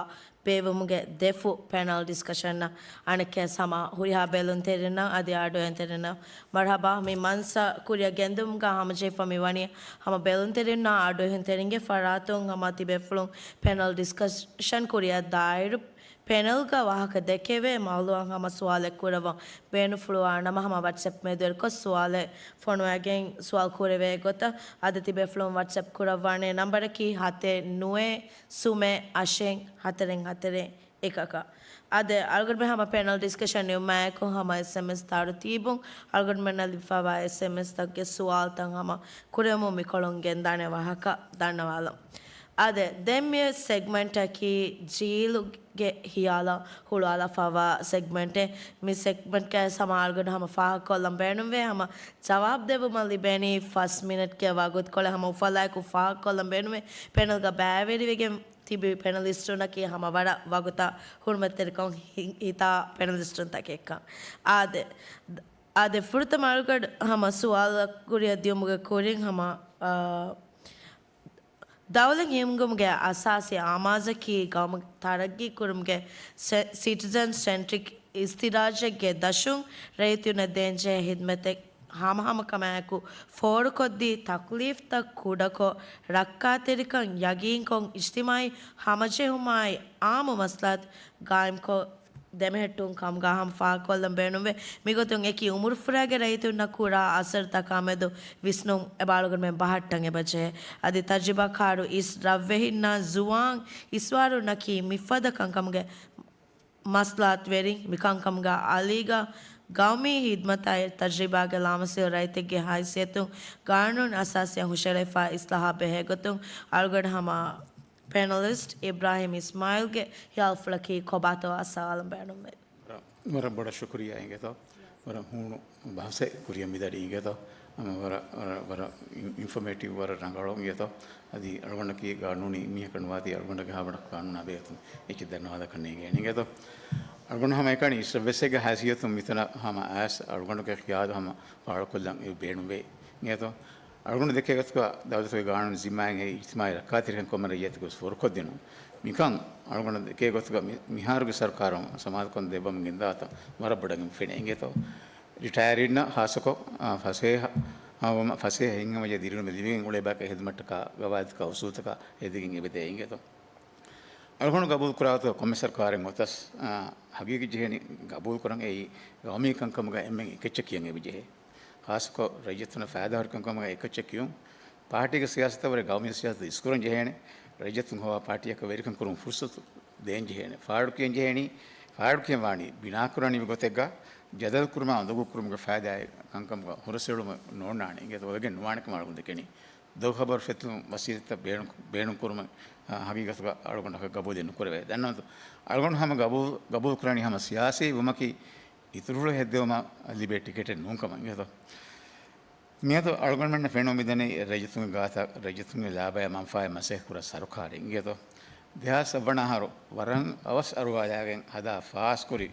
ބޭއްވުމުގެ ދެފުށް ޕެނަލް ޑިސްކަޝަންއަށް އަނެއްކާވެސް ހަމަ ހުރިހާ ބެލުންތެރިންނަށް އަދި އަޑުއެހުންތެރިންނަށް މަރުޙަބާ. މި މަންސަ ކުރިއަށް ގެންދިއުމުގަ ހަމަޖެހިފަ މިވަނީ ހަމަ ބެލުންތެރިންނާ އަޑުއެހުންތެރިންގެ ފަރާތުން ހަމަ ތިބޭފުޅުން ޕެނަލް ޑިސްކަޝަން ކުރިއަށް ދާއިރު، ޕެނަލްގަ ވާހަކަ ދެކެވޭ މައުޟޫޢަށް ހަމަ ސުވާލެއް ކުރައްވަން ބޭނުންފުޅުވާ ނަމަ، ހަމަ ވަޓްސްއެޕް މެދުވެރިކޮށް ސުވާލެއް ފޮނުވައިގެން ސުވާލު ކުރެވޭ ގޮތަށް އަދި ތިބޭފުޅުން ވަޓްސްއެޕް ކުރައްވާނެ ނަންބަރަކީ ހަތެއް ނުވެ ސުމެއް އަށެއް ހަތަރެއް ހަތަރެއް އެކަކަށް. އާދެ، އަޅުގަނޑުމެން ހަމަ ޕެނަލް ޑިސްކަޝަން ނިމުމާއެކު ހަމަ އެސްއެމްއެސް ތާރު ތީބުން އަޅުގަނޑުމެންނަށް ލިބިފައިވާ އެސްއެމްއެސްތަކުގެ ސުވާލުތައް ހަމަ ކުރެވެމުން މިކޮޅުން ގެންދާނެ ވާހަކަ ދަންނަވާލަން. އާދެ، ދެން މި ސެގްމަންޓަކީ ޖީލުގެ ހިޔާލަށް ހުޅުވާލާފައިވާ ސެގްމަންޓެއް. މި ސެގްމަންޓްގައި ހަމަ އަޅުގަނޑު ހަމަ ފާހަގަކޮށްލަން ބޭނުންވޭ ހަމަ ޖަވާބު ދެއްވުމަށް ލިބޭނީ ފަސް މިނެޓްގެ ވަގުތުކޮޅެއް. ހަމަ އުފަލާއެކު ފާހަގަކޮށްލަން ބޭނުންވޭ ޕެނަލްގަ ބައިވެރިވެގެން ތިބި ޕެނަލިސްޓުންނަކީ ހަމަ ވަރަށް ވަގުތާ ހުރުމަތްތެރިކަން ހި-، ހިތާ ޕެނަލިސްޓުންތަކެއްކަން. އާދެ، އާދެ، ފުރަތަމަ އަޅުގަޑު ހަމަ ސުވާލަށް ކުރިއަށް ދިޔުމުގެ ކުރިން ހަމަ، އާ، ދައުލަތް ހިންގުމުގެ އަސާސީ އާމާޒަކީ ގައުމު ތަރައްގީ ކުރުމުގެ ސެ-، ސިޓިޒަން ސެންޓްރިކް އިސްތިރާޖެއްގެ ދަށުން ރައްޔިތުންނަށް ދޭންޖެހޭ ހިދްމަތެއް ހަމަހަމަކަމާއެކު ފޯރުކޮށްދީ، ތަކުލީފްތައް ކުޑަކޮށް، ރައްކާތެރިކަން ޔަގީންކޮށް، އިޖްތިމާޢީ ހަމަޖެހުމާއި އާއްމު މަސްލަހަތު ގާއިމްކޮށް ދެމެހެއްޓުން ކަމުގަ ހަމަ ފާހަގަކޮށްލަން ބޭނުންވޭ. މިގޮތުން އެކި އުމުރުފުރާގެ ރައްޔިތުންނަށް ކުރާ އަސަރުތަކާމެދު ވިސްނުން އެބަ އަޅުގަނޑުމެން ބަހައްޓަން އެބަޖެހޭ. އަދި ތަޖްރިބާކާރު އިސް ރަށްވެހިންނާ ޒުވާން އިސްވާރުންނަކީ މިފަދަ ކަންކަމުގެ މަސްލަހަތުވެރިން. މިކަންކަމުގަ އަލީގަ ގައުމީ ހިދްމަތާއި ތަޖްރިބާގެ ލާމަސްތު ރައްޔިތެއްގެ ހައިސިއްޔަތުން ގާނޫނު އަސާސީއަށް ހުށަހެޅިފަ އިސްލާހާ ބެހޭގޮތުން އަޅުގަނޑު ހަމަ ޕެނަލިސްޓް އިބްރާހިމް އިސްމާއިލްގެ ހިޔާލުފުޅަކީ ކޮބާތޯ އަސް ސަވާލުން ބޭނުންވޭ. ވަރަށް، ވަރަށް ބޮޑަށް ޝުކުރިއްޔާ އިނގޭތޯ. ވަރަށް ހޫނު ބަހުސެއް ކުރިއަށް މިދަނީ އިނގޭތޯ. ހަމަ ވަރަށް، ވަރަށް، ވަރަށް އިން-، އިންފޮމޭޓިވް، ވަރަށް ރަނގަޅު އިނގޭތޯ. އަދި އަޅުގަނޑަކީ ގާނޫނީ މީހަކަށް ނުވާތީ އަޅުގަނޑަކަށް ހާވަނަ ގާނޫނާ ބެހޭ އެއްޗެއް ދަންނަވާލާކަށް ނޭނގޭނެ އިނގޭތޯ. އަޅުގަނޑު ހަމަ އެކަނި އިސްރަށްވެސްއެއްގެ ހައިސިއްޔަތުން މިތަނަށް ހަމަ އައިސް އަޅުގަނޑުގެ ޚިޔާލު ހަމަ ފާޅުކޮށްލަން އެ ބޭނުންވޭ އިނގޭތޯ. އަޅުގަނޑު ދެކޭ ގޮތުގަ ދައުލަތުގެ ގާނޫނު ޒިންމާއިން އެ އިޖްތިމާޢީ ރައްކާތެރިކަން ކޮންމެ ރައްޔިތަކު ފޯރުކޮށްދިނުން. މިކަން އަޅުގަނޑު ދެކޭ ގޮތުގަ މި-، މިހާރުގެ ސަރުކާރުން ސަމާލުކޮށް ދެއްވަމުން ގެންދާތަން ވަރަށް ބޮޑަށް ފެނޭ އިނގޭތޯ. ރިޓަޔަރީންނަށް ހާއްސަކޮށް، އާ، ފަސޭހަ، އާ، ވަމަ-، ފަސޭހަ ހިތްހަމަޖެހި ދިރިއުޅުމެއް ލިބިގެން އުޅޭ ބަޔަކަށް ހިދުމަތްޓަކާ ގަވާއިދުތަކާ އުސޫލުތަކާ ހެދިގެން އެބަދޭ އިނގޭތޯ. އަޅުގަނޑު ގަބޫލުކުރާތޯ ކޮންމެ ސަރުކާރެއް އޮތަސް، އާ، ހަގީގަތް ޖެހޭނީ ގަބޫލުކުރަން އެއީ ގައުމީ ކަންކަމުގަ އެންމެން އެކައްޗަށް ކިޔަން އެބަޖެހޭ. ޚާއްޞަކޮށް ރައްޔިތުންނަށް ފައިދާހުރި ކަންކަމުގަ އެކައްޗަށް ކިޔުން. ޕާޓީގެ ސިޔާސަތަށް ވުރެ ގައުމީ ސިޔާސަތު އިސްކުރަން ޖެހޭނެ. ރައްޔިތުން ހޮވާ ޕާޓީއަކަށް ވެރިކަން ކުރުމުގެ ފުރުސަތު ދޭން ޖެހޭނެ. ފާޑުކިޔަން ޖެހޭނީ، ފާޑުކިޔަން ވާނީ ބިނާކުރަނިވި ގޮތެއްގަ ޖަދަލު ކުރުމާ އުނދަގޫ ކުރުމުގެ ފައިދާއެއް ކަންކަމުގަ ހުރަސްއެޅުމެއް ނޯންނާނެ އިނގޭތޯ. ވެގެން ނުވާނެ ކަމަށް އަޅުގަނޑު ދެކެނީ. ދޮގު ޚަބަރު ފެތުން ވަސީލަތްތައް ބޭނުން، ބޭނުން ކުރުމަށް، އާ، ހަގީގަތުގަ އަޅުގަނޑަކަށް ގަބޫލެއް ނުކުރެވޭ. ދަންނަވަންތޯ. އަޅުގަނޑު ހަމަ ގަބޫލު، ގަބޫލު ކުރަނީ ހަމަ ސިޔާސީ ވުމަކީ އިތުރު ހުޅަ ހެއްދެވުމަށް ލިބޭ ޓިކެޓެއް ނޫން ކަމަށް އިނގޭތޯ. މިއަދު އަޅުގަނޑުމެންނަށް ފެނުން މިދަނީ ރައްޔިތުންގެ ގާތަށް ރައްޔިތުންގެ ލާބަޔަށް މަންފާއަށް މަސައްކަތް ކުރާ ސަރުކާރެއް އިނގޭތޯ. ދެހާސް އަށްވަނަ އަހަރު ވަރަށް އަވަސް އަރުވާލާގެން ހަދާ ފާސްކުރި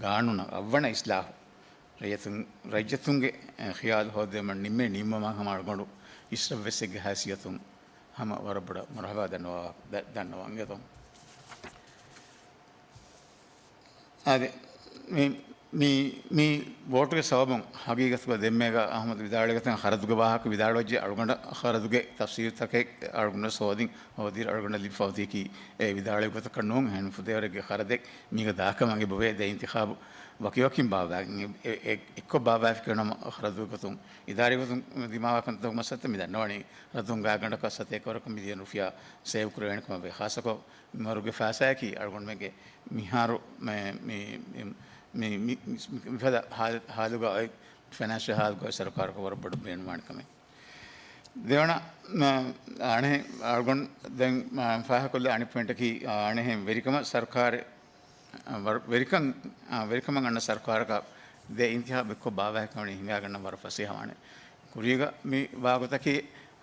ގާނޫނަށް އަށްވަނަ އިސްލާހު. ރައްޔިތުން، ރައްޔިތުންގެ، އެ، ޚިޔާލު ހޯއްދެވުމަށް ނިންމޭ ނިންމުމަށް ހަމަ އަޅުގަނޑު އިސްރަށްވެސްއެއްގެ ހައިސިއްޔަތުން ހަމަ ވަރަށް ބޮޑަށް މަރުޙަބާ ދަންނަވާ، ދަ-، ދަންނަވަން އިނގޭތޯ. އާދެ، މި، މި، މި ވޯޓުގެ ސަބަބުން ހަގީގަތުގަ ދެންމެގަ އަޙްމަދު ވިދާޅުވިގޮތަށް ޚަރަދުގެ ވާހަކަ ވިދާޅުވެއްޖެ. އަޅުގަނޑަށް ޚަރަދުގެ ތަފްސީލުތަކެއް އަޅުގަނޑަށް ހޯދިން ހޯދިއިރު އަޅުގަނޑަށް ލިބި ފަހުތީކީ އެ ވިދާޅުވި ގޮތަކަށް ނޫން. އެހެން ފުދޭވަރެއްގެ ޚަރަދެއް މީގަ ދާކަމަށް އެބަވޭ. ދެ އިންތިޚާބު ވަކިވަކިން ބާއްވާގެން އެ-، އެ-، އެއްކޮށް ބާއްވާފި ކިޔަނަމަ ޚަރަދުގެ ގޮތުން އިދާރީ ގޮތުން ދިމާވާ ކަންތައް މައްސަލަތައް މި ދަންނަވަނީ. ޚަރަދުން ގާތްގަނޑަކަށް ސަތޭކަ ވަރަކަށް މިލިޔަން ރުފިޔާ ސޭވް ކުރެވޭނެ ކަމަށް ވޭ. ޚާއްޞަކޮށް މިވަރުގެ ފައިސާއަކީ އަޅުގަނޑުމެންގެ މިހާރު މެ-، މި-، މި-، މި-، މި-، މި-، މިފަދަ ހާލު-، ހާލުގަ އޮތް، ފައިނޭންޝަލް ހާލުގަ އޮތް ސަރުކާރަކަށް ވަރަށް ބޮޑަށް ބޭނުންވާނެ ކަމެއް. ދެވަނަ، މަ-، އަނެއް އަޅުގަނޑު ދެން، މަ-، ފާހަގަކޮށްލާ އަނެއް ޕޮއިންޓަކީ، އަނެއްހެން ވެރިކަމަށް ސަރުކާރެއް، ވަރު-، ވެރިކަން، ވެރިކަމަށް އަންނަ ސަރުކާރަކަށް ދެ އިންތިޚާބު އެއްކޮށް ބާއްވާފައިވަނީ ހިނގާގަންނަން ވަރަށް ފަސޭހަވާނެ. ކުރީގަ މި ވާގޮތަކީ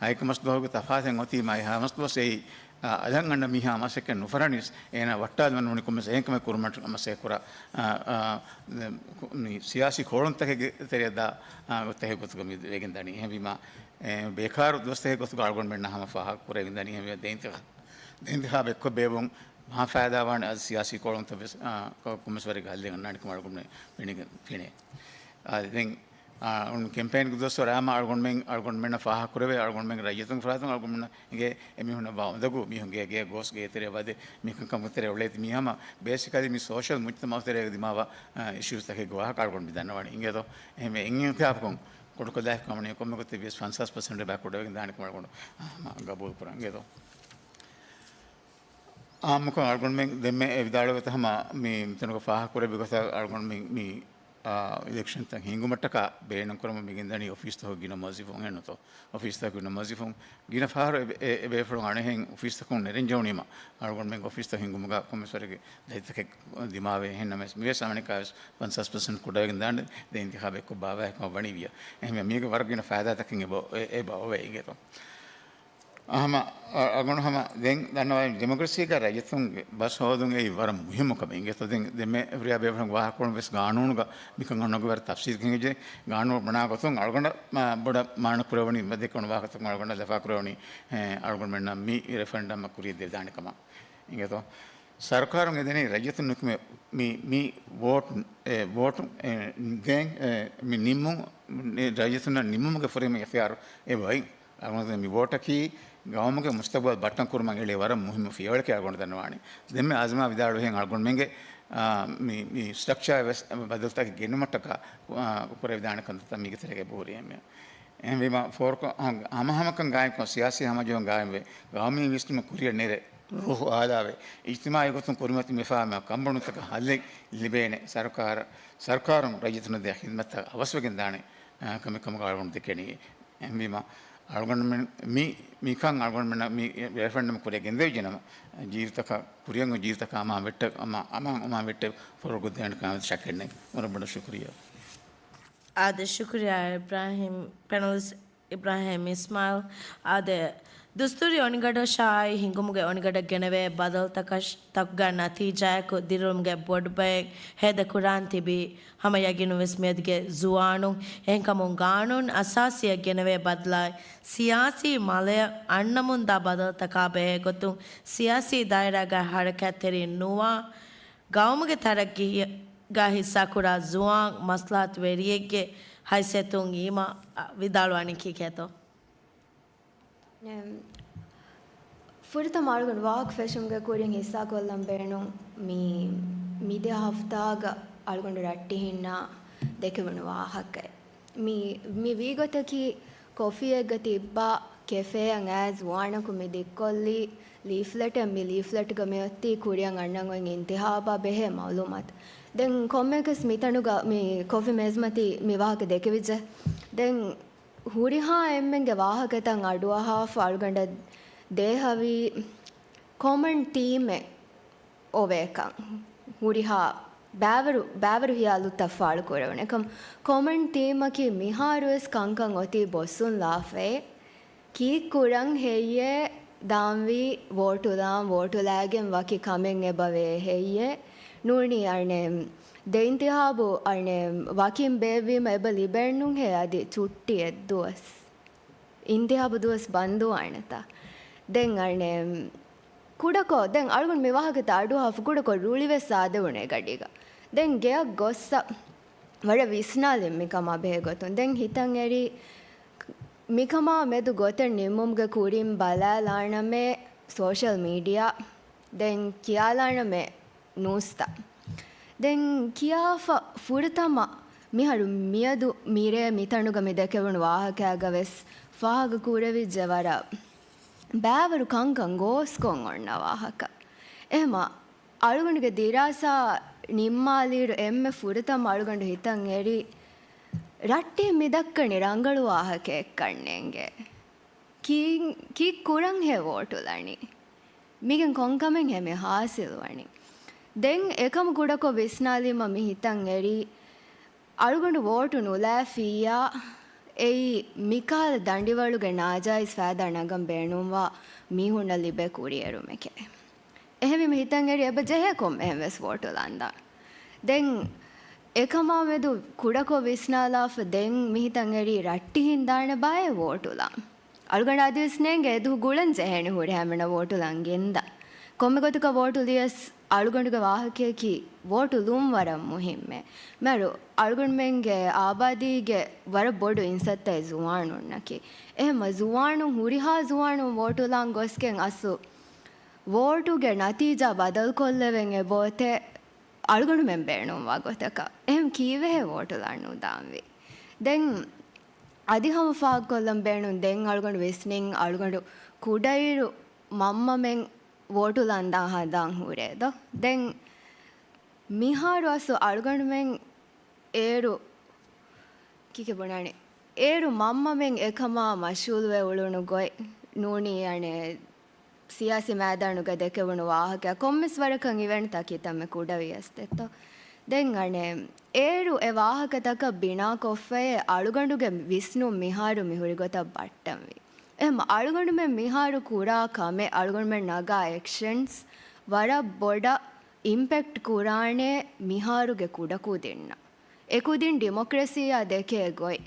ހަތް މަސްދުވަހުގެ ތަފާތެއް އޮތީމާ، އެ ހަތް މަސްދުވަސް އެއީ، އަ، އަލަށް އަންނަ މީހާ މަސައްކަތް ނުފަރަނީސް، އޭނާ ވައްޓާލުމަށް ނޫނީ ކޮންމެސް އެހެން ކަމެއް ކުރުމަށް މަސައްކަތް ކުރާ، އަ، އަ، މި ސިޔާސީ ކޯޅުންތަކެއްގެ ތެރެއަށް ދާ، އަ، ގޮތްތަކެއް ގޮތުގަ މި ވެގެން ދަނީ. އެހެންވީމާ، އެ، ބޭކާރު ދުވަސްތަކެއް ގޮތުގަ އަޅުގަނޑުމެންނަށް ހަމަ ފާހަގަ ކުރެވިގެން ދަނީ. އެހެންވީމާ، ދެ އިންތިޚާ-، ދެ އިންތިޚާބު އެއްކޮށް ބޭއްވުން މާ ފައިދާވާނެ. އަދި ސިޔާސީ ކޯޅުންތައް ވެސް، އާ، ކޮ-، ކޮންމެސް ވަރެއްގެ ހައްލެއް އަންނާނެ ކަމަށް އަޅުގަނޑު ފެނިގެން ފެނޭ. އާ، ދެން، އާ، ކެމްޕޭންގެ ދުވަސްވަރު އާމާ އަޅުގަނޑުމެން، އަޅުގަނޑުމެންނަށް ފާހަގަ ކުރެވޭ، އަޅުގަނޑުމެން ރައްޔިތުން ފަރާތުން އަޅުގަނޑުމެންނަށް އެނގޭ އެމީހުންނަށް ވާ އުނދަގޫ، މީހުން ގޭ ގޭ ގޯސް ގޭތެރެ ވަދެ، މިކަންކަމުގެ ތެރެ އުޅޭތި މީ ހަމަ ބޭސިކަލީ މި ސޯޝަލް މުޖްތަމައު ތެރޭގަ ދިމާވާ، އާ، އިޝޫސްތަކެއްގެ ވާހަކަ އަޅުގަނޑު މި ދަންނަވަނީ އިނގޭތޯ. އެހެންވެ އެން އިންތިޚާބުކޮށް ކުޑަކޮށްލާފި ކަމަނީ ކޮންމެ ގޮތެއް ވިޔަސް ފަންސާސް ޕަސެންޓް ބައި ކުޑަވެގެން ދާނެ ކަމަށް އަޅުގަނޑު، އާ، ހަމަ ގަބޫލު ކުރަން އިނގޭތޯ. އާއްމުކޮށް އަޅުގަނޑުމެން ދެންމެ އެ ވިދާޅުވި ގޮތަށް ހަމަ މި މިތަނުގަ ފާހަގަ ކުރެއްވި ގޮތަށް އަޅުގަނޑުމެން މި، އާ، އިލެކްޝަންތައް ހިންގުމަށްޓަކާ ބޭނުންކުރަމުން މިގެންދަނީ އޮފީސްތަކުގެ ގިނަ މުވައްޒަފުން އެހެންނުތޯ؟ އޮފީސްތަކުގެ ގިނަ މުވައްޒަފުން ގިނަ ފަހަރު އެ، އެ، އެބޭފުޅުން އަނެއްހެން އޮފީސްތަކުން ނެރެން ޖެހުނީމަ އަޅުގަނޑުމެން އޮފީސްތައް ހިންގުމުގަ ކޮންމެސް ވަރެއްގެ ދަތިތަކެއް ދިމާވޭ. އެހެންނަމަވެސް މިވެސް އަނެއްކާވެސް ފަންސާސް ޕަސެންޓް ކުޑަވެގެން ދާނެ ދެ އިންތިޚާބެއްކޮށް ބާވާ ކަމަށް ވަނީ ވިޔަ. އެހެންވެ މީގެ ވަރަށް ގިނަ ފައިދާތަކެއް އެބަ، އެ، އެބަ އޮވޭ އިނގޭތޯ. ހަމަ އަ-، އަގުނު ހަމަ ދެން ދަންނަވާ ޑިމޮކްރަސީގަ ރައްޔިތުންގެ ބަސް ހޯދުން އެއީ ވަރަށް މުހިއްމު ކަމެއް. އިނގޭތޯ ދެން ދެންމެ އެފްރިޔާ ބޭފުޅުން ވާހަކަކޮޅުން ވެސް ގާނޫނުގަ މިކަން އަންނަ ގޮތް ވަރަށް ތަފްސީލްކޮށް އެނގިއްޖެ. ގާނޫނު ބުނާ ގޮތުން އަޅުގަނޑަށް މާ ބޮޑަށް މާނަ ކުރެވުނީ ދެކެވުނު ވާހަކަތަކުން އަޅުގަނޑަށް ލަފާ ކުރެވުނީ، އެ، އަޅުގަނޑުމެންނަށް މި ރެފަރެންޑަމް ކުރިއަށް ދެވިދާނެ ކަމަށް. އިނގޭތޯ؟ ސަރުކާރުން އެދެނީ ރައްޔިތުން ނުކުމެ މި، މި ވޯޓު، އެ، ވޯޓު، އެ، ދޭން، އެ، މި ނިންމުން، އެ، ރައްޔިތުންނަށް ނިންމުމުގެ ފުރިހަމަ އިޚްތިޔާރު އެބައި. އަޅުގަނޑު މި ވޯޓަކީ ގައުމުގެ މުސްތަގުބަލް ބައްޓަން ކުރުމަށް އެޅޭ ވަރަށް މުހިއްމު ފިޔަވަޅެކޭ އަޅުގަނޑު ދަންނަވާނީ. ދެންމެ އާޒްމާ ވިދާޅުވިހެން އަޅުގަނޑުމެންގެ، އާ، މި، މި ސްޓްރަކްޗާ ވެސް ބަދަލުތަކެއް ގެންނުމަށްޓަކާ، އާ، ކުރެވިދާނެ ކަންތައްތައް މީގެ ތެރޭގަ އެބަހުރި އެންމެ. އެހެންވީމަ، ފޯރުކޮށް، ހަ-، ހަމަހަމަކަން ގާއިމްކޮށް، ސިޔާސީ ހަމަޖެހުން ގާއިމްވެ، ގައުމީ ވިސްނުމަށް ކުރިއަށް ނެރެ، ރޫހު އާލާވެ، އިޖްތިމާޢީ ގޮތުން ކުރިމަތި މިފާމަ ކަންބޮޑުންތަކަށް ހައްލެއް ލިބޭނެ، ސަރުކާރަށް، ސަރުކާރުން ރައްޔިތުންނަށް ދޭ ޚިދްމަތްތައް އަވަސްވެގެން ދާނެ، އާ، ކަމެއް ކަމުގަ އަޅުގަނޑު ދެކެނީ. އެހެންވީމަ، އަޅުގަނޑުމެން މި، މިކަން އަޅުގަނޑުމެންނަށް މި ރެފަރެންޑަމް ކުރިއަށް ގެންދެވިއްޖެނަމަ، ޖީވިތަކަށް ކުރިއަށް ޖީވިތަކަށް އަމާން ވެއްޓެ، އަމާ، އަމާން އަމާން ވެއްޓެ ފޮރުވަރު ކޮށްދޭނެ ކަމަށް ޝައްކެއް ނެތް. ވަރަށް ބޮޑަށް ޝުކުރިއްޔާ. އާދެ، ޝުކުރިއްޔާ އިބްރާހިމް، ޕެނަލިސްޓް އިބްރާހިމް އިސްމާއިލް. އާދެ، ދުސްތޫރީ އޮނިގަނޑަށާއި ހިނގުމުގެ އޮނިގަނޑަށް ގެނެވޭ ބަދަލުތަކަށް، ތަކުގެ ނަތީޖާއަކު ދިރިއުޅުމުގެ ބޮޑުބައެއް ހޭދަކުރާން ތިބީ. ހަމަ ޔަގީނުން ވެސް މިއަދުގެ ޒުވާނުން އެހެންކަމުން ގާނޫނު އަސާސީއަށް ގެނެވޭ ބަދަލާއި، ސިޔާސީ މަލެއަށް އަންނަމުންދާ ބަދަލުތަކާ ބެހޭގޮތުން ސިޔާސީ ދާއިރާގައި ޙަރަކާތްތެރި ނުވާ، ގައުމުގެ ތަރައްގީގަ ހިއްސާކުރާ ޒުވާން މަސްލަހަތު ވެރިއެއްގެ ހައިސިއްޔަތުން އީމާ ވިދާޅުވާނީ ކީކޭތޯ؟ ނޭ، ފުރަތަމަ އަޅުގަނޑު ވާހަކަ ފެށުމުގެ ކުރިން ހިއްސާކޮށްލަން ބޭނުން މި، މިދިޔަ ހަފްތާގަ އަޅުގަނޑު ރައްޓެހިންނާ ދެކެވުނު ވާހަކައެއް. މި، މި ވީގޮތަކީ ކޮފީއެއްގަ ތިއްބާ ކެފޭއަށް އައިސް ޒުވާނަކު މި ދިއްކޮށްލީ ލީފްލެޓެއް. މި ލީފްލެޓްގަ މިއޮތީ ކުރިއަށް އަންނަން އޮތް އިންތިހާބާ ބެހޭ މައުލޫމާތު. ދެން ކޮންމެއަކަސް މިތަނުގަ މި ކޮފީ މޭޒުމަތީ މި ވާހަކަ ދެކެވިއްޖެ. ދެން ހުރިހާ އެންމެންގެ ވާހަކަތައް އަޑުއަހާފަ އަޅުގަނޑަށް ދޭހަވީ ކޮމަން ތީމެއް އޮވޭކަން. ހުރިހާ ބާވަރު، ބާވަރު ހިޔާލުތައް ފާޅުކުރެވުނެކަން. ކޮމަން ތީމަކީ މިހާރުވެސް ކަންކަން އޮތީ ބޮއްސުން ލާފައޭ. ކީއްކުރަން ހެއްޔޭ؟ ދާންވީ ވޯޓުލާން، ވޯޓުލާގެން ވަކި ކަމެއް އެބަވޭ ހެއްޔޭ؟ ނޫނީ އަނެއް ދެ އިންތިހާބު އަނެއް ވަކިން ބޭއްވީމަ އެބަ ލިބެންނުން ހޭ އަދި ޗުއްޓި އެއްދުވަސް. އިންތިހާބު ދުވަސް ބަންދުވާނެތާ. ދެން އަނެއް ކުޑަކޮށް، ދެން އަޅުގަނޑު މި ވާހަކަތައް އަޑުއަހާފަ ކުޑަކޮށް ރުޅިވެސް ސާދެވުނޭ ގަޑީގަ. ދެން ގެއަށް ގޮއްސަ ވަރަށް ވިސްނާލިން މިކަމާ ބެހޭ ގޮތުން. ދެން ހިތަށް އެރީ މިކަމާ މެދު ގޮތެއް ނިންމުމުގެ ކުރިން ބަލާލާނަމޭ ސޯޝަލް މީޑިއާ، ދެން ކިޔާލާނަމޭ ނޫސްތައް. ދެން ކިޔާފަ ފުރަތަމަ މިހާރު މިއަދު މިރޭ މިތަނުގަ މި ދެކެވުނު ވާހަކައިގަ ވެސް ފާހަގަ ކުރެވިއްޖެ ވަރަށް ބާވަރު ކަންކަން ގޯސްކޮށް އޮންނަ ވާހަކަ. އެހެމަ އަޅުގަނޑުގެ ދިރާސާ ނިންމާލިއިރު އެންމެ ފުރަތަމަ އަޅުގަނޑު ހިތަށް އެރީ، ރައްޓެހި މި ދައްކަނީ ރަނގަޅު ވާހަކައެއްކަންނޭނގެ. ކީ، ކީއްކުރަން ހޭ ވޯޓުލަނީ؟ މީގެން ކޮންކަމެއް ހޭ މި ހާސިލްވަނީ؟ ދެން އެކަމު ކުޑަކޮށް ވިސްނާލީމަ މި ހިތަށް އެރީ، އަޅުގަނޑު ވޯޓު ނުލާފިއްޔާ، އެއީ މިކަހަލަ ދަނޑިވަޅުގެ ނާޖާއިޒް ފައިދާ ނަގަން ބޭނުންވާ މީހުންނަށް ލިބޭ ކުރިއެރުމެކޭ. އެހެންވީމަ ހިތަށް އެރީ އެބަ ޖެހޭ ކޮންމެހެން ވެސް ވޯޓުލަންދާ. ދެން އެކަމާ މެދު ކުޑަކޮށް ވިސްނާލާފަ ދެން މި ހިތަށް އެރީ ރައްޓެހިން ދާނެ ބައެއް ވޯޓުލާން. އަޅުގަނޑަށް އަދިވެސް ނޭނގެ އެދު ގުޅަން ޖެހޭނެ ހުރިހާ އެންމެނަށް ވޯޓުލަން ގެންދާ. ކޮންމެ ގޮތަކަށް ވޯޓުލިޔަސް އަޅުގަނޑުގެ ވާހަކަޔަކީ ވޯޓުލުން ވަރަށް މުހިއްމޭ. މިހާރު އަޅުގަނޑުމެންގެ އާބާދީގެ ވަރަށް ބޮޑު އިންސައްތައެއް ޒުވާނުންނަކީ. އެހެންމަ ޒުވާނުން ހުރިހާ ޒުވާނުން ވޯޓުލާން ގޮސްގެން އަސްލު ވޯޓުގެ ނަތީޖާ ބަދަލުކޮށްލެވެން އެބައޮތޭ އަޅުގަނޑުމެން ބޭނުންވާ ގޮތަކަށް. އެހެން ކީއްވެހޭ ވޯޓުލާން ނުދާންވީ؟ ދެން އަދި ހަމަ ފާހަގަކޮށްލަން ބޭނުން. ދެން އަޅުގަނޑު ވިސްނިން އަޅުގަނޑު ކުޑައިރު މަންމަމެން ވޯޓުލަން ދާ ހަނދާން ހުރޭ ދޯ. ދެން މިހާރު އަސްލު އަޅުގަނޑުމެން އޭރު ކިކެ ބުނާނެ. އޭރު މަންމަމެން އެކަމާ މަޝްޣޫލުވެ އުޅުނު ގޮތް ނޫނީ އަނެއް ސިޔާސީ މައިދާނުގަ ދެކެވުނު ވާހަކަ ކޮންމެސް ވަރަކަށް އިވެންޓްތައް ކިތަންމެ ކުޑަވިޔަސް ދެއްތޯ. ދެން އަނެއް އޭރު އެ ވާހަކަތަކަށް ބިނާކޮށްފައޭ އަޅުގަނޑުގެ ވިސްނުން މިހާރު މިހުރި ގޮތަށް ބައްޓަންވީ. އެހެން އަޅުގަނޑުމެން މިހާރު ކުރާ ކަމެއް، އަޅުގަނޑުމެން ނަގާ އެކްޝަންސް ވަރަށް ބޮޑަށް އިމްޕެކްޓް ކުރާނެ މިހާރުގެ ކުޑަކުދިންނަށް. އެކުދިން ޑިމޮކްރަސީއާ ދެކޭ ގޮތް،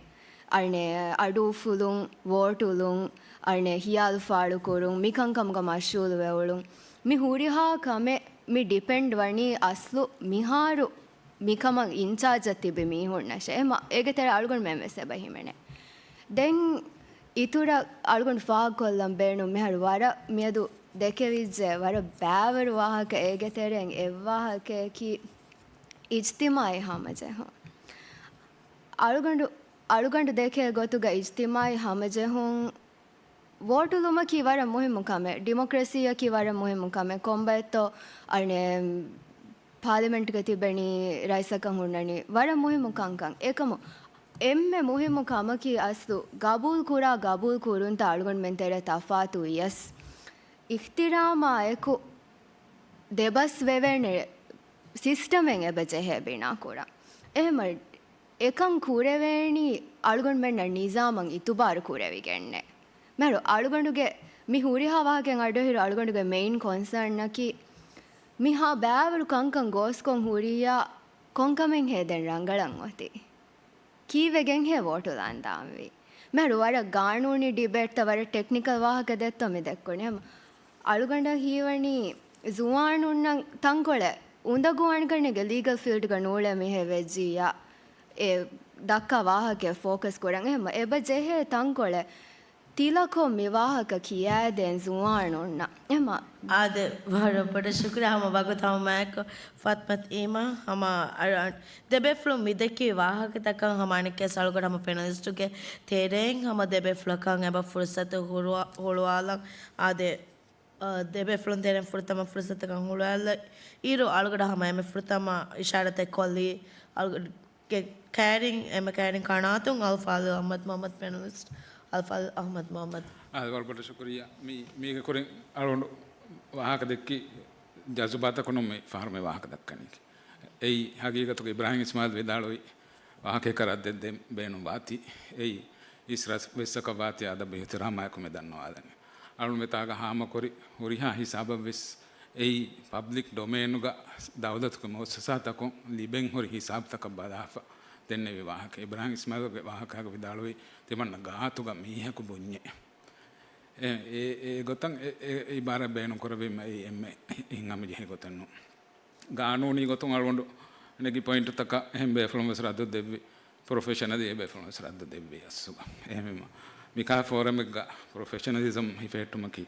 އަނެއް އަޑުއުފުލުން، ވޯޓުލުން، އަނެއް ހިޔާލު ފާޅުކުރުން، މިކަންކަމުގަ މަޝްޣޫލުވެ އުޅުން. މި ހުރިހާ ކަމެއް މި ޑިޕެންޑް ވަނީ އަސްލު މިހާރު މިކަމަށް އިންޗާޖަށް ތިބި މީހުންނަށޭ. އެހެމަ އޭގެ ތެރޭ އަޅުގަނޑުމެން ވެސް އެބަ ހިމެނޭ. ދެން އިތުރަށް އަޅުގަނޑު ފާހަގަކޮށްލަން ބޭނުން މިހާރު ވަރަށް މިއަދު ދެކެވިއްޖެ ވަރަށް ބައިވަރު ވާހަކަ. އޭގެ ތެރެއިން އެއްވާހަކަޔަކީ އިޖްތިމާޢީ ހަމަޖެހުން. އަޅުގަނޑު، އަޅުގަނޑު ދެކޭ ގޮތުގަ އިޖްތިމާޢީ ހަމަޖެހުން ވޯޓުލުމަކީ ވަރަށް މުހިއްމު ކަމެއް، ޑިމޮކްރަސީއަކީ ވަރަށް މުހިއްމު ކަމެއް. ކޮންބައެއްތޯ އަނެއް ޕާލިމެންޓްގަ ތިބެނީ ރައީސަކަށް ހުންނަނީ ވަރަށް މުހިއްމު ކަންކަން. އެކަމު އެންމެ މުހިއްމު ކަމަކީ އަސްލު ގަބޫލު ކުރާ، ގަބޫލު ކުރުންތައް އަޅުގަނޑުމެން ތެރޭ ތަފާތު ވިޔަސް، އިޙްތިރާމާ އެކު ދެބަސް ވެވޭނެ ސިސްޓަމެއް އެބަ ޖެހޭ ބިނާ ކުރަން. އެހެމަ އެކަން ކުރެވޭނީ އަޅުގަނޑުމެންނަށް ނިޒާމަށް އިތުބާރު ކުރެވިގެންނޭ. މިހާރު އަޅުގަނޑުގެ މި ހުރިހާ ވާހަކައިން އަޑުއެހިރު އަޅުގަނޑުގެ މެއިން ކޮންސާންއަކީ މިހާ ބައިވަރު ކަންކަން ގޯސްކޮށް ހުރިއްޔާ ކޮންކަމެއްހޭ ދެން ރަނގަޅަށް އޮތީ؟ ކީއްވެގެންހޭ ވޯޓުލާން ދާންވީ؟ މިހާރު ވަރަށް ގާނޫނީ ޑިބޭޓްތައް ވަރަށް ޓެކްނިކަލް ވާހަކަ ދެއްތޯ މި ދެއްކުނީ. ހަމަ އަޅުގަނޑަށް ހީވަނީ ޒުވާނުންނަށް ތަންކޮޅެއް އުނދަގޫ އަންގަންނޭގެ ލީގަލް ފީލްޑްގަ ނޫޅޭ މީހެއް ވެއްޖިއްޔާ އެ ދައްކާ ވާހަކައެއް ފޯކަސް ކުރަން. އެހެމަ އެބަ ޖެހޭ ތަންކޮޅެއް ތިލަކޮށް މި ވާހަކަ ކިޔާދޭން ޒުވާނުންނަށް. އެހެމަ އާދެ، ވަރަށް ބޮޑަށް ޝުކުރިއްޔާ ހަމަ ވަގުތު ހަމައެކު ފާތިމަތް އީމާ. ހަމަ އަ-، ދެބޭފުޅުން މިދެއްކި ވާހަކަތަކަށް ހަމަ އަނެއްކާވެސް އަޅުގަނޑު ހަމަ ޕެނަލިސްޓުގެ ތެރެއިން ހަމަ ދެބޭފުޅަކަށް އެބަ ފުރުސަތު ހުޅުވާ-، ހުޅުވާލަން. އާދެ، އަ، ދެބޭފުޅުން ތެރެއިން ފުރަތަމަ ފުރުސަތަކަށް ހުޅުވާލައި އިރު އަޅުގަޑަށް ހަމަ އެންމެ ފުރަތަމަ އިޝާރަތެއް ކޮށްލީ އަޅުގަޑުގެ ކައިރިން، އެންމެ ކައިރިން ކަނާތުން އަލްފާޟިލް އަޙްމަދު މުޙައްމަދު ޕެނަލިސްޓް އަލްފާޟިލް އަޙްމަދު މުޙައްމަދު. އާދެ، ވަރަށް ބޮޑަށް ޝުކުރިއްޔާ. މި، މީގެ ކުރިން އަޅުގަނޑު ވާހަކަ ދެއްކި ޖަޒުބާތަކުން މި ފަހަރު މި ވާހަކަ ދައްކަނީކީ. އެއީ ހަގީގަތުގަ އިބްރާހިމް އިސްމާޢީލް ވިދާޅުވި ވާހަކައަކަށް ރައްދެއް ދޭން ބޭނުން ވާތީ. އެއީ އިސް ރަސް ވެއްސަކަށް ވާތީ އަދަބު އިޙްތިރާމާއެކު މި ދަންނަވާލަނީ. އަޅުން މިތާގަ ހާމަކުރި ހުރިހާ ހިސާބަށްވެސް އެއީ ޕަބްލިކް ޑޮމޭނުގަ ދައުލަތުގެ މުއައްސަސާތަކުން ލިބެން ހުރި ހިސާބުތަކަށް ބަލާފަ ދެންނެވި ވާހަކަ. އިބްރާހިމް އިސްމާޢީލްގެ ވާހަކައިގަ ވިދާޅުވީ ތިމަންނަ ގާތުގަ މީހަކު ބުންޏޭ. އެ، އެ، އެ ގޮތަށް އެ، އެ އިބާރާތް ބޭނުން ކުރެވީމަ އެއީ އެންމެ ހިތްހަމަޖެހޭ ގޮތެއް ނޫން. ގާނޫނީ ގޮތުން އަޅުގަނޑު ނެގި ޕޮއިންޓުތަކަށް އެހެން ބޭފުޅުން ވެސް ރައްދު ދެއްވި، ޕްރޮފެޝަނަލީ އެ ބޭފުޅުން ވެސް ރައްދު ދެއްވި އަސްލުގަ. އެހެންވީމަ، މިކާ ފޯރަމެއްގަ ޕްރޮފެޝަނަލިޒަމް ހިފެހެއްޓުމަކީ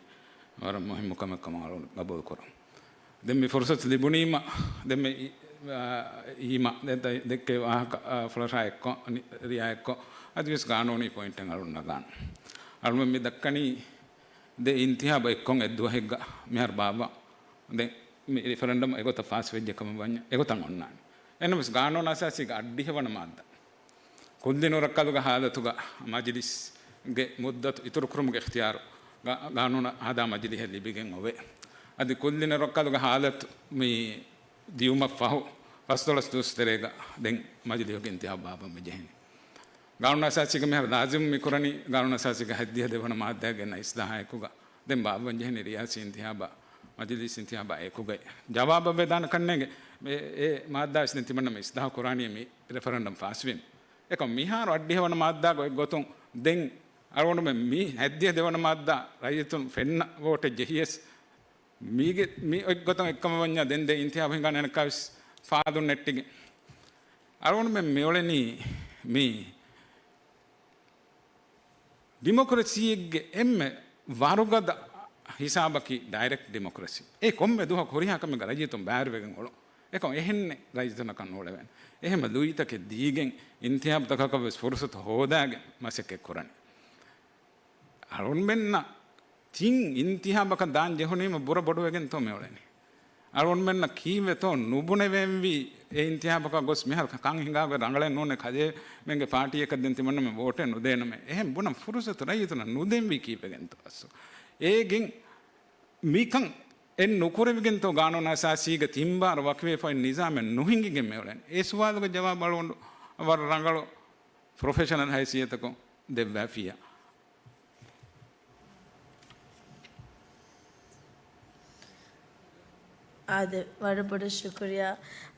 ވަރަށް މުހިއްމު ކަމެއް ކަމަށް އަޅުގަނޑު ގަބޫލު ކުރަން. ދެން މި ފުރުސަތު ލިބުނީމަ، ދެން މި، އާ، އީމަ، ދެން ދެ-، ދެއްކޭ ވާހަކަ، އާ، ފުލަށާ އެއްކޮށް، ރިޔާ އެއްކޮށް، އަދިވެސް ގާނޫނީ ޕޮއިންޓެއް އަޅުން ނަގާން. އަޅުމެން މި ދައްކަނީ ދެ އިންތިހާބަށް އެއްކޮށް އެއްދުވަހެއްގަ މިހާރު ބާއްވާ. ދެން މި ރިފަރެންޑަމް އެގޮތަށް ފާސް ވެއްޖެ ކަމަށް ވަންޏާ އެގޮތަށް އޮންނާނެ. އެހެންނަމަވެސް ގާނޫނު އަސާސީގެ އަށްޑިހަ ވަނަ މާއްދާ، ކުއްލި ނުރައްކަލުގެ ހާލަތުގަ މަޖިލިސްގެ މުއްދަތު އިތުރުކުރުމުގެ އިޚްތިޔާރު ގާ-، ގާނޫނު ހަދާ މަޖިލީހަށް ލިބިގެން އޮވޭ. އަދި ކުއްލި ނުރައްކަލުގެ ހާލަތު މި ދިޔުމަށް ފަހު ފަސްދޮޅަސް ދުވަސް ތެރޭގަ ދެން މަޖިލީހުގެ އިންތިހާބު ބާއްވަން މި ޖެހެނީ. ގާނޫނު އަސާސީގަ މިހާރު ލާޒިމް މި ކުރަނީ، ގާނޫނު އަސާސީގެ ހަތްދިހަ ދެވަނަ މާއްދާގެ އިސްލާހާ އެކުގަ ދެން ބާއްވަން ޖެހެނީ ރިޔާސީ އިންތިހާބާ، މަޖިލީސް އިންތިހާބާ އެކުގައި. ޖަވާބަށް ވެދާނެ ކަންނޭނގެ މި، އެ މާއްދާ ވެސް ދެން ތިމަންނަމެން އިސްލާހު ކުރާނީ މި ރެފަރެންޑަމް ފާސްވީމަ. އެކަމް މިހާރު އަށްޑިހަ ވަނަ މާއްދާގެ އޮތް ގޮތުން ދެން އަޅުގަނޑުމެން މި ހަތްދިހަ ދެވަނަ މާއްދާ ރައްޔިތުން ފެންނަ ވޯޓެއް ޖެހިޔަސް، މީގެ، މި އޮތް ގޮތަށް އެއްކަމަށް ވަންޏާ ދެން ދެ އިންތިހާބު ހިނގާނެ އަނެއްކާވެސް ފާދުން ނެއްޓިގެން. އަޅުގަނޑުމެން މިއުޅެނީ މި ޑިމޮކްރަސީއެއްގެ އެންމެ ވަރުގަދަ ހިސާބަކީ ޑައިރެކްޓް ޑިމޮކްރަސީ. އެ ކޮންމެ ދުވަހަކު ހުރިހާ ކަމެއްގަ ރައްޔިތުން ބައިވެރިވެގެން އުޅުން. އެކަމް އެހެންނެއް ރައްޔިތުންނަކަށް ނޫޅެވޭނެ. އެހެންމެ ލުއިތަކެއް ދީގެން އިންތިހާބުތަކަކަށް ވެސް ފުރުސަތު ހޯދާގެން މަސައްކަތް ކުރަނީ. އަޅުންމެންނަށް ތިން އިންތިހާބަކަށް ދާން ޖެހުނީމަ ބުރަ ބޮޑުވެގެންތޯ މިއުޅެނީ؟ އަޅުންމެންނަށް ކީއްވެތޯ ނުބުނެވެންވީ އެ އިންތިހާބަކަށް ގޮސް މިހާރު ކަން ހިނގާގޮތް ރަނގަޅެއް ނޫނޭ، ކަލޭމެންގެ ޕާޓީއަކަށް ދެން ތިމަންނަމެން ވޯޓެއް ނުދޭނަމޭ. އެހެން ބުނަން ފުރުސަތު ރައްޔިތުންނަށް ނުދެންވީ ކީއްވެގެންތޯ އަސްލު؟ އޭގެން މިކަން އެއް ނުކުރެވިގެންތޯ ގާނޫނު އަސާސީގެ ތިން ބާރަ ވަކިވެފައި ނިޒާމެއް ނުހިނގިގެން މިއުޅެނީ؟ އެ ސުވާލުގެ ޖަވާބު އަޅުގަނޑު ވަރަށް ރަނގަޅު ޕްރޮފެޝަނަލް ހައިސިއްޔަތަކުން ދެއްވާފިއްޔާ. އާދެ، ވަރަށް ބޮޑަށް ޝުކުރިއްޔާ.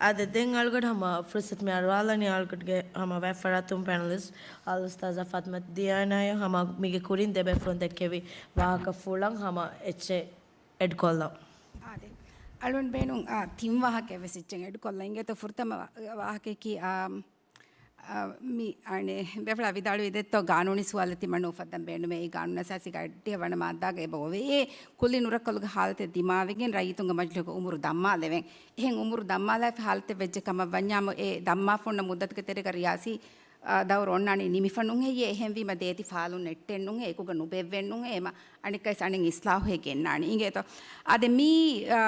އާދެ، ދެން އަޅުގަޑު ހަމަ ފުރުސަތު މި އަރުވާލަނީ އަޅުގަޑުގެ ހަމަ ވައިފަރާތުން ޕެނަލިސްޓް އަލްއުސްތާޒާ ފާތިމަތު ދިޔާނާއަށް. ހަމަ މީގެ ކުރިން ދެބޭފުޅުން ދެއްކެވި ވާހަކަފުޅަށް ހަމަ އެއްޗެއް އެޑްކޮށްލަން. އާދެ، އަޅުން ބޭނުން، އާ، ތިން ވާހަކައެއް ވެސް އެއްޗެއް އެޑްކޮށްލަން. އިނގޭތޯ ފުރަތަމަ ވާ-، ވާހަކައަކީ، އާ، އާ، މި އަނެއް ބޭފުޅާ ވިދާޅުވި ދެއްތޯ، ގާނޫނީ ސުވާލެއް ތިމަން އުފައްދަން ބޭނުމޭ. އެއީ ގާނޫނު އަސާސީގެ އަށްޑިހަ ވަނަ މާއްދާގަ އެބަ އޮވޭ. އެ ކުއްލި ނުރައްކަލުގެ ހާލަތެއް ދިމާވެގެން ރައްޔިތުންގެ މަޖިލީހުގެ އުމުރު ދަންމާލެވެން. އެހެން އުމުރު ދަންމާލާފަ ހާލަތެއް ވެއްޖެ ކަމަށް ވަންޏާމު، އެ ދަންމާފަ އޮންނަ މުއްދަތުގެ ތެރޭގަ ރިޔާސީ، އާ، ދައުރު އޮންނާނީ ނިމިފަ ނޫން ހެއްޔޭ؟ އެހެންވީމަ ދޭތި ފާލުން ނެއްޓެއް ނޫން ހެއްޔޭ؟ އެކުގަ ނުބޭއްވެއް ނޫން ހެއްޔޭ؟ އެމަ އަނެއްކާވެސް އަނެއް އިސްލާހު ހެއްޔޭ ގެންނާނީ. އިނގޭތޯ؟ އާދެ، މީ، އާ،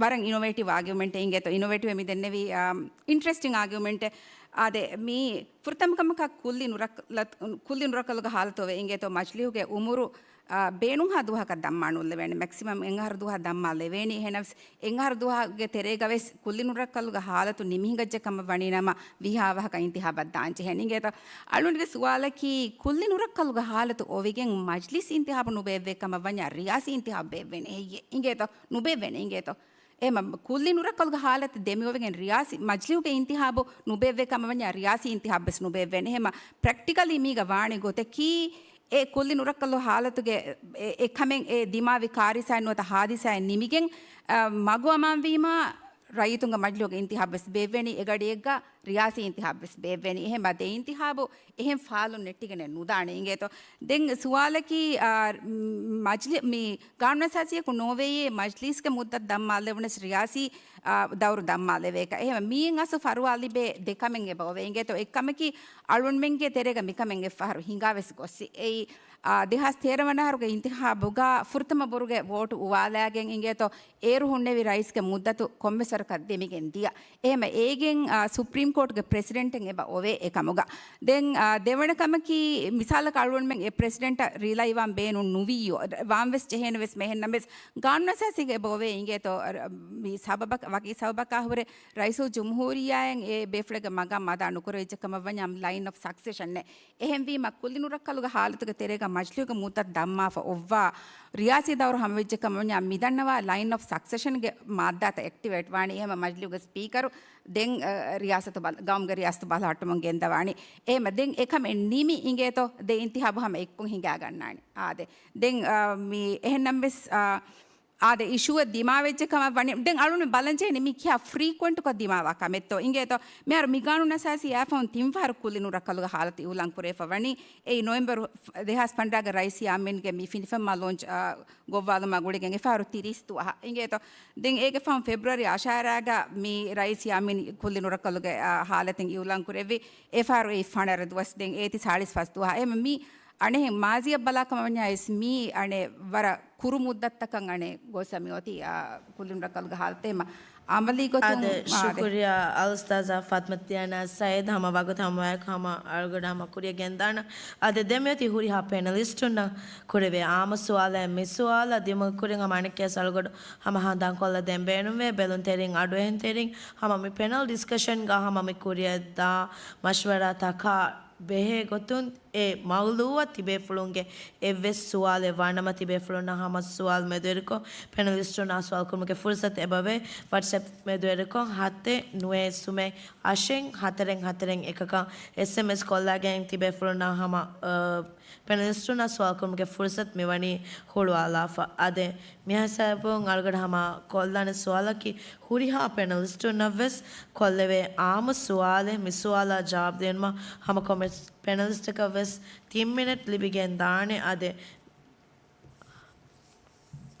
ވަރަށް އިނޮވޭޓިވް އާގިއުމެންޓެއް އިނގޭތޯ، އިނޮވޭޓިވް މި ދެންނެވީ، އާ، އިންޓްރެސްޓިން އާގިއުމެންޓެއް. އާދެ، މީ ފުރަތަމަ ކަމަކަށް ކުއްލި ނުރަކް-، ލަތް-، ކުއްލި ނުރައްކަލުގެ ހާލަތު އޮވޭ އިނގޭތޯ، މަޖިލީހުގެ އުމުރު، އާ، ބޭނުންހާ ދުވަހަކަށް ދަންމާ ނުލެވޭނެ، މެކްސިމަމް އެއް އަހަރު ދުވަހަށް ދަންމާ ލެވޭނީ. އެހެނަސް އެއް އަހަރު ދުވަހުގެ ތެރޭގަވެސް ކުއްލި ނުރައްކަލުގެ ހާލަތު ނިމިހިނގައްޖެ ކަމަށް ވަނީ ނަމަ، ވިހާ ވަހަކަށް އިންތިހާބަށް ދާން ޖެހޭނެ. އިނގޭތޯ، އަޅުގަނޑުގެ ސުވާލަކީ، ކުއްލި ނުރައްކަލުގެ ހާލަތު އޮވިގެން މަޖްލިސް އިންތިހާބު ނުބޭއްވޭ ކަމަށް ވަންޏާ، ރިޔާސީ އިންތިހާބު ބޭއްވޭނެ ހެއްޔޭ؟ އިނގޭތޯ؟ ނުބޭއްވޭނެ. އިނގޭތޯ؟ އެހެމަ ކުއްލި ނުރައްކަލުގެ ހާލަތު ދެމިއޮވެގެން ރިޔާސީ މަޖްލިހުގެ އިންތިހާބު ނުބޭއްވޭ ކަމަށް ވަންޏާ، ރިޔާސީ އިންތިހާބު ވެސް ނުބޭއްވޭނެ. އެހެމަ ޕްރެކްޓިކަލީ މީގަ ވާނެ ގޮތަކީ، އެ ކުއްލި ނުރައްކަލު ހާލަތުގެ އެ، އެ ކަމެއް އެ ދިމާވި ކާރިސާއެއް ނުވަތަ ހާދިސާއެއް ނިމިގެން، އަ، މަގު އަމާންވީމާ، ރައްޔިތުންގެ މަޖްލިހުގެ އިންތިހާބު ވެސް ބޭއްވޭނީ، އެގަޑިއެއްގަ ރިޔާސީ އިންތިހާބު ވެސް ބޭއްވޭނީ. އެހެން ބަދޭ އިންތިހާބު އެހެން ފާލުން ނެއްޓިގެނެއް ނުދާނެ އިނގޭތޯ. ދެން ސުވާލަކީ، އާ، މަޖްލި-، މި ގާނޫނު އަސާސީއަކު ނޯވެޔޭ މަޖްލީސްގެ މުއްދަތު ދަންމާލެވުނަސް ރިޔާސީ، އާ، ދައުރު ދަންމާލެވޭކަށް. އެހެން މީން އަސްލު ފަރުވާ ލިބޭ ދެ ކަމެއް އެބަ އޮވޭ އިނގޭތޯ. އެއް ކަމަކީ އަޅުންމެންގެ ތެރޭގަ މިކަމެއް އެއްފަހަރު ހިނގާ ވެސް ގޮއްސި. އެއީ، އާ، ދެހާސް ތޭރަ ވަނަ އަހަރުގެ އިންތިހާބުގަ ފުރަތަމަ ބުރުގެ ވޯޓު އުވާލާގެން އިނގޭތޯ، އޭރު ހުންނެވި ރައީސްގެ މުއްދަތު ކޮންމެސް ވަރަކަށް ދެމިގެން ދިޔަ. އެހެމަ އޭގެން، އާ، ސުޕްރީމް ކޯޓްގެ ޕްރެސިޑެންޓެއް އެބަ އޮވޭ އެކަމުގަ. ދެން، އާ، ދެވަނަ ކަމަކީ، މިސާލަކަށް އަޅުގަނޑުމެން އެ ޕްރެސިޑެންޓަށް ރިލައިވާން ބޭނުން ނުވިއްޔޯ، ވާން ވެސް ޖެހޭނެ ވެސް މެހެން ނަމަވެސް، ގާނޫނު އަސާސީގަ އެބަ އޮވޭ އިނގޭތޯ، މި ސަބަބަކަށް، ވަކި ސަބަބަކާ ހުރެ ރައީސުލްޖުމްހޫރިއްޔާއިން އެ ބޭފުޅެއްގެ މަގާމް އަދާ ނުކުރެވިއްޖެ ކަމަށް ވަންޏާ ލައިން އޮފް ސަކްސެޝަންއެއް. އެހެންވީމަ، ކުއްލި ނުރައްކަލުގެ ހާލަތުގެ ތެރޭގަ މަޖްލިހުގެ މުއްދަތު ދަންމާފަ އޮއްވާ ރިޔާސީ ދައުރު ހަމަވެއްޖެ ކަމަށް ވަންޏާ، މިދަންނަވާ ލައިން އޮފް ސަކްސެޝަންގެ މާއްދާތައް އެކްޓިވޭޓް ވާނީ. އެހެމަ މަޖްލިހުގެ ސްޕީކަރު ދެން، އަ، ރިޔާސަތު ބަލަ-، ގައުމުގެ ރިޔާސަތު ބަލަހައްޓަމުން ގެންދަވާނީ. އެހެމަ ދެން އެކަމެއް ނިމި އިނގޭތޯ، ދެ އިންތިހާބު ހަމަ އެއްކޮށް ހިނގާގަންނާނެ. އާދެ. ދެން، އަ، މި އެހެންނަމަވެސް، އަ، އާދެ، އިޝޫއެއް ދިމާވެއްޖެ ކަމަށް ވަނީ. ދެން އަޅުން ބަލަންޖެހެނީ މި ކިހާ ފްރީކުއެންޓްކޮށް ދިމާވާ ކަމެއްތޯ އިނގޭތޯ. މިހާރު މި ގާނޫނު އަސާސީ އައިފަހުން ތިން ފަހަރު ކުއްލި ނުރައްކަލުގެ ހާލަތު އިއުލާން ކުރެވިފަ ވަނީ. އެއީ ނޮވެމްބަރު ދެހާސް ފަންރާގެ ރައީސް ޔާމީންގެ މި ފިނިފެންމާ ލޯންޗް، އާ، ގޮއްވާލުމާ ގުޅިގެން އެފަހަރު ތިރީސް ދުވަހަށް އިނގޭތޯ. ދެން އޭގެ ފަހުން ފެބްރުއަރީ އަށާރައިގަ މި ރައީސް ޔާމީން ކުއްލި ނުރައްކަލުގެ، އާ، ހާލަތެއް އިއުލާން ކުރެއްވި. އެފަހަރު އެއީ ފަނަރަ ދުވަސް، ދެން އޭތި ސާޅީސް ފަސް ދުވަހަށް. އެހެމަ މި އަނެއް މާޒީއަށް ބަލާ ކަމަށް ވަންޏާ އެސް މީ އަނެއް ވަރަށް ކުރު މުއްދަތަކަށް އަނެއް ގޮސް މި އޮތީ، އާ، ކުއްލި ނުރައްކަލުގެ ހާލަތެއް. އެހެމަ އަމަލީ ގޮތުން އާދެ، އާދެ. ޝުކުރިއްޔާ އަލްއުސްތާޒާ ފާތިމަތު ދިޔާނާ ސައީދު ހަމަ ވަގުތު ހަމަވާއެކު ހަމަ އަޅުގަޑު ހަމަ ކުރިއަށް ގެންދާނަން. އާދެ، ދެން މިއޮތީ ހުރިހާ ޕެނަލިސްޓުންނަށް ކުރެވޭ އާއްމު ސުވާލެއް. މި ސުވާލަށް ދިމުގެ ކުރިން ހަމަ އަނެއްކާވެސް އަޅުގަޑު ހަމަ ހަނދާންކޮށްލަ ދޭން ބޭނުންވޭ. ބެލުންތެރިން، އަޑުއެހުންތެރިން ހަމަ މި ޕެނަލް ޑިސްކަޝަންގަ ހަމަ މި ކުރިއަށް ދާ މަޝްވަރާތަކާ ބެހޭ ގޮތުން އެ މައުލޫއަށް ތިބޭފުޅުންގެ އެއްވެސް ސުވާލެއް ވާނަމަ، ތިބޭފުޅުންނަށް ހަމަ ސުވާލު މެދުވެރިކޮށް، ޕެނަލިސްޓުންނާ ސުވާލު ކުރުމުގެ ފުރުސަތު އެބަވޭ. ވަޓްސްއެޕް މެދުވެރިކޮށް، ހަތެއް ނުވައެއް ސުމެއް އަށެއް ހަތަރެއް ހަތަރެއް އެކަކަށް އެސްއެމްއެސް ކޮށްލާގެން ތިބޭފުޅުންނާ ހަމަ، އަ، ޕެނަލިސްޓުންނާ ސުވާލު ކުރުމުގެ ފުރުސަތު މިވަނީ ހުޅުވާލާފަ. އާދެ، މިހިސާބުން އަޅުގަޑު ހަމަ ކޮށްލާނެ ސުވާލަކީ، ހުރިހާ ޕެނަލިސްޓުންނަށްވެސް ކޮށްލެވޭ އާއްމު ސުވާލެއް. މި ސުވާލާ ޖަވާބު ދިނުމަށް ހަމަ ކޮންމެސް ޕެނަލިސްޓަކަށްވެސް ތިން މިނެޓް ލިބިގެން ދާނެ. އާދެ،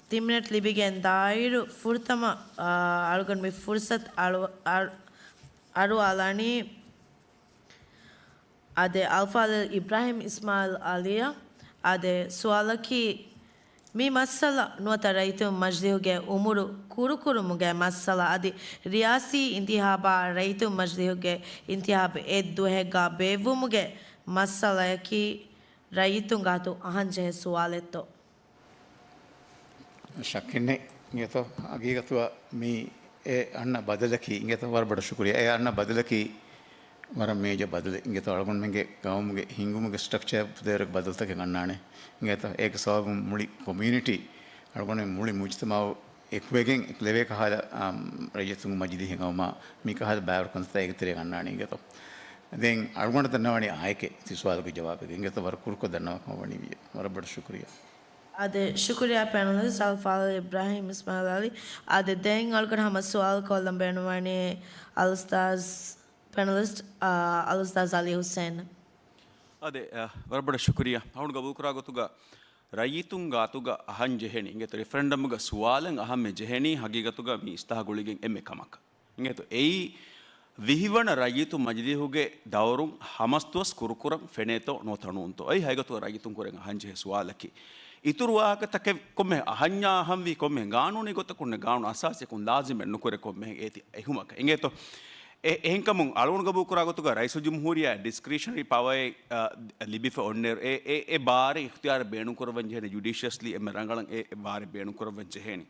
ތިން މިނެޓް ލިބިގެން ދާއިރު ފުރަތަމަ، އާ، އަޅުގަނޑު މި ފުރުސަތު އަޅު-، އަ-، އަރުވާލަނީ. އާދެ، އަލްފާޟިލް އިބްރާހިމް އިސްމާއިލް އަލީއަށް. އާދެ، ސުވާލަކީ، މި މައްސަލަ ނުވަތަ ރައްޔިތުން މަޖިލީހުގެ އުމުރު ކުރުކުރުމުގެ މައްސަލަ އަދި ރިޔާސީ އިންތިހާބާ ރައްޔިތުން މަޖިލީހުގެ އިންތިހާބު އެއްދުވަހެއްގަ ބޭއްވުމުގެ މައްސަލަޔަކީ، ރައްޔިތުން ގާތު އަހަން ޖެހޭ ސުވާލެއްތޯ؟ ޝައްކެއްނެތް އިނގޭތޯ، ހަގީގަތުގަ މި އެ އަންނަ ބަދަލަކީ އިނގޭތޯ، ވަރަށް ބޮޑަށް ޝުކުރިއްޔާ. އެ އަންނަ ބަދަލަކީ ވަރަށް މޭޖަ ބަދަލެއް އިނގޭތޯ. އަޅުގަނޑުމެންގެ ގައުމުގެ ހިންގުމުގެ ސްޓްރަކްޗާ ދޭރަކު ބަދަލުތަކެއް އަންނާނެ އިނގޭތޯ. އޭގެ ސަބަބުން މުޅި ކޮމިއުނިޓީ، އަޅުގަނޑު މުޅި މުޖްތަމައު އެކުވެގެން އެކުލެވޭ ކަހަލަ، އާ، ރައްޔިތުންގެ މަޖިލީހެއް އައުމާ މި ކަހަލަ ބާރު ކަންތައްތައް އޭގެ ތެރޭގަ އަންނާނީ އިނގޭތޯ. ދެން އަޅުގަނޑަށް ދަންނަވަނީ އާއެކޭ ތި ސުވާލުގެ ޖަވާބެއް އިނގޭތޯ. ވަރަށް ކުރުކޮށް ދަންނަވާ ކަމަށް ވަނީ ވިޔަ. ވަރަށް ބޮޑަށް ޝުކުރިއްޔާ. އާދެ، ޝުކުރިއްޔާ ޕެނަލިސްޓް އަލްފާޟިލް އިބްރާހީމް އިސްމާއިލް އަލީ. އާދެ، ދެން އަޅުގަނޑު ހަމަ ސުވާލު ކޮށްލަން ބޭނުންވަނީ އަލްއުސްތާޒް ޕެނަލިސްޓް، އާ، އަލްއުސްތާޒް އަލީ ހުސެން. އާދެ، އާ، ވަރަށް ބޮޑަށް ޝުކުރިއްޔާ. އަޅުގަނޑު ގަބޫލުކުރާ ގޮތުގަ ރައްޔިތުން ގާތުގަ އަހަން ޖެހެނީ. އިނގޭތޯ، ރެފަރެންޑަމްގަ ސުވާލެއް އަހަންމެ ޖެހެނީ ހަގީގަތުގަ މި އިސްލާހު ގުޅިގެން އެންމެ ކަމަކަށް. އިނގޭތޯ، އެއީ ވިހިވަނަ ރައްޔިތު މަޖިލީހުގެ ދައުރުން ހަމަސްދުވަސް ކުރުކުރަން ފެނޭތޯ ނުވަތަ ނޫންތޯ؟ އެއީ ހަގީގަތުގަ ރައްޔިތުން ކުރެން އަހަން ޖެހޭ ސުވާލަކީ. އިތުރު ވާހަކަތަކެއް ކޮންމެ އަހަންޏާ އަހަންވީ ކޮންމެ ގާނޫނީ ގޮތަކުން ގާނޫނު އަސާސީއަކުން ލާޒިމެއް ނުކުރޭ ކޮންމެ އޭތި އެހުމަކަށް. އިނގޭތޯ، އެ-، އެހެންކަމުން އަޅުގަނޑު ގަބޫލުކުރާ ގޮތުގަ ރައީސުލްޖުމްހޫރިއްޔާ ޑިސްކްރިޝަނަރީ ޕަވަރއެއް، އަ، ލިބިފަ އޮންނައިރު އެ، އެ، އެ ބާރެއް އިޚްތިޔާރެއް ބޭނުންކުރައްވަން ޖެހޭނެ، ޖުޑިޝަސްލީ އެންމެ ރަނގަޅަށް އެ، އެ ބާރެއް ބޭނުންކުރައްވަން ޖެހޭނެ.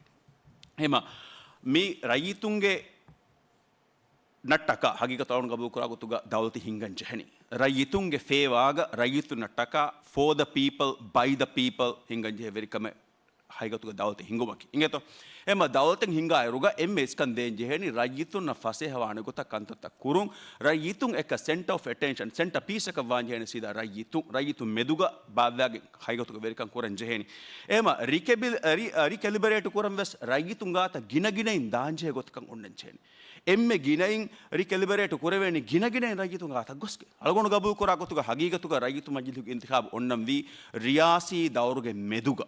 އެހެމަ މި ރައްޔިތުންގެ ނަށްޓަކާ ހަގީގަތު އަޅުގަނޑު ގަބޫލުކުރާ ގޮތުގަ ދައުލަތެއް ހިންގަން ޖެހެނީ. ރައްޔިތުންގެ ފޭވާގަ ރައްޔިތުންނަށްޓަކާ for the people, by the people ހިންގަން ޖެހޭ ވެރިކަމެއް ހަގީގަތުގަ ދައުލަތެއް ހިންގުމަކީ. އިނގޭތޯ؟ އެމަ ދައުލަތެއް ހިންގާއިރުގަ އެންމެ އިސްކަން ދޭން ޖެހޭނީ ރައްޔިތުންނަށް ފަސޭހަވާނެ ގޮތަށް ކަންތައްތައް ކުރުން. ރައްޔިތުން އެކަ ސެންޓަރ އޮފް އެޓެންޝަން، ސެންޓަރ ޕީސްއަކަށް ވާން ޖެހޭނީ ސީދާ ރައްޔިތުން، ރައްޔިތުން މެދުގަ ބާއްވާގެން ހަގީގަތުގަ ވެރިކަން ކުރަން ޖެހޭނީ. އެމަ ރިކެބިލް-، ރި-، ރިކެލިބަރޭޓް ކުރަން ވެސް ރައްޔިތުން ގާތަށް ގިނަގިނައިން ދާންޖެހޭ ގޮތަކަށް އޮންނަން ޖެހޭނީ. އެންމެ ގިނައިން ރިކެލިބަރޭޓް ކުރެވޭނީ ގިނަގިނައިން ރައްޔިތުން ގާތަށް ގޮސްގެން. އަޅުގަނޑު ގަބޫލުކުރާ ގޮތުގަ ހަގީގަތުގަ ރައްޔިތު މަޖިލީހުގެ އިންތިޚާބު އޮންނަންވީ ރިޔާސީ ދައުރުގެ މެދުގަ.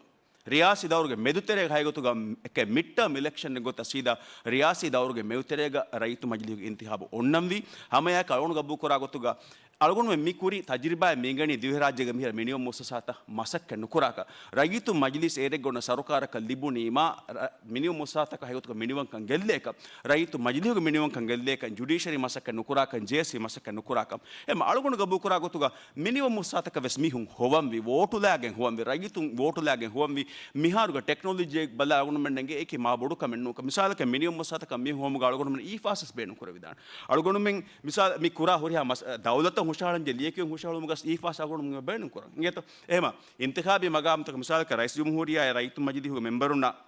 ރިޔާސީ ދައުރުގެ މެދުތެރޭގަ ހަގީގަތުގަ އެކެ މިޑްޓާމް އިލެކްޝަންގެ ގޮތަށް ސީދާ ރިޔާސީ ދައުރުގެ މެދުތެރޭގަ ރައްޔިތު މަޖިލީހުގެ އިންތިޚާބު އޮންނަންވީ. ހަމައެއާއެކު އަޅުގަނޑު ގަބޫލުކުރާ ގޮތުގަ އަޅުގަނޑުމެން މި ކުރި ތަޖުރިބާއެއް މި އިނގެނީ ދިވެހިރާއްޖޭގެ މިހިރަ މިނިވަން މުއައްސަސާތައް މަސައްކަތް ނުކުރާކަށް. ރައްޔިތު މަޖިލީސް އޭރެއްގަ އޮންނަ ސަރުކާރަކަށް ލިބުނީމާ، ރަ-، މިނިވަން މުއައްސަސާތަކަށް ހަގީގަތުގަ މިނިވަންކަން ގެއްލޭކަން، ރައްޔިތު މަޖިލީހުގެ މިނިވަންކަން ގެއްލޭކަން، ޖުޑިޝަރީ މަސައްކަތް ނުކުރާކަން، ޖޭސީ މަސައްކަތް ނުކުރާކަން. އެމަ އަޅުގަނޑު ގަބޫލުކުރާ ގޮތުގަ މިނިވަން މުއައްސަސާތަކަށް ވެސް މީހުން ހޮވަންވީ، ވޯޓުލާގެން ހޮވަންވީ، ރައްޔިތުން ވޯޓުލާގެން ހޮވަންވީ. މިހާރުގެ ޓެކްނޮލޮޖީއެއް ބަލާ އަޅުގަނޑުމެން އެކި މާ ބޮޑު ކަމެއް ނޫން. މިސާލަކަށް މިނިވަން މުއައްސަސާތަކަށް މީހުން ހޮވުމުގަ އަޅުގަނޑުމެން އީ ފާސް ވެސް ބޭނުން ކުރެވިދާނެ. އަޅުގަނޑުމެން މިސާލަށް މި ކުރާ ހުރިހާ މަސް-، ދައުލަތަށް ހުށަހަޅަން ޖެހޭ ލިޔެކިޔުން ހުށަހެޅުމުގަ އީ ފާސް އަޅުގަނޑުމެން ބޭނުން ކުރަން. އިނގޭތޯ؟ އެހެމަ އިންތިޚާބީ މަގާމުތަކަށް މިސާލަކަށް ރައީސް ޖުމްހޫރިއްޔާ ރައްޔިތު މަޖިލީހުގެ މެމްބަރުންނަށް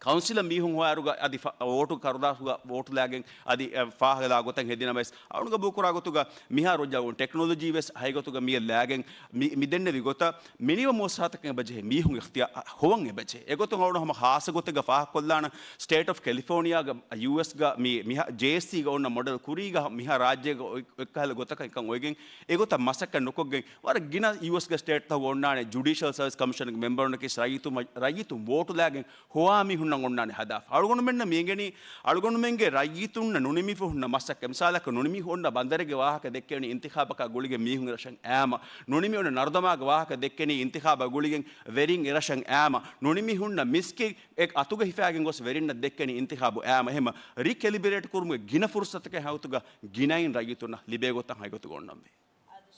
ކައުންސިލަށް މީހުން ހޮވާއިރުގަ އަދި ފަ-، ވޯޓު ކަރުދާސްގަ ވޯޓުލާގެން އަދި، އެ، ފާހަގަލާ ގޮތަށް ހެދި ނަމަވެސް، އަޅުގަނޑު ގަބޫލުކުރާ ގޮތުގަ މިހާ ރޮޖާގުން ޓެކްނޮލޮޖީ ވެސް ހަގީގަތުގަ މިއަށް ލާގެން މި، މި ދެންނެވި ގޮތަށް މިނިވަން މުއައްސަސާތަކަށް އެބަޖެހޭ މީހުން އިޚްތިޔާ-، ހޮވަން އެބަޖެހޭ. އެގޮތުން އަޅުގަނޑު ހަމަ ޚާއްޞަ ގޮތެއްގަ ފާހަގަކޮށްލާނަން، ސްޓޭޓް އޮފް ކެލިފޯނިއާގަ ޔޫއެސްގަ މި، މިހާ ޖޭސީގަ އޮންނަ މޮޑެލް ކުރީގަ މިހާ ރާއްޖޭގަ އޮތް-، އޮތްކަހަލަ ގޮތަކަށް އެކަން އޮވެގެން އެގޮތަށް މަސައްކަތް ނުކޮށްގެން ވަރަށް ގިނަ ޔޫއެސްގެ ސްޓޭޓްތަކުގަ އޮންނާނެ ޖުޑިޝަލް ސަރވިސް ކަމިޝަންގެ މެމްބަރުންނަކީ ރައްޔިތު މަ-، ރައްޔިތު ވޯޓުލާގެން ހޮވާ މީހުންނަށް އޮންނާނެ ހަދާފަ. އަޅުގަނޑުމެންނަށް މިއެނގެނީ، އަޅުގަނޑުމެންގެ ރައްޔިތުންނަށް ނުނިމިފަ ހުންނަ މަސައްކަތް. މިސާލަކަށް ނުނިމި ހުންނަ ބަނދަރެއްގެ ވާހަކަ ދެއްކެވެނީ އިންތިޚާބަކާ ގުޅިގެން މީހުން ރަށަށް އައީމަ. ނުނިމި އޮންނަ ނަރުދަމާގެ ވާހަކަ ދެއްކެނީ އިންތިޚާބަށް ގުޅިގެން ވެރިން އެރަށަށް އައީމަ. ނުނިމި ހުންނަ މިސްކިތް އެ އަތުގަ ހިފާގެން ގޮސް ވެރިންނަށް ދެއްކެނީ އިންތިޚާބު އައީމަ. އެހެމަ ރީކެލިބްރޭޓް ކުރުމުގެ ގިނަ ފުރުސަތަކެއް ހަގީގަތުގަ ގިނައިން ރައްޔިތުންނަށް ލިބޭ ގޮތަށް ހަގީގަތުގަ އޮންނަންވީ.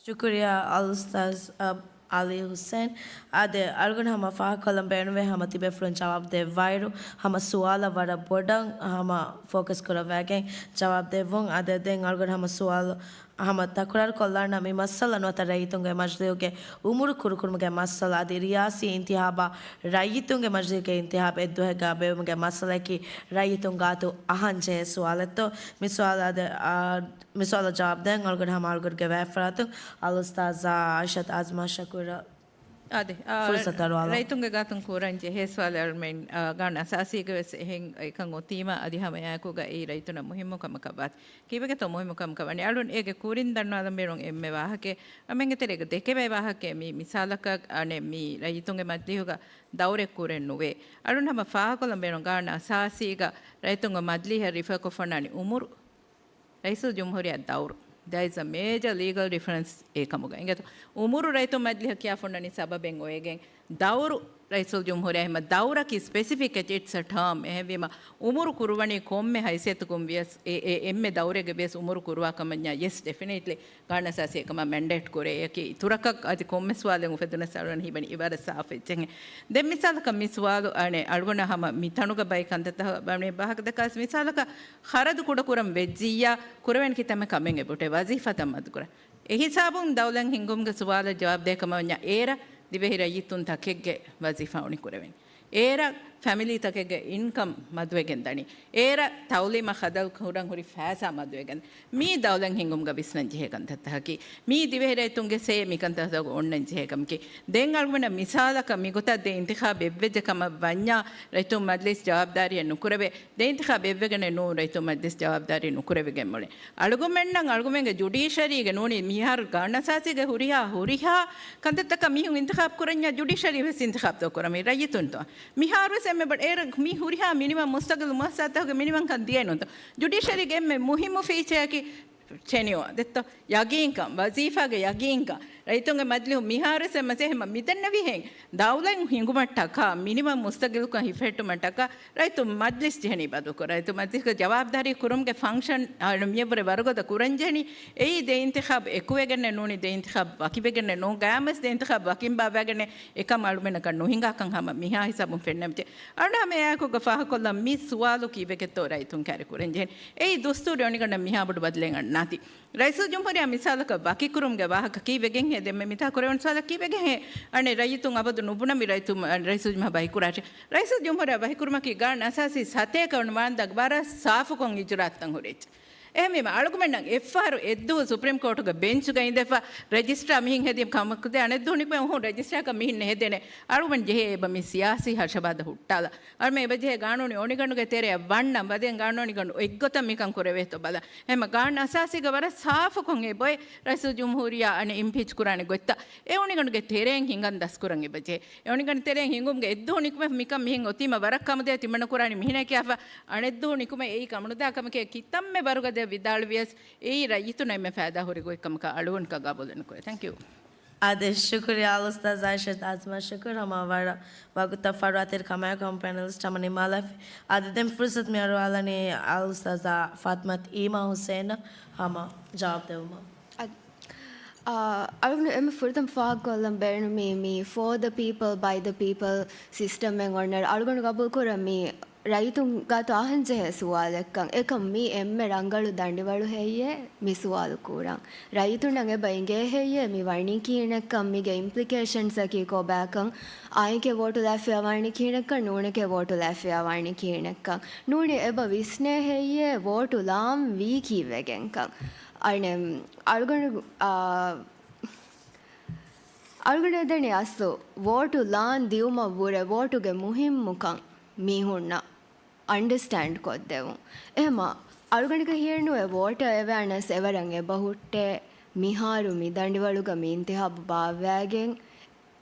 ޝުކުރިއްޔާ އަލްއުސްތާޒް، އަ، އަލީ ހުސެން. އާދެ، އަޅުގަނޑު ހަމަ ފާހަގަކޮށްލަން ބޭނުންވޭ ހަމަ ތިބޭފުޅުން ޖަވާބު ދެއްވާއިރު، ހަމަ ސުވާލަށް ވަރަށް ބޮޑަށް ހަމަ ފޯކަސް ކުރައްވާގެން ޖަވާބު ދެއްވުން. އާދެ، ދެން އަޅުގަނޑު ހަމަ ސުވާލު ހަމަ ތަކުރާރު ކޮށްލާނަ މި މައްސަލަ ނުވަތަ ރައްޔިތުންގެ މަޖިލީހުގެ އުމުރު ކުރުކުރުމުގެ މައްސަލަ އަދި ރިޔާސީ އިންތިހާބާ ރައްޔިތުންގެ މަޖިލީހުގެ އިންތިހާބު އެއްދުވަހެއްގަ ބޭއްވުމުގެ މައްސަލައަކީ ރައްޔިތުން ގާތު އަހަން ޖެހޭ ސުވާލެއްތޯ؟ މި ސުވާލު އާދެ، އާ، މި ސުވާލަށް ޖަވާބު ދޭން އަޅުގަނޑު ހަމަ އަޅުގަނޑުގެ ވާތްފަރާތުން އަލްއުސްތާޒާ އާއިޝަތު އާޒްމާ ޝަކޫރަށް އާދެ، އާ، ފުރުސަތު އަރުވާލަން. ރައްޔިތުންގެ ގާތުން ކުރަން ޖެހޭ ސުވާލެއް އަޅުމެން، އާ، ގާނޫނު އަސާސީގަ ވެސް އެހެން އެކަން އޮތީމަ އަދި ހަމައެއާއެކުގަ އެއީ ރައްޔިތުންނަށް މުހިއްމު ކަމަކަށް ވާތީ. ކީއްވެގެތޯ މުހިއްމު ކަމަކަށް ވަނީ؟ އަޅުން އޭގެ ކުރިން ދަންނަވާލަން ބޭނުން އެންމެ ވާހަކައެއް. އަޅުމެންގެ ތެރޭގަ ދެކެވޭ ވާހަކައެއް މީ މިސާލަކަށް އަނެއް މީ ރައްޔިތުންގެ މަޖިލީހުގަ ދައުރެއް ކުރެއް ނުވޭ. އަޅުން ހަމަ ފާހަގަކޮށްލަން ބޭނުން ގާނޫނު އަސާސީގަ ރައްޔިތުންގެ މަޖިލީހަށް ރިފަރ ކޮށްފަ އޮންނާނީ އުމުރު. ރައީސުލްޖުމްހޫރިއްޔާ ދައުރު. There is a major legal difference އޭ ކަމުގަ. އިނގޭތޯ؟ އުމުރު ރައްޔިތުން މަޖިލީހަށް ކިޔާފަ އޮންނަނީ ސަބަބެއް އޮވެގެން. ދައުރު ރައީސުލްޖުމްހޫރިއްޔާ އެހެންމަ ދައުރަކީ ސްޕެސިފިކް، it's a term. އެހެންވީމަ އުމުރު ކުރުވަނީ ކޮންމެ ހައިސިއްޔަތަކުން ވިޔަސް އެ، އެ، އެންމެ ދައުރެއްގަ ވިޔަސް އުމުރު ކުރުވާ ކަމަށްޏާ، ޔެސް، ޑެފިނެޓްލީ ގާނޫނު އަސާސީ އެކަމަށް މެންޑޭޓް ކުރޭ. އެއަކީ އިތުރަކަށް އަދި ކޮންމެސް ސުވާލެއް އުފެދުނަސް އަޅުގަނޑަށް ހީވަނީ އިބާރަތް ސާފު އެއްޗެއްހެން. ދެން މިސާލަކަށް މި ސުވާލު އަނެއް އަޅުގަނޑަށް ހަމަ މި ތަނުގަ ބައި ކަންތައްތައް ވަނީ ވާހަކަ ދައްކާސް މިސާލަކަށް ޚަރަދު ކުޑަކުރަން ވެއްޖިއްޔާ ކުރެވެން ކިތަންމެ ކަމެއް އެބުޓޭ ވަޒީފާތައް މަދުކުރަން. އެހިސާބުން ދައުލަތް ހިންގުމުގެ ސުވާލަށް ޖަވާބު ދޭ ކަމަށް ވަންޏާ އޭރަށް ދިވެހި ރައްޔިތުން ތަކެއްގެ ވަޒީފާ އުނިކުރެވެން. އޭރަށް ފެމިލީތަކެއްގެ އިންކަމް މަދުވެގެން ދަނީ. އޭރަށް ތައުލީމަށް ޚަދަލު ކުރަން ހުރި ފައިސާ މަދުވެގެން. މީ ދައުލަތް ހިންގުމުގަ ވިސްނަން ޖެހޭ ކަންތައްތަކަކީ. މީ ދިވެހިރައްޔިތުންގެ ސޭ މިކަންތައްތަކުގަ އޮންނަން ޖެހޭ ކަމަކީ. ދެން އަޅުގަނޑަށް މިސާލަކަށް މިގޮތަށް ދެ އިންތިޚާބު އެއްވެއްޖެ ކަމަށް ވަންޏާ ރައްޔިތުން މަޖްލިސް ޖަވާބުދާރީއެއް ނުކުރެވޭ. ދެ އިންތިޚާބު އެއްވެގެނެއް ނޫން ރައްޔިތުން މަޖްލިސް ޖަވާބުދާރީ ނުކުރެވިގެން މުޅި. އަޅުގަމެންނަށް އަޅުގަމެންގެ ޖުޑީޝަރީގެ ނޫނީ މިހާރު ގާނޫނުއަސާސީގެ ހުރިހާ، ހުރިހާ ކަންތައްތަކަށް މީހުން އިންތިޚާބު ކުރަންޏާ ޖުޑީޝަރީ ވެސް އިންތިޚާބު ދޯ ކުރަމީ ރައްޔިތުންތޯ؟ މިހާރުވެސް އެންމެ ބޮޑަށް އޭރު މި ހުރިހާ މިނިވަން މުސްތަގިލު މުއައްސަސާތަކުގެ މިނިވަންކަން ދިޔައިނުންތޯ؟ ޖުޑީޝަރީގެ އެންމެ މުހިއްމު ފީޗައަކީ ޓެނިއުއާ ދެއްތޯ؟ ޔަގީންކަން، ވަޒީފާގެ ޔަގީންކަން. ރައްޔިތުންގެ މަޖިލީހުން މިހާރުވެސް އެންމެ މަސޭހެމަ މިދެންނެވިހެން ދައުލަތް ހިނގުމަށްޓަކާ މިނިވަން މުސްތަގިލުކަން ހިފެހެއްޓުމަށްޓަކާ ރައްޔިތުން މަޖްލިސް ޖެހެނީ ބަދަލުކުރަން. ރައްޔިތުން މަޖްލިސްގެ ޖަވާބުދާރީ ކުރުމުގެ ފަންކްޝަން މިއަށްވުރެ ވަރުގަދަ ކުރަންޖެހެނީ. އެއީ ދެ އިންތިޚާބު އެކުވެގެންނެއް ނޫނީ ދެ އިންތިޚާބު ވަކިވެގެންނެއް ނޫން. ގާމްވެސް ދެ އިންތިޚާބު ވަކިން ބާއްވައިގެންނެއް އެކަމަށް އަޅުމެންނަކަށް ނުހިނގާކަން ހަމަ މިހާ ހިސާބުން ފެންނަމެޖެ. އަޅުން ހަމަ އެއާއެކުގަ ފާހަގަކޮށްލަން މި ސުވާލު ކީއްވެގެތޯ ރައްޔިތުން ކައިރި ކުރަންޖެހެނީ. އެއީ ދުސްތޫރީ އޮނިގަނޑަށް މިހާބޮޑު ބަދަލެއް އަންނާތީ. ރައީސުލްޖުމްހޫރިއްޔާ މިސާލަކަށް ވަކިކުރުމުގެ ވާހަކަ ކީއްވެގެންހޭ ދެންމެ މިތާ ކުރެވުނު ސުވާލަކީ ކީއްވެގެންހޭ؟ އަނެއް ރައްޔިތުން އަބަދު ނުބުނަމި ރައްޔިތުން، ރައީސުލްޖުމްހޫރިއްޔާ ވަކިކުރާށޭ. ރައީސުލްޖުމްހޫރިއްޔާ ވަކިކުރުމަކީ ގާނޫނު އަސާސީ ސަތޭކަ ވަންދަ ވަރަށް ސާފުކޮށް އިޖުރާއަތުތައް ހުރިއްޖެ. އެހެންވީމަ، އަޅުގަމެންނަށް އެއްފަހަރު އެއްދުވަހު ސުޕްރީމް ކޯޓުގެ ބެންޗުގަ އިނދެފަ ރަޖިސްޓްރާ މިހެން ހެދީމަ ކަމަކު ދޭ، އަނެއްދުވަހު ނިކުމެ އުހުން ރަޖިސްޓްރާކަށް މިހެން ނެހެދޭނެ. އަޅުގަނޑު ޖެހޭ އެބަ މި ސިޔާސީ ހަށަބާދަ ހުއްޓާލަ. އަޅުމެން އެބަ ޖެހޭ ގާނޫނީ އޮނިގަނޑުގެ ތެރެއަށް ވަންނަން ވަދެން ގާނޫނީ ގަނޑު އެއްގޮތަށް މިކަން ކުރެވޭތޯ ބަލަން. އެހެންމަ ގާނޫނު އަސާސީގަ ވަރަށް ސާފުކޮށް އެބޮތް ރައީސުލްޖުމްހޫރިއްޔާ އަނެއް އިމްޕީޗް ކުރާނެ ގޮތްތައް. އެ އޮނިގަނޑުގެ ތެރެއިން ހިނގަން ދަސްކުރަން އެބަ ޖެހޭ. އެ އޮނިގަނޑު ތެރެއިން ހިނގުމުގެ އެއްދުވަހު ނިކުމެ މިކަން މިހެން އޮތީމަ ވަރަށް ކަމުދޭ ތިމަންނަ ކުރާނީ މިހެނޭ ކިޔާފަ އަނެއްދުވަހު ނިކުމެ އެއީ ކަމުނުދާ ކަމެކޭ ކިތަންމެ ވަރުގަދަ ވިދާޅުވިޔަސް އެއީ ރައްޔިތުންނަށް އެންމެ ފައިދާ ހުރި ގޮތްކަމަކަށް އަޅުގަނޑަކަށް ގަބޫލެއް ނުކުރޭ. ތެންކް ޔޫ. އާދެ، ޝުކުރިއްޔާ އަލްއުސްތާޛް އައިޝަތު އަޒްމާ، ޝުކުރު ހަމަ ވަރަށް ވަގުތަށް ފަރުވާތެރި ކަމާއެކު ހަމަ ޕެނަލިސްޓް ހަމަ ނިމާލައިފި. އާދެ، ދެން ފުރުސަތު މި އަރުވާލަނީ އަލްއުސްތާޛާ ފާތިމަތު އީމާ ހުސެނަށް ހަމަ ޖަވާބު ދެވުމަށް. އަދި، އާ، އަޅުގަނޑު އެންމެ ފުރަތަމަ ފާހަގަކޮށްލަން ބޭނުމީ މި For the People, by the People ސިސްޓަމެއް އޮންނަ އަޅުގަނޑު ގަބޫލުކުރަން މި ރައްޔިތުން ގާތު އަހަން ޖެހޭ ސުވާލެއްކަން. އެކަމް މީ އެންމެ ރަނގަޅު ދަނޑިވަޅު ހެއްޔޭ މި ސުވާލު ކުރަން؟ ރައްޔިތުންނަށް އެބަ އިނގޭ ހެއްޔޭ މި ވަނީ ކިހިނެއްކަން؟ މީގެ އިމްޕްލިކޭޝަންސްއަކީ ކޮބާކަން؟ އާއެކޭ ވޯޓު ލައިފިއްޔާ ވާނީ ކިހިނެއްކަން؟ ނޫނެކޭ ވޯޓު ލައިފިއްޔާ ވާނީ ކިހިނެއްކަން؟ ނޫނީ އެބަ ވިސްނޭ ހެއްޔޭ ވޯޓު ލާން ވީ ކީއްވެގެންކަން؟ އަނެއް އަޅުގަނޑު، އާ، އަޅުގަނޑަށް ދެނީ އަސްލު ވޯޓު ލާން ދިއުމަށްވުރެ ވޯޓުގެ މުހިއްމުކަން މީހުންނަށް އަންޑަސްޓޭންޑް ކޮށްދެވުން. އެހެމަ އަޅުގަނޑަކަށް ހީއެއްނުވޭ ވޯޓަށް އެވެއަނަސް އެވަރަށް އެބަހުއްޓޭ މިހާރު މި ދަނޑިވަޅުގަ މި އިންތިހާބު ބާއްވައިގެން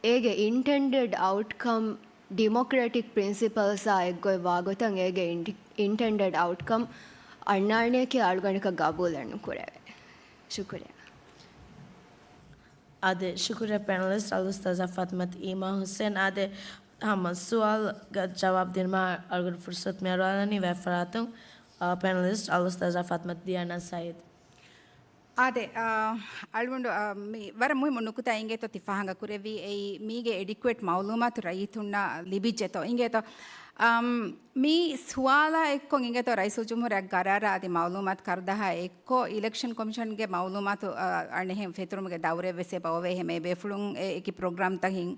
އޭގެ އިންޓެންޑެޑް އައުޓްކަމް ޑިމޮކްރެޓިކް ޕްރިންސިޕަލްސާ އެއްގޮތް ވާގޮތަށް އޭގެ އިންޓި-، އިންޓެންޑެޑް އައުޓްކަމް އަންނާނެއަކީ އަޅުގަނޑަކަށް ގަބޫލެއް ނުކުރެވޭ. ޝުކުރިއްޔާ. އާދެ، ޝުކުރިއްޔާ ޕެނަލިސްޓް އަލްއުސްތާޛާ ފާތިމަތު އީމާ ހުސެން. އާދެ، ހަމަ ސުވާލުގެ ޖަވާބު ދިނުމަށް އަޅުގަނޑު ފުރުސަތު މި އަރުވާލަނީ ވެފަރާތުން، އާ، ޕެނަލިސްޓް އަލްއުސްތާޛާ ފާތިމަތު ދިޔާނާ ސައީދު. އާދެ، އާ، އަޅުގަނޑު، އާ، މި ވަރަށް މުހިއްމު ނުކުތާ އިނގޭތޯ ތި ފާހަގަ ކުރެއްވީ އެއީ މީގެ އެޑިކުއެޓް މައުލޫމާތު ރައްޔިތުންނަށް ލިބިއްޖެތޯ އިނގޭތޯ. އަމް، މި ސުވާލާ އެއްކޮށް އިނގޭތޯ ރައީސުލްޖުމްހޫރިއްޔާ ގަރާރާ އަދި މައުލޫމާތު ކަރުދަހާ އެއްކޮށް އިލެކްޝަން ކޮމިޝަންގެ މައުލޫމާތު، އަ، އަނެއްހެން ފެތުރުމުގެ ދައުރެއްވެސް އެބަ އޮވޭ. ހަމަ އެބޭފުޅުން އެ އެކި ޕްރޮގްރާމްތައް ހިން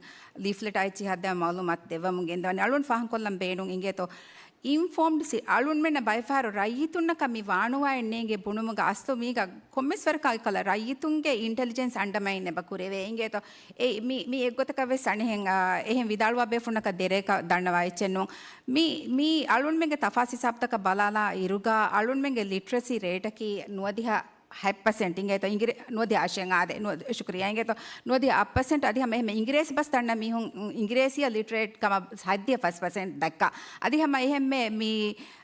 ލީފްލެޓް އައިއްޗި ހައްދަވާ މައުލޫމާތު ދެއްވަމުން ގެންދަވަނީ. އަޅުން ފާހަގަކޮށްލަން ބޭނުން އިނގޭތޯ އިންފޯމްޑް ސި-، އަޅުންމެންނަށް ބައެއްފަހަރު ރައްޔިތުންނަކަށް މި ވާނުވާއެއް ނޭނގޭ ބުނުމުގަ އަސްލު މީގަ ކޮންމެސް ވަރަކަށް އެކަލަ ރައްޔިތުންގެ އިންޓެލިޖެންސް އަންޑަމައިން އެބަ ކުރެވޭ އިނގޭތޯ. އެ މި، މި އެއްގޮތަކަށް ވެސް އަނެއްހެން، އާ، އެހެން ވިދާޅުވާ ބޭފުޅުންނަކަށް ދެރައަކަށް ދަންނަވާ އެއްޗެއް ނޫން. މި، މި އަޅުންމެންގެ ތަފާސް ހިސާބުތަކަށް ބަލާލާ އިރުގަ އަޅުންމެންގެ ލިޓްރަސީ ރޭޓަކީ ނުވަދިހަ ހަތް ޕަސެންޓް އިނގޭތޯ. އިނގިރޭ-، ނުވަދިހަ އަށެއް އާދެ، ނުވަދި-، ޝުކުރިއްޔާ އިނގޭތޯ. ނުވަދިހަ އަށް ޕަސެންޓް އަދި ހަމަ އެހެންމެ އިނގިރޭސި ބަސް ދަންނަ މީހުން، އިނގިރޭސިއަށް ލިޓްރޭޓް ކަމަށް ހަތްދިހަ ފަސް ޕަސެންޓް ދައްކާ. އަދި ހަމަ އެހެންމެ މި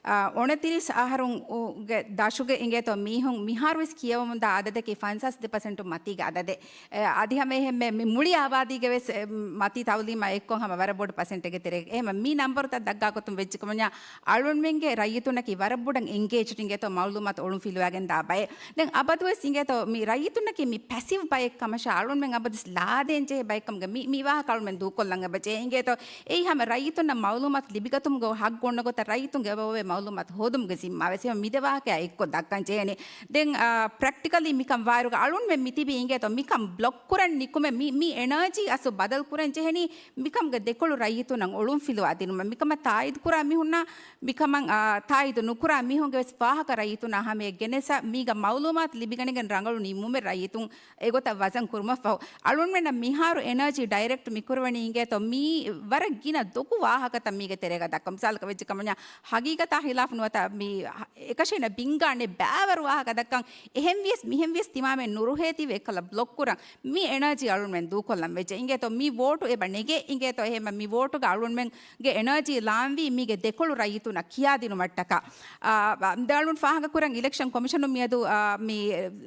އާ، އޮނަތިރީސް އަހަރުން އު، ގެ ދަށުގެ އިނގޭތޯ މީހުން މިހާރުވެސް ކިޔަވަމުންދާ އަދަދަކީ ފަންސާސް ދެ ޕަސެންޓު މަތީގެ އަދަދެއް. އެ، އަދި ހަމަ އެހެންމެ މި މުޅި އާބާދީގެ ވެސް، އެ، މަތީ ތައުލީމާ އެއްކޮށް ހަމަ ވަރަށް ބޮޑު ޕަސެންޓެއްގެ ތެރޭގަ. އެހެންމަ މި ނަންބަރުތައް ދައްގާ ގޮތުން ވެއްޖެކަމަންޏާ އަޅުންމެންގެ ރައްޔިތުންނަކީ ވަރަށް ބޮޑަށް އެންގޭޖްޑް އިނގޭތޯ މައުލޫމާތު އޮޅުން ފިލުވާގެން ދާ ބައެއް. ދެން އަބަދުވެސް އިނގޭތޯ މި ރައްޔިތުންނަކީ މި ޕެސިވް ބައެއް ކަމަށާ އަޅުންމެން އަބަދުވެސް ލާދޭން ޖެހޭ ބައެއްކަމުގަ މި، މި ވާހަކަ އަޅުމެން ދޫކޮށްލަން އެބަޖެހޭ. އިނގޭތޯ އެއީ ހަމަ ރައްޔިތުންނަށް މައުލޫމާތު ލިބިގަތުމުގެ ހައްގު އޮންނަ ގޮތަށް ރައްޔިތުންގެ އޮވޭ މައުލޫމާތު ހޯދުމުގެ ޒިންމާވެސް ހަމަ މި ދެ ވާހަކަޔާ އެއްކޮށް ދައްކަން ޖެހޭނެ. ދެން، އާ، ޕްރެކްޓިކަލީ މިކަން ވާއިރުގަ އަޅުންމެން މިތިބީ އިނގޭތޯ މިކަން ބްލޮކް ކުރަން ނިކުމެ މި، މި އެނާޖީ އަސްލު ބަދަލު ކުރަން ޖެހެނީ މިކަމުގެ ދެކޮޅު ރައްޔިތުންނަށް އޮޅުންފިލުވާ ދިނުމަށް. މިކަމަށް ތާއީދު ކުރާ މީހުންނާ، މިކަމަށް، އާ، ތާއީދު ނުކުރާ މީހުންގެ ވެސް ވާހަކަ ރައްޔިތުންނާ ހަމަޔަށް ގެނެސް، މީގަ މައުލޫމާތު ލިބިގަނެގެން ރަނގަޅު ނިންމުމެއް ރައްޔިތުން އެގޮތަށް ވަޒަން ކުރުމަށްފަހު، އަޅުންމެންނަށް މިހާރު އެނާޖީ ޑައިރެކްޓް މިކުރެވެނީ އިނގޭތޯ މީ ވަރަށް ގިނަ ދޮގު ވާހަކަތައް މީގެ ތެރޭގަ ދައްކަމުން. މިސާލަކަށް ވެއްޖެ ކަމަންޏާ ހަގީގަތާ ހިލާފު ނުވަތަ މި އެކަށީނަ ބިންގާނެ ބައިވަރު ވާހަކަ ދައްކަން އެހެންވިޔަސް މިހެންވިޔަސް ތިމާމެން ނުރުހޭތީވެ އެއްކަލަ ބްލޮކް ކުރަން މި އެނާޖީ އަޅުންމެން ދޫކޮށްލަން ވެއްޖެ. އިނގޭތޯ މި ވޯޓު އެބަ ނެގޭ އިނގޭތޯ އެހެންމަ މި ވޯޓުގަ އަޅުންމެންގެ އެނާޖީ ލާންވީ މީގެ ދެކޮޅު ރައްޔިތުންނަށް ކިޔާދިނުމަށްޓަކާ. އާ، ދެ އަޅުން ފާހަގަކުރަން އިލެކްޝަން ކޮމިޝަނުން މިއަދު، އާ، މި،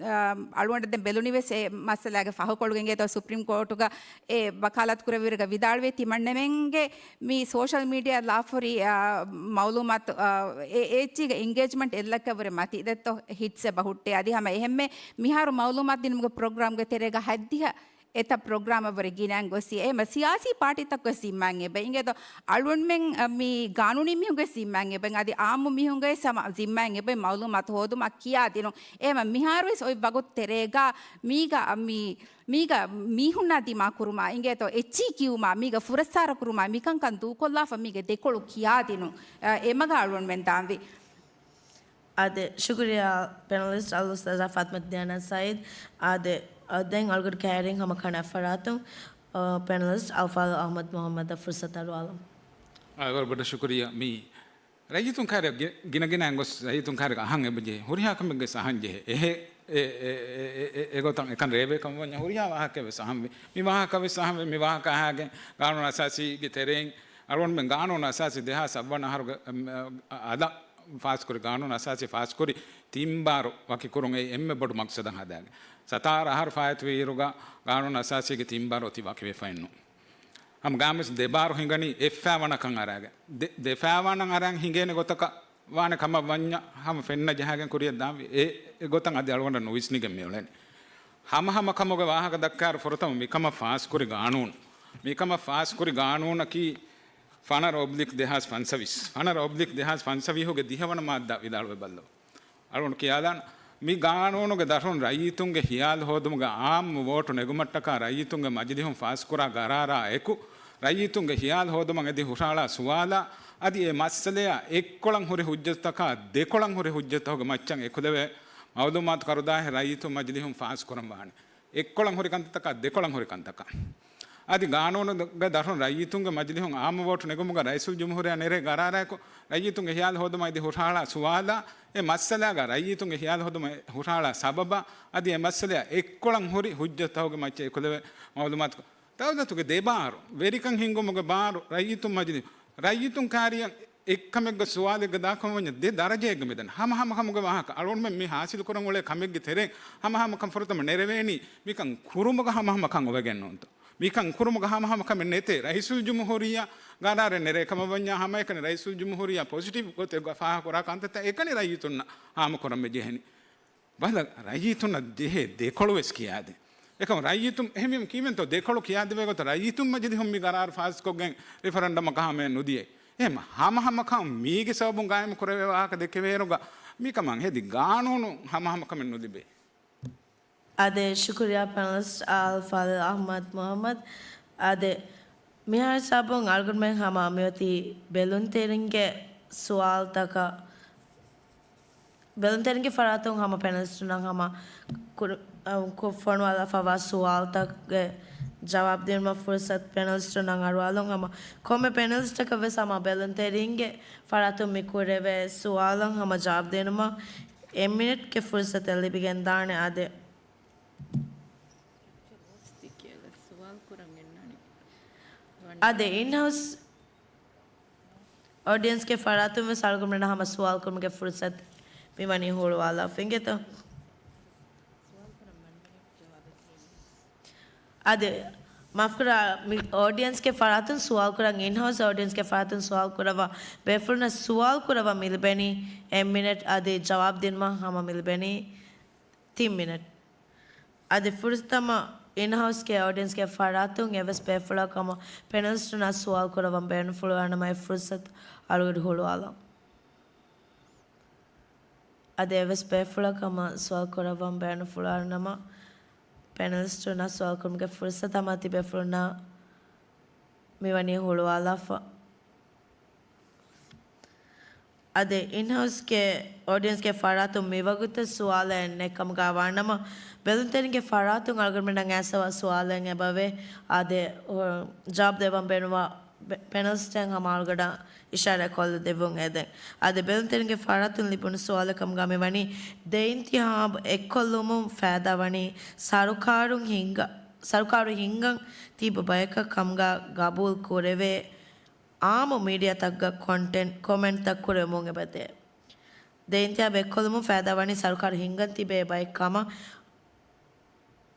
އާ، އަޅުގަނޑަށް ދެން ބެލުނިވެސް އެ މައްސަލާގެ ފަހުކޮޅުގެ އިނގޭތޯ ސުޕްރީމް ކޯޓުގަ އެ ވަކާލަތު ކުރެއްވިއިރުގަ ވިދާޅުވޭ ތިމަންނަމެންގެ މި ސޯޝަލް މީޑިއާ ލާފުރި، އާ، މައުލޫމާތު، އާ، އެ، އެ އެއްޗީގެ އެންގޭޖްމަންޓް އެއްލައްކަށްވުރެ މަތި ދެއްތޯ ހިޓްސް އެބަ ހުއްޓޭ. އަދި ހަމަ އެހެންމެ މިހާރު މައުލޫމާތު ދިނުމުގެ ޕްރޮގްރާމްގެ ތެރޭގަ ހައްދިހަ އެތައް ޕްރޮގްރާމަށްވުރެ ގިނައިން ގޮސް އެ މަ ސިޔާސީ ޕާޓީތަކުގެ ޒިންމާއިން އެބަ އިނގޭތޯ އަޅުންމެން، އަ، މި ގާނޫނީ މީހުންގެ ޒިންމާއިން އެބަ އަދި އާއްމު މީހުންގެ ސަމ-، ޒިންމާއިން އެބަ މައުލޫމާތު ހޯދުމަށް ކިޔާދިނުން. އެހެމަ މިހާރުވެސް އޮތް ވަގުތު ތެރޭގަ މީގަ މި، މީގަ މީހުންނާ ދިމާ ކުރުމާ އިނގޭތޯ އެއްޗިހި ކިޔުމާ މީގަ ފުރައްސާރަ ކުރުމާ މިކަންކަން ދޫކޮށްލާފަ މީގެ ދެކޮޅު ކިޔާދިނުން، އަ، އެމަގަ އަޅުންމެން ދާންވީ. އާދެ، ޝުކުރިއްޔާ ޕެނަލިސްޓް އަލްއުސްތާޛާ ފާތިމަތު ދިޔާނާ ސައީދު. އާދެ، އަ، ދެން އަޅުގަޑު ކައިރިން ހަމަ ކަނެ ފަރާތުން، އަ، ޕެނަލިސްޓް އަލްފާޟިލް އަޙްމަދު މުޙައްމަދަށް ފުރުޞަތު އަރުވާލަން. އާ، ވަރަށް ބޮޑަށް ޝުކުރިއްޔާ. މި ރައްޔިތުން ކައިރި ގި-، ގިނަގިނައިން ގޮސް ރައްޔިތުން ކައިރި އަހަން އެބަޖެހޭ. ހުރިހާ ކަމެއްގެ ސަހަން ޖެހޭ. އެހެ، އެ، އެ، އެ، އެ، އެގޮތަށް އެކަން ރޭވޭ ކަމަށް ވަންޏާ ހުރިހާ ވާހަކައެއް ވެސް އަހަންވީ. މި ވާހަކަ ވެސް އަހަންވީ. މި ވާހަކަ އަހާގެން ގާނޫނު އަސާސީގެ ތެރެއިން އަޅުގަނޑުމެން ގާނޫނު އަސާސީ ދެހާސް ސައްބަން އަހަރުގެ، އަ، އަ، އަލަށް ފާސްކުރި، ގާނޫނު އަސާސީ ފާސްކުރި ތިން ބާރު ވަކިކުރުން އެއީ އެންމެ ބޮޑު މަގްސަދަށް ހަދާގެން. ސަތާރަ އަހަރު ފާއިތުވި އިރުގަ ގާނޫނު އަސާސީގެ ތިން ބާރު އޮތީ ވަކިވެފައެއްނު. ހަމަ ގާމިސް ދެ ބާރު ހިނގަނީ އެއްފައިވަނަކަށް އަރާގެން. ދެ-، ދެފައިވަނަށް އަރާން ހިނގޭނެ ގޮތަކަށް ވާނެ ކަމަށް ވަންޏާ ހަމަ ފެންނަ ޖަހާގެން ކުރިއަށް ދާންވީ. އެ، އެ ގޮތަށް އަދި އަޅުގަނޑަށް ނުވިސްނިގެން މިއުޅެނީ. ހަމަ ހަމަ ކަމުގެ ވާހަކަ ދައްކާއިރު ފުރަތަމަ މިކަމަށް ފާސްކުރި ގާނޫނު. މިކަމަށް ފާސްކުރި ގާނޫނަކީ ފަނަރަ އޮބްލިކް ދެހާސް ފަންސަވީސް. ފަނަރަ އޮބްލިކް ދެހާސް ފަންސަވީހުގެ ދިހަވަނަ މާއްދާ ވިދާޅުވެބައްލަވާ. އަޅުގަނޑު ކިޔާލާނަން، މި ގާނޫނުގެ ދަށުން ރައްޔިތުންގެ ހިޔާލު ހޯދުމުގަ އާއްމު ވޯޓު ނެގުމަށްޓަކާ ރައްޔިތުންގެ މަޖިލިހުން ފާސްކުރާ ގަރާރާ އެކު، ރައްޔިތުންގެ ހިޔާލު ހޯދުމަށް އެދި ހުށަހަޅާ ސުވާލާ، އަދި އެ މައްސަލަޔާ އެއްކޮޅަށް ހުރި ހުއްޖަތުތަކާ ދެކޮޅަށް ހުރި ހުއްޖަތުތަކުގެ މައްޗަށް އެކުލެވޭ، މައުލޫމާތު ކަރުދާހެއް ރައްޔިތުން މަޖިލިހުން ފާސްކުރަން ވާނެ. އެއްކޮޅަށް ހުރި ކަންތައްތަކާ ދެކޮޅަށް ހުރި ކަންތަކާ. އަދި ގާނޫނުގެ ދަށުން ރައްޔިތުންގެ މަޖިލިހުން އާއްމު ވޯޓު ނެގުމުގަ ރައީސުލްޖުމްހޫރިއްޔާ ނެރޭ ގަރާރާއެކު، ރައްޔިތުންގެ ހިޔާލު ހޯދުމަށް އެދި ހުށަހަޅާ ސުވާލާ، އެ މައްސަލާގަ ރައްޔިތުންގެ ހިޔާލު ހޯދުމަށް ހުށަހަޅާ ސަބަބާ، އަދި އެ މައްސަލަޔާ އެއްކޮޅަށް ހުރި ހުއްޖަތުތަކުގެ މައްޗަށް އެކުލެވޭ މައުލޫމާތު. ދައުލަތުގެ ދެ ބާރު، ވެރިކަން ހިންގުމުގެ ބާރު، ރައްޔިތުން މަޖިލި، ރައްޔިތުން ކާރިޔަށް އެއްކަމެއްގެ ސުވާލެއްގަ ދާކަމަށް ވަންޏާ ދެ ދަރަޖައެއްގަ މިދަނީ. ހަމަ ހަމަ ކަމުގެ ވާހަކަ އަޅުގަނޑުމެން މި ހާސިލު ކުރަން އުޅޭ ކަމެއްގެ ތެރެއިން ހަމަ ހަމަ ކަން ފުރަތަމަ ނެރެވޭނީ މިކަން ކުރުމުގަ ހަމަ ހަމަ ކަން އޮވެގެން ނޫންތޯ. މިކަން ކުރުމުގަ ހަމަ ހަމަ ކަމެއް ނެތޭ. ރައީސުލްޖުމްހޫރިއްޔާ ގަރާރެއް ނެރޭ ކަމަށް ވަންޏާ ހަމައެކަނި ރައީސުލްޖުމްހޫރިއްޔާ ޕޮޒިޓިވް ގޮތެއްގަ ފާހަގަކުރާ ކަންތައްތައް އެކަނި ރައްޔިތުންނަށް ހާމަކުރަން މި ޖެހެނީ. ބަލަ، ރައްޔިތުންނަށް ޖެހޭ ދެކޮޅު ވެސް ކިޔާދޭ. އެކަމު ރައްޔިތުން އެހެންވީމަ ކީއްވެންތޯ ދެކޮޅު ކިޔާދެވޭ ގޮތަށް ރައްޔިތުން މަޖިލިހުން މި ގަރާރު ފާސްކޮށްގެން ރިފަރެންޑަމަކަށް ހަމަޔަށް ނުދިޔައީ. އެހެން ހަމަ ހަމަ ކަމު މީގެ ސަބަބުން ގާއިމު ކުރެވޭ ވާހަކަ ދެކެވޭއިރުގަ މިކަމަށް ހެދި ގާނޫނު ހަމަ ހަމަ ކަމެއް ނުލިބޭ. އާދެ، ޝުކުރިއްޔާ ޕެނަލިސްޓް އަލްފާޟިލް އަޙްމަދު މުޙައްމަދު. އާދެ، މިހާރު ހިސާބުން އަޅުގަނޑުމެން ހަމަ މިއޮތީ ބެލުންތެރިންގެ ސުވާލުތަކަށް، ބެލުންތެރިންގެ ފަރާތުން ހަމަ ޕެނަލިސްޓުންނަށް ހަމަ ކުރު-، އަ، ކު-، ފޮނުވާލާފަވާ ސުވާލުތަކުގެ ޖަވާބު ދިނުމަށް ފުރުސަތު ޕެނަލިސްޓުންނަށް އަރުވާލުން. ހަމަ ކޮންމެ ޕެނަލިސްޓަކަށް ވެސް ހަމަ ބެލުންތެރިންގެ ފަރާތުން މި ކުރެވޭ ސުވާލަށް ހަމަ ޖަވާބު ދިނުމަށް އެއް މިނެޓްގެ ފުރުސަތެއް ލިބިގެން ދާނެ. އާދެ، އާދެ، އިންހައުސް އޮޑިއެންސްގެ ފަރާތުން ވެސް އަޅުގަނޑުމެންނަށް ހަމަ ސުވާލު ކުރުމުގެ ފުރުސަތު މި ވަނީ ހުޅުވާލާފަ އިނގޭތޯ. އާދެ، މާފުކުރާ، މި އޮޑިއެންސްގެ ފަރާތުން ސުވާލު ކުރަން، އިންހައުސް އޮޑިއެންސްގެ ފަރާތުން ސުވާލު ކުރައްވާ ބޭފުޅުންނަށް ސުވާލު ކުރައްވާ މި ލިބެނީ އެއް މިނެޓް. އަދި ޖަވާބު ދިނުމަށް ހަމަ މި ލިބެނީ ތިން މިނެޓް. އަދި ފުރަތަމަ އިންހައުސްގެ އޮޑިއަންސްގެ ފަރާތުން އެއްވެސް ބޭފުޅަކަށް ކަމަށް ޕެނަލިސްޓުންނާ ސުވާލު ކުރައްވަން ބޭނުންފުޅުވާނަމަ އެ ފުރުސަތު އަޅުގަޑު ހުޅުވާލަން. އަދި އެއްވެސް ބޭފުޅަކަށް ކަމަށް ސުވާލު ކުރައްވަން ބޭނުންފުޅުވާނަމަ ޕެނަލިސްޓުންނާ ސުވާލު ކުރުމުގެ ފުރުސަތު ހަމަ ތި ބޭފުޅުންނާ މިވަނީ ހުޅުވާލާފަ. އަދި އިންހައުސްގެ އޮޑިއަންސްގެ ފަރާތުން މިވަގުތު ސުވާލެއް ނެތް ކަމުގަ ވާނަމަ، ބެލުންތެރިންގެ ފަރާތުން އަޅުގަނޑުމެންނަށް އައިސްފަ ސުވާލެއް އެބަވޭ. އާދެ، އޮ، ޖަވާބު ދެއްވަން ބޭނުންވާ ޕެ-، ޕެނަލިސްޓެއް ހަމަ އަޅުގަޑަށް އިޝާރާތް ކޮށްލަދެއްވުން އެދެން. އާދެ، ބެލުންތެރިންގެ ފަރާތުން ލިބުނު ސުވާލެއް ކަމުގަ މިވަނީ، ދެ އިންތިހާބު އެއްކޮށްލުމުން ފައިދާވަނީ ސަރުކާރުން ހިންގަ-، ސަރުކާރު ހިންގަން ތިބި ބަޔަކަށް ކަމުގަ ގަބޫލު ކުރެވޭ އާއްމު މީޑިއާތަކުގަ ކޮންޓެންޓް ކޮމެންޓްތައް ކުރެވެމުން އެބަދޭ. ދެ އިންތިހާބު އެއްކޮށްލުމުން ފައިދާވަނީ ސަރުކާރު ހިންގަން ތިބޭ ބައެއް ކަމަށް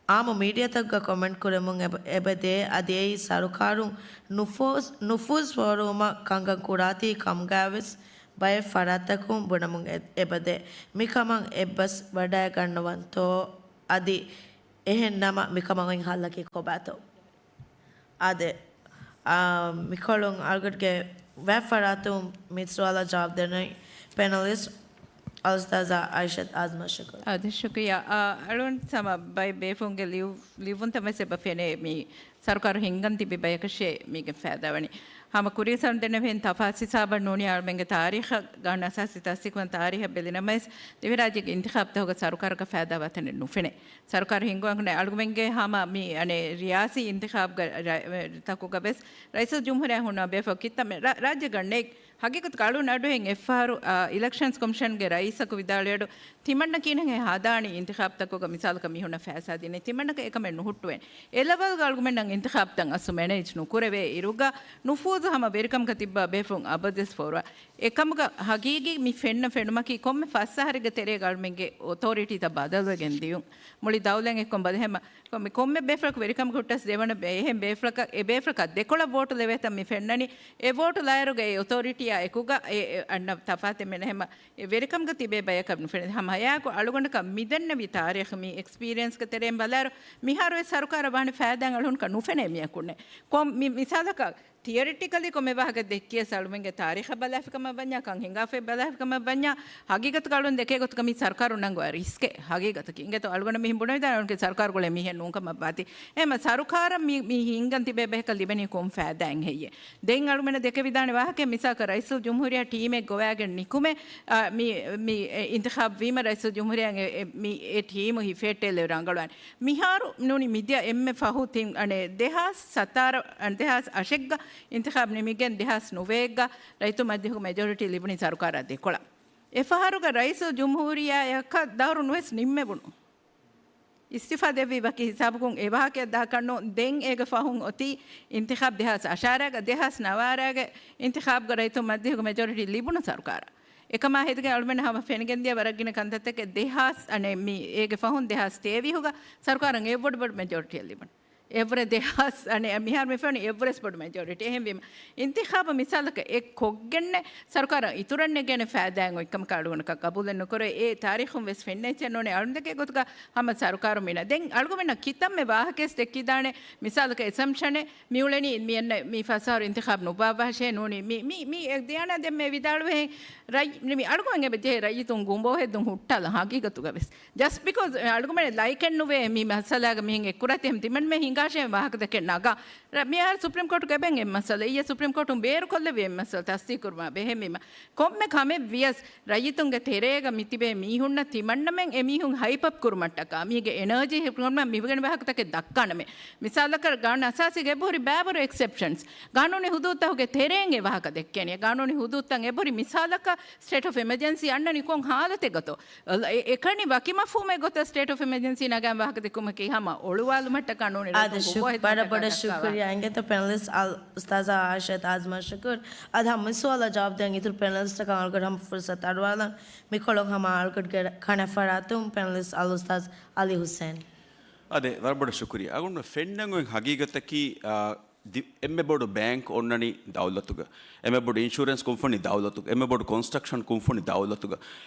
އާއްމު މީޑިއާތަކުގަ ކޮމެންޓް ކުރެމުން އެބަ-، އެބަދޭ. އަދި އެއީ ސަރުކާރުން ނުފޫޒް، ނުފޫޒް ފޯރުވުމަށް ކަންކަން ކުރާތީ ކަމުގައިވެސް ބައެއް ފަރާތްތަކުން ބުނަމުން އެ-، އެބަދޭ. މިކަމަށް އެއްބަސް ވަޑައިގަންނަވަންތޯ؟ އަދި އެހެން ނަމަ މިކަމަށް އޮތް ހައްލަކީ ކޮބާތޯ؟ އާދެ، އާ، މިކޮޅުން އަޅުގަޑުގެ ވައިފަރާތުން މި ސުވާލަށް ޖަވާބު ދެނީ ޕެނަލިސްޓް އަލްއުސްތާޒާ އައިޝަތް އާޒްމާ ޝުކުރު. އާދެ، ޝުކުރިއްޔާ. އާ، އަޅުން ސަމަ ބައެއް ބޭފުންގެ ލިޔު-، ލިޔުންތައް ވެސް އެބަ ފެނޭ މި ސަރުކާރު ހިންގަން ތިބި ބަޔަކަށޭ މީގެ ފައިދާވަނީ. ހަމަ ކުރީ ސަރުން ދެންނެވިހެން ތަފާސް ހިސާބަށް ނޫނީ އަޅުމެންގެ ތާރީޚަށް ގާނޫނު އަސާސީ ތަސްދީޤުވާން ތާރީޚަށް ބެލިނަމަވެސް، ދިވެހިރާއްޖޭގެ އިންތިޚާބުތަކުގަ ސަރުކާރަކަށް ފައިދާވާ ތަނެއް ނުފެނޭ. ސަރުކާރު ހިންގުމަކުން އަޅުގަނޑުމެންގެ ހަމަ މި އަނެއް ރިޔާސީ އިންތިޚާބުގަ ރަ-، ތަކުގަ ވެސް ރައީސުލްޖުމްހޫރިއްޔާ ހުންނަ ބޭފުޅަކު ކިތަންމެ ރަ-، ރާއްޖޭގަ ނެތް. ހަގީގަތުގަ އަޅުން އަޑުއެހެން އެއްފަހަރު، އާ، އިލެކްޝަންސް ކޮމިޝަންގެ ރައީސަކު ވިދާޅުވިއަޑު ތިމަންނަ ކިހިނެއްހޭ ހަދާނީ އިންތިޚާބުތަކުގަ މިސާލަކަށް މީހުންނަށް ފައިސާ ދިނީ؟ ތިމަންނަކަށް އެކަމެއް ނުހުއްޓުވޭނެ. އެ ލެވެލްގަ އަޅުގަނޑުމެންނަށް އިންތިޚާބުތައް އަސްލު މެނޭޖް ނުކުރެވޭ އިރުގަ ނުފޫޒު ހަމަ ވެރިކަމުގަ ތިއްބާ ބޭފުޅުން އަބަދުވެސް ފޯރުވާ. އެކަމުގަ ހަގީގީ މި ފެންނަ ފެނުމަކީ ކޮންމެ ފަސް އަހަރެއްގެ ތެރޭގަ އަޅުމެންގެ އޮތޯރިޓީތައް ބަދަލުވެގެން ދިޔުން. މުޅި ދައުލަތް އެއްކޮށް ބަލަހެމަ ކޮންމެ، ކޮންމެ ބޭފުޅަކު ވެރިކަމަކަށް ހުއްޓަސް ދެވަނަ ބޭ-، އެހެން ބޭފުޅަކަށް، އެ ބޭފުޅަކަށް ދެކޮޅަށް ވޯޓު ލެވޭތަން މި ފެންނަނީ. އެ ވޯޓު ލާއިރުގަ އެ އޮތޯރިޓީއާ އެކުގަ އެ، އެ އަންނަ ތަފާތެއް މެނެހެމަ އެ ވެރިކަމުގަ ތިބޭ ބަޔަކަށް ނުފެނޭ. ހަމަ ހަޔާކު އަޅުގަނޑަކަށް މިދެންނެވި ތާރީޚު މި އެކްސްޕީރިއަންސްގެ ތެރެއިން ބަލާއިރު، މިހާރު ވެސް ސަރުކާރަށް ވާނެ ފައިދާއެއް އަޅުންކަށް ނުފެނޭ މިއަކުންނެއް. ކޮން މި-، މިސާލަކަށް ތިއަރިޓިކަލީ ކޮންމެ ވާހަކަ ދެއްކިޔަސް އަޅުމެންގެ ތާރީޚަށް ބަލާފި ކަމަށް ވަންޏާ، ކަން ހިނގާފައި ބަލާފި ކަމަށް ވަންޏާ، ހަގީގަތުގަ އަޅުން ދެކޭ ގޮތުގަ މި ސަރުކާރުން ނަންގަވާ ރިސްކެއް ހަގީގަތަކީ. އިނގޭތޯ އަޅުގަނޑު މިހެން ބުނެވިދާނެ އަޅުންގެ ސަރުކާރުގަ މިހެން ނޫން ކަމަށް ވާތީ. އެހެމަ ސަރުކާރަށް މި، މި ހިންގަން ތިބޭ ބަޔަކަށް ލިބެނީ ކޮން ފައިދާއެއް ހެއްޔޭ؟ ދެން އަޅުމެންނަށް ދެކެވިދާނެ ވާހަކައެއް މިސާލަކަށް ރައީސުލްޖުމްހޫރިއްޔާ ޓީމެއް ގޮވާގެން ނިކުމެ، އާ، މި، މި އިންތިޚާބު ވީމަ ރައީސުލްޖުމްހޫރިއްޔާ އެ، މި އެ ޓީމު ހިފެހެއްޓެލެވި ރަނގަޅުވާނެ. މިހާރު ނޫނީ މިދިޔަ އެންމެ ފަހު ތިން، އަނެއް، ދެހާސް ސަތާރަ، އަން، ދެހާސް އަށެއްގަ އިންތިޚާބު ނިމިގެން ދެހާސް ނުވައެއްގަ ރައްޔިތުން މަޖިލީހުގެ މެޖޯރިޓީ ލިބުނީ ސަރުކާރާ ދެކޮޅަށް. އެފަހަރުގަ ރައީސުލްޖުމްހޫރިއްޔާއަކަށް ދައުރު ނުވެސް ނިންމެވުނު. އިސްތިފާ ދެއްވި ވަކި ހިސާބަކުން އެ ވާހަކައަށް ދާކަށްނު، ދެން އޭގެ ފަހުން އޮތީ އިންތިޚާބު ދެހާސް އަށާރައިގަ، ދެހާސް ނަވާރައިގެ އިންތިޚާބުގަ ރައްޔިތުން މަޖިލީހުގެ މެޖޯރިޓީ ލިބުނު ސަރުކާރަށް. އެކަމާ ހެދިގެން އަޅުމެން ހަމަ ފެނިގެންދިޔަ ވަރަށް ގިނަ ކަންތައްތަކެއް ދެހާސް، އަނެއް، މި އޭގެ ފަހުން ދެހާސް ތޭވީހުގަ ސަރުކާރަށް އެއްވޮޑު ބޮޑު މެޖޯރިޓީއެއް ލިބުނު. އެއްވުރެ ދެހާސް، އަނެއް، މިހާރު މި ފެނުނީ އެއްވުރެސް ބޮޑު މެޖޯރިޓީ. އެހެންވީމަ، އިންތިޚާބު މިސާލަކަށް އެއް ކޮށްގެންނެއް ސަރުކާރަށް އިތުރަށް ނެގޭނެ ފައިދާއެއް އޮތްކަމަކަށް އަޅުގަނޑަކަށް ގަބޫލެއް ނުކުރޭ. އެ ތާރީޚުން ވެސް ފެންނައެއްޗެއް ނޫނޭ. އަޅުން ދެކޭ ގޮތުގަ ހަމަ ސަރުކާރު މިނަ. ދެން އަޅުގަނޑަށް ކިތަންމެ ވާހަކައެއް ދެއްކިދާނެ، މިސާލަކަށް އެސަމްޕްޝަނެއް މިއުޅެނީ މި އެންނަ މި ފަސް އަހަރު އިންތިޚާބު ނުބާއްވާށޭ ނޫނީ. މި، މި، މި ދިޔާނާ ދެންމެ ވިދާޅުވެހެން ރައްޔި-، މި އަޅުގަނޑު އެބަ ޖެހޭ ރައްޔިތުން ގުނބޯހެއްދުން ހުއްޓާލަން ހަގީގަތުގަ ވެސް. ޖަސްޓް ބިކޯޒް އަޅުގަނޑުމެން ލައިކެއް ނުވޭ މި މައްސަލާގަ މިހެން އެއްކުރާތީ އެހެން ތިމަންމެ ހިނގާށޭ ވާހަކަ ދެކެން ނަގާ. ރ-، މިހާރު ސުޕްރީމް ކޯޓުގަ އެބައިން އެއްމައްސަލަ. އިއްޔެ ސުޕްރީމް ކޯޓުން ބޭރުކޮށްލެވި އެއްމައްސަލަ ތަސްދީޤުކުރުމާ ބެހޭ މީމަ. ކޮންމެ ކަމެއް ވިޔަސް ރައްޔިތުންގެ ތެރޭގަ މިތިބޭ މީހުންނަށް ތިމަންނަމެން އެމީހުން ހައިޕް އަޕް ކުރުމަށްޓަކާ، މީގެ އެނަރޖީ ހިފުނުމަށް މިވެގެން ވާހަކަތަކެއް ދައްކާނަމޭ. މިސާލަކަށް ގާނޫނު އަސާސީގަ އެބަހުރި ބައިވަރު އެކްސެޕްޝަންސް. ގާނޫނީ ހުދޫދުތަކުގެ ތެރެއިން އެ ވާހަކަ ދެއްކޭނެ. ގާނޫނީ ހުދޫދުތައް އެބަހުރި މިސާލަކަށް ސްޓޭޓް އޮފް އެމަޖެންސީ އަންނަނީ ކޮން ހާލަތެއްގަތޯ؟ އެ-، އެކަނި ވަކި މަފްހޫމެއް ގޮތަށް ސްޓޭޓް އޮފް އެމަޖެންސީ ނަގާ ވާހަކަ ދެއްކުމަކީ ހަމަ އޮޅުވާލުމަށްޓަކާ ނޫނީ އާދެ، ރައްޔިތުން ޝު-، ގޮވާ ހެދުމަށްޓަކާ ބަޑަ ބަޑަ ދައްކާ ޝުކުރިއްޔާ ވާހަކަ. އިނގޭތޯ ޕެނަލިސްޓް އަލް އުސްތާޒާ އާއިޝަތް އާޒްމާ ޝުކުރު. އަދި ހަމަ މި ސުވާލަށް ޖަވާބު ދޭން އިތުރު ޕެނަލިސްޓަކަށް އަޅުގަޑު ހަމަ ފުރުސަތު އަޑުއަޅަން. މިކޮޅުން ހަމަ އަޅުގަޑުގެ ކަނެ ފަރާތުން ޕެނަލިސްޓް އަލް އުސްތާޒް އަލީ ހުސެން. އާދެ، ވަރަށް ބޮޑަށް ޝުކުރިއްޔާ. އަޅުގަނޑު ފެންނަން އޮތް ހަގީގަތަކީ، އާ، ދި-، އެންމެ ބޮޑު ބޭންކް އޮންނަނީ ދައުލަތުގަ، އެންމެ ބޮޑު އިންޝުރެންސް ކުންފުނި ދައުލަތުގަ، އެންމެ ބޮޑު ކޮންސްޓްރަކްޝަން ކުންފުނި ދައުލަތުގަ،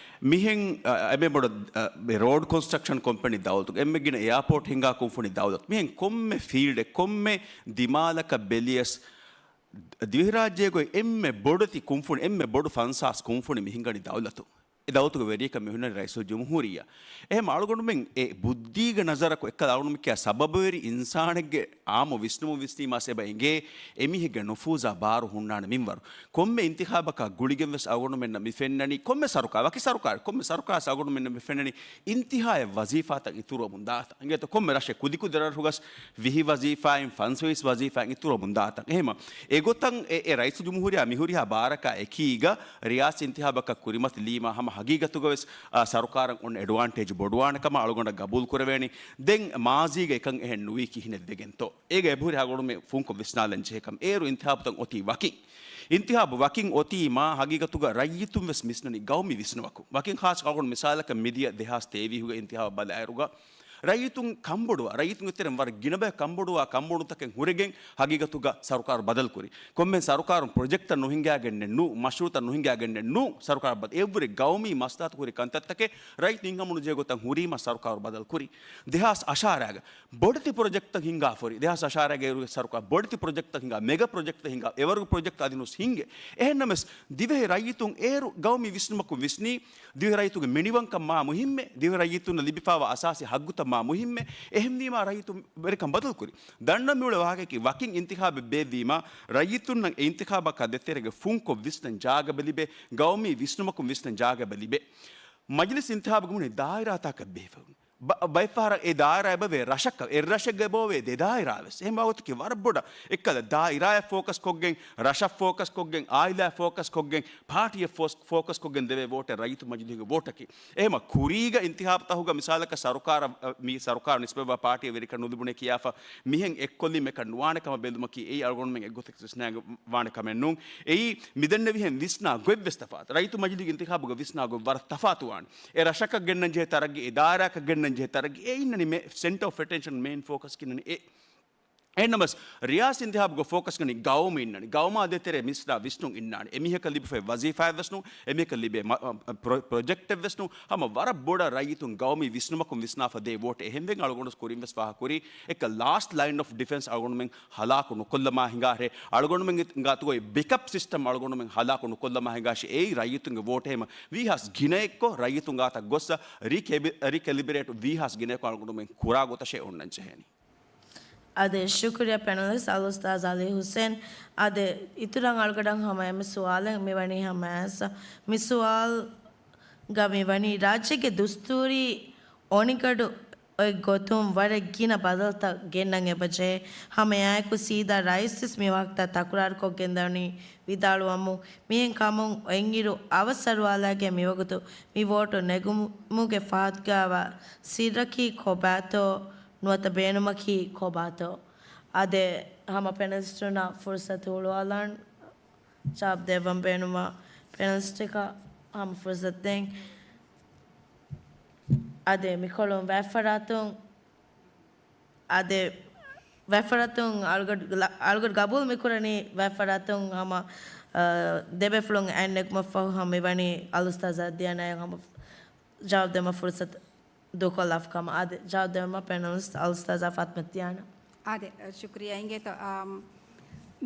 މިހެން، އަ، އެންމެ ބޮޑު، އަ، ރޯޑް ކޮންސްޓްރަކްޝަން ކޮމްޕެނީ ދައުލަތުގަ، އެންމެ ގިނަ އެއާޕޯޓް ހިންގާ ކުންފުނި ދައުލަތު. މިހެން ކޮންމެ ފީލްޑެއް، ކޮންމެ ދިމާލަކަށް ބެލިޔަސް، ދިވެހިރާއްޖޭގައި އެންމެ ބޮޑެތި ކުންފުނި، އެންމެ ބޮޑު ފަންސާސް ކުންފުނި މި ހިނގަނީ ދައުލަތު. އެ ދައުލަތުގެ ވެރިޔަކަށް މި ހުންނަނީ ރައީސުލްޖުމްހޫރިއްޔާ. އެހެން އަޅުގަނޑުމެން އެ ބުއްދީގެ ނަޒަރަކު އެއްކަލަ އަޅުގަނޑުމެން ކިޔާ ސަބަބުވެރި އިންސާނެއްގެ އާއްމު ވިސްނުމުން ވިސްނީމާ އެބަ އެނގޭ އެމީހެއްގެ ނުފޫޒާ ބާރު ހުންނާނެ މިންވަރު. ކޮންމެ އިންތިޚާބަކާ ގުޅިގެން ވެސް އަޅުގަނޑުމެންނަށް މި ފެންނަނީ، ކޮންމެ ސަރުކާރ، ވަކި ސަރުކާރެއް، ކޮންމެ ސަރުކާރެއް އަޅުގަނޑުމެންނަށް މި ފެންނަނީ އިންތިހާއަށް ވަޒީފާތައް އިތުރުވަމުން ދާތަން. އިނގޭތޯ ކޮންމެ ރަށެއް ކުދިކުދި ރަށްރަށުގަސް ވިހި ވަޒީފާއިން ފަންސަވީސް ވަޒީފާއިން އިތުރުވަމުން ދާތަން. އެހެމަ އެގޮތަށް އެ، އެ ރައީސުލްޖުމްހޫރިއްޔާ މިހުރިހާ ބާރަކާ އެކީގަ ރިޔާސީ އިންތިޚާބަކަށް ކުރިމަތިލީމާ ހަމަ ހަގީގަތުގަވެސް، އާ، ސަރުކާރަށް އޮންނަ އެޑްވާންޓޭޖް ބޮޑުވާނެ ކަމަށް އަޅުގަނޑަށް ގަބޫލު ކުރެވޭނީ. ދެން މާޒީގަ އެކަން އެހެން ނުވީ ކިހިނެއް ވެގެންތޯ؟ އޭގަ އެބަހުރި އަޅުގަނޑުމެން ފުންކޮށް ވިސްނާލަން ޖެހޭ ކަމަށް. އޭރު އިންތިޚާބުތައް އޮތީ ވަކިން. އިންތިޚާބު ވަކިން އޮތީ މާ ހަގީގަތުގަ ރައްޔިތުން ވެސް ވިސްނަނީ ގައުމީ ވިސްނުމަކުން. ވަކިން ޚާއްޞަ އަޅުގަނޑު މިސާލަކަށް މިދިޔަ ދެހާސް ތޭވީހުގެ އިންތިޚާބަށް ބަލާއިރުގަ ރައްޔިތުން ކަންބޮޑުވާ، ރައްޔިތުންގެ ތެރެއިން ވަރަށް ގިނަ ބަޔަކު ކަންބޮޑުވާ ކަންބޮޑުންތަކެއް ހުރެގެން ހަގީގަތުގަ ސަރުކާރު ބަދަލުކުރި. ކޮންމެ ސަރުކާރުން ޕްރޮޖެކްޓްތައް ނުހިންގާގެންނެއް ނޫ، މަޝްރޫއުތައް ނުހިންގާގެންނެއް ނޫ، ސަރުކާރު ބަދަ-، އެއްވުރެ ގައުމީ މަސްލަހަތު ހުރި ކަންތައްތަކެއް ރައްޔިތުން ހިންގަމުނު ޖެހޭ ގޮތަށް ހުރީމަ ސަރުކާރު ބަދަލުކުރި. ދެހާސް އަށާރައިގަ ބޮޑެތި ޕްރޮޖެކްޓްތައް ހިންގާފަ ހުރި. ދެހާސް އަށާރައިގައި ސަރުކާރު ބޮޑެތި ޕްރޮޖެކްޓްތައް ހިންގާ، މެގަ ޕްރޮޖެކްޓްތައް ހިންގާ، އެވަރުގެ ޕްރޮޖެކްޓް އަދި ނުސް ހިންގޭ. އެހެންނަމަވެސް، ދިވެހި ރައްޔިތުން އޭރު ގައުމީ ވިސްނުމަކުން ވިސްނީ، ދިވެހި ރައްޔިތުންގެ މިނިވަންކަން މާ މުހިއްމޭ، ދިވެހި ރައްޔިތުންނަށް ލިބިފާވާ އަސާސީ ހައްގުތައް މާ މުހިއްމޭ. އެހެންވީމާ ރައްޔިތުން ވެރިކަން ބަދަލުކުރި. ދަންނަ މިއުޅޭ ވާހަކައަކީ، ވަކިން އިންތިޚާބެއް ބޭއްވީމާ، ރައްޔިތުންނަށް އެ އިންތިޚާބަކާ ދޭތެރޭގަ ފުންކޮށް ވިސްނަން ޖާގަ ބެލިބޭ، ގައުމީ ވިސްނުމަކުން ވިސްނަން ޖާގަ ބެލިބޭ. މަޖިލިސް އިންތިޚާބުގަ މުނި ދާއިރާތަކަށް ބެހިފަ ވުން. ބަ-، ބައެއްފަހަރަށް އެ ދާއިރާ އެބަވޭ ރަށަކަށް، އެއް ރަށެއްގަ އެބަވޭ ދެ ދާއިރާ ވެސް. އެހެން ވާގޮތަކީ ވަރަށް ބޮޑަށް އެއްކަލަ ދާއިރާއަށް ފޯކަސް ކޮށްގެން، ރަށަށް ފޯކަސް ކޮށްގެން، އާއިލާއަށް ފޯކަސް ކޮށްގެން، ޕާޓީއަށް ފޯސް-، ފޯކަސް ކޮށްގެން ދެވޭ ވޯޓެއް ރައްޔިތު މަޖިލީހުގެ ވޯޓަކީ. އެހެމަ ކުރީގަ އިންތިޚާބުތަހުގަ މިސާލަކަށް ސަރުކާރަށް، މި ސަރުކާރަށް ނިސްބަތްވާ ޕާޓީއަށް ވެރިކަން ނުލިބުނޭ ކިޔާފަ މިހެން އެއްކޮށްލީމަ އެކަން ނުވާނެ ކަމަށް ބެލުމަކީ އެއީ އަޅުގަނޑުމެން އެއްގޮތަކަށް ވިސްނާ ވާނެ ކަމެއް ނޫން. އެއީ މިދެންނެވިހެން ވިސްނާ ގޮތްވެސް ތަފާތު. ރައްޔިތު މަޖިލީހުގެ އިންތިޚާބުގެ ވިސްނާ ގޮތް ވަރަށް ތަފާތު ވާނެ. އެ ރަށަކަށް ގެންނަން ޖެހޭ ތަރައްގީ، އެ ދާއިރާއަކަށް ގެންނަން ޖެހޭ ތަރައްގީ، އެ އިންނަނީ މޭ-، ސެންޓަރ އޮފް އެޓެންޝަން، މޭން ފޯކަސް ގެންނަނީ އެ. އެހެންނަމަވެސް، ރިޔާސީ އިންތިޚާބުގަ ފޯކަސް ގަނީ ގައުމު އިންނަނީ. ގައުމާ ދޭތެރޭ މިސްރާ ވިސްނުން އިންނާނެ. އެމީހަކަށް ލިބިފައި ވަޒީފާއެއް ވެސް ނޫން، އެމީހަކަށް ލިބޭ މަ-، މަ-، ޕްރޮ-، ޕްރޮޖެކްޓެއް ވެސް ނޫން. ހަމަ ވަރަށް ބޮޑަށް ރައްޔިތުން ގައުމީ ވިސްނުމަކުން ވިސްނާފަ ދޭ ވޯޓެއް. އެހެންވެގެން އަޅުގަނޑު ކުރިން ވެސް ފާހަގަކުރީ، އެކަ ލާސްޓް ލައިން އޮފް ޑިފެންސް އަޅުގަނޑުމެން ހަލާކު ނުކޮށްލަމާ ހިނގާށޭ، އަޅުގަނޑުމެން ގާތުގައި ބެކަޕް ސިސްޓަމް އަޅުގަނޑުމެން ހަލާކު ނުކޮށްލަމާ ހިނގާށޭ، އެއީ ރައްޔިތުންގެ ވޯޓެއް. ހަމަ ވީހާސް ގިނައެއްކޮށް ރައްޔިތުން ގާތަށް ގޮއްސަ ރީކެބި-، ރީކެލިބްރޭޓް ވީހާސް ގިނައެއްކޮށް އަޅުގަނޑުމެން ކުރާ ގޮތަށޭ އޮންނަން ޖެހޭނީ. އާދެ، ޝުކުރިއްޔާ ޕެނަލިސްޓް އަލްއުސްތާޛް އަލީ ހުސެން. އާދެ، އިތުރަށް އަޅުގަޑަށް ހަމަ އެންމެ ސުވާލެއް މިވަނީ ހަމަ އައިސް. މި ސުވާލުގަ މިވަނީ ރާއްޖޭގެ ދުސްތޫރީ އޮނިގަޑު އޮތް ގޮތުން ވަރަށް ގިނަ ބަދަލުތައް ގެންނަން އެބަޖެހޭ. ހަމައެއާއެކު ސީދާ ރައީސްވެސް މިވަގުތަށް ތަކުރާރުކޮށްގެންދަނީ ވިދާޅުވަމުން. މިހެން ކަމުން އޮތްއިރު އަވަސްއަރުވާލާގެން މިވަގުތު މި ވޯޓު ނެގުމުގެ ފަހަތުގައިވާ ސިއްރަކީ ކޮބާތޯ ނުވަތަ ބޭނުމަކީ ކޮބާތޯ؟ އާދެ، ހަމަ ޕެނަލިސްޓުންނަށް ފުރުސަތު ހުޅުވާލަން. ޖަވާބު ދެއްވަން ބޭނުންވާ ޕެނަލިސްޓަކަށް ހަމަ ފުރުސަތު ދޭން. އާދެ، މިކޮޅުން ވައްފަރާތުން، އާދެ، ވައްފަރާތުން އަޅުގަޑު، އަޅުގަޑު ގަބޫލު މިކުރަނީ ވައްފަރާތުން ހަމަ، އަ، ދެބޭފުޅުން އަތް ނެގުމަށްފަހު ހަމަ މިވަނީ އަލްއުސްތާޛާ ދިޔާނާއަށް ހަމަ ޖަވާބު ދެމަށް ފުރުސަތު ދޫކޮށްލާފަ ކަމަށް. އާދެ، ޖަވާބު ދެމަށް ޕެނަލިސްޓް އަލްއުސްތާޛާ ފާތިމަތު ދިޔާނާ. އާދެ، ޝުކުރިއްޔާ. އިނގޭތޯ، އާ،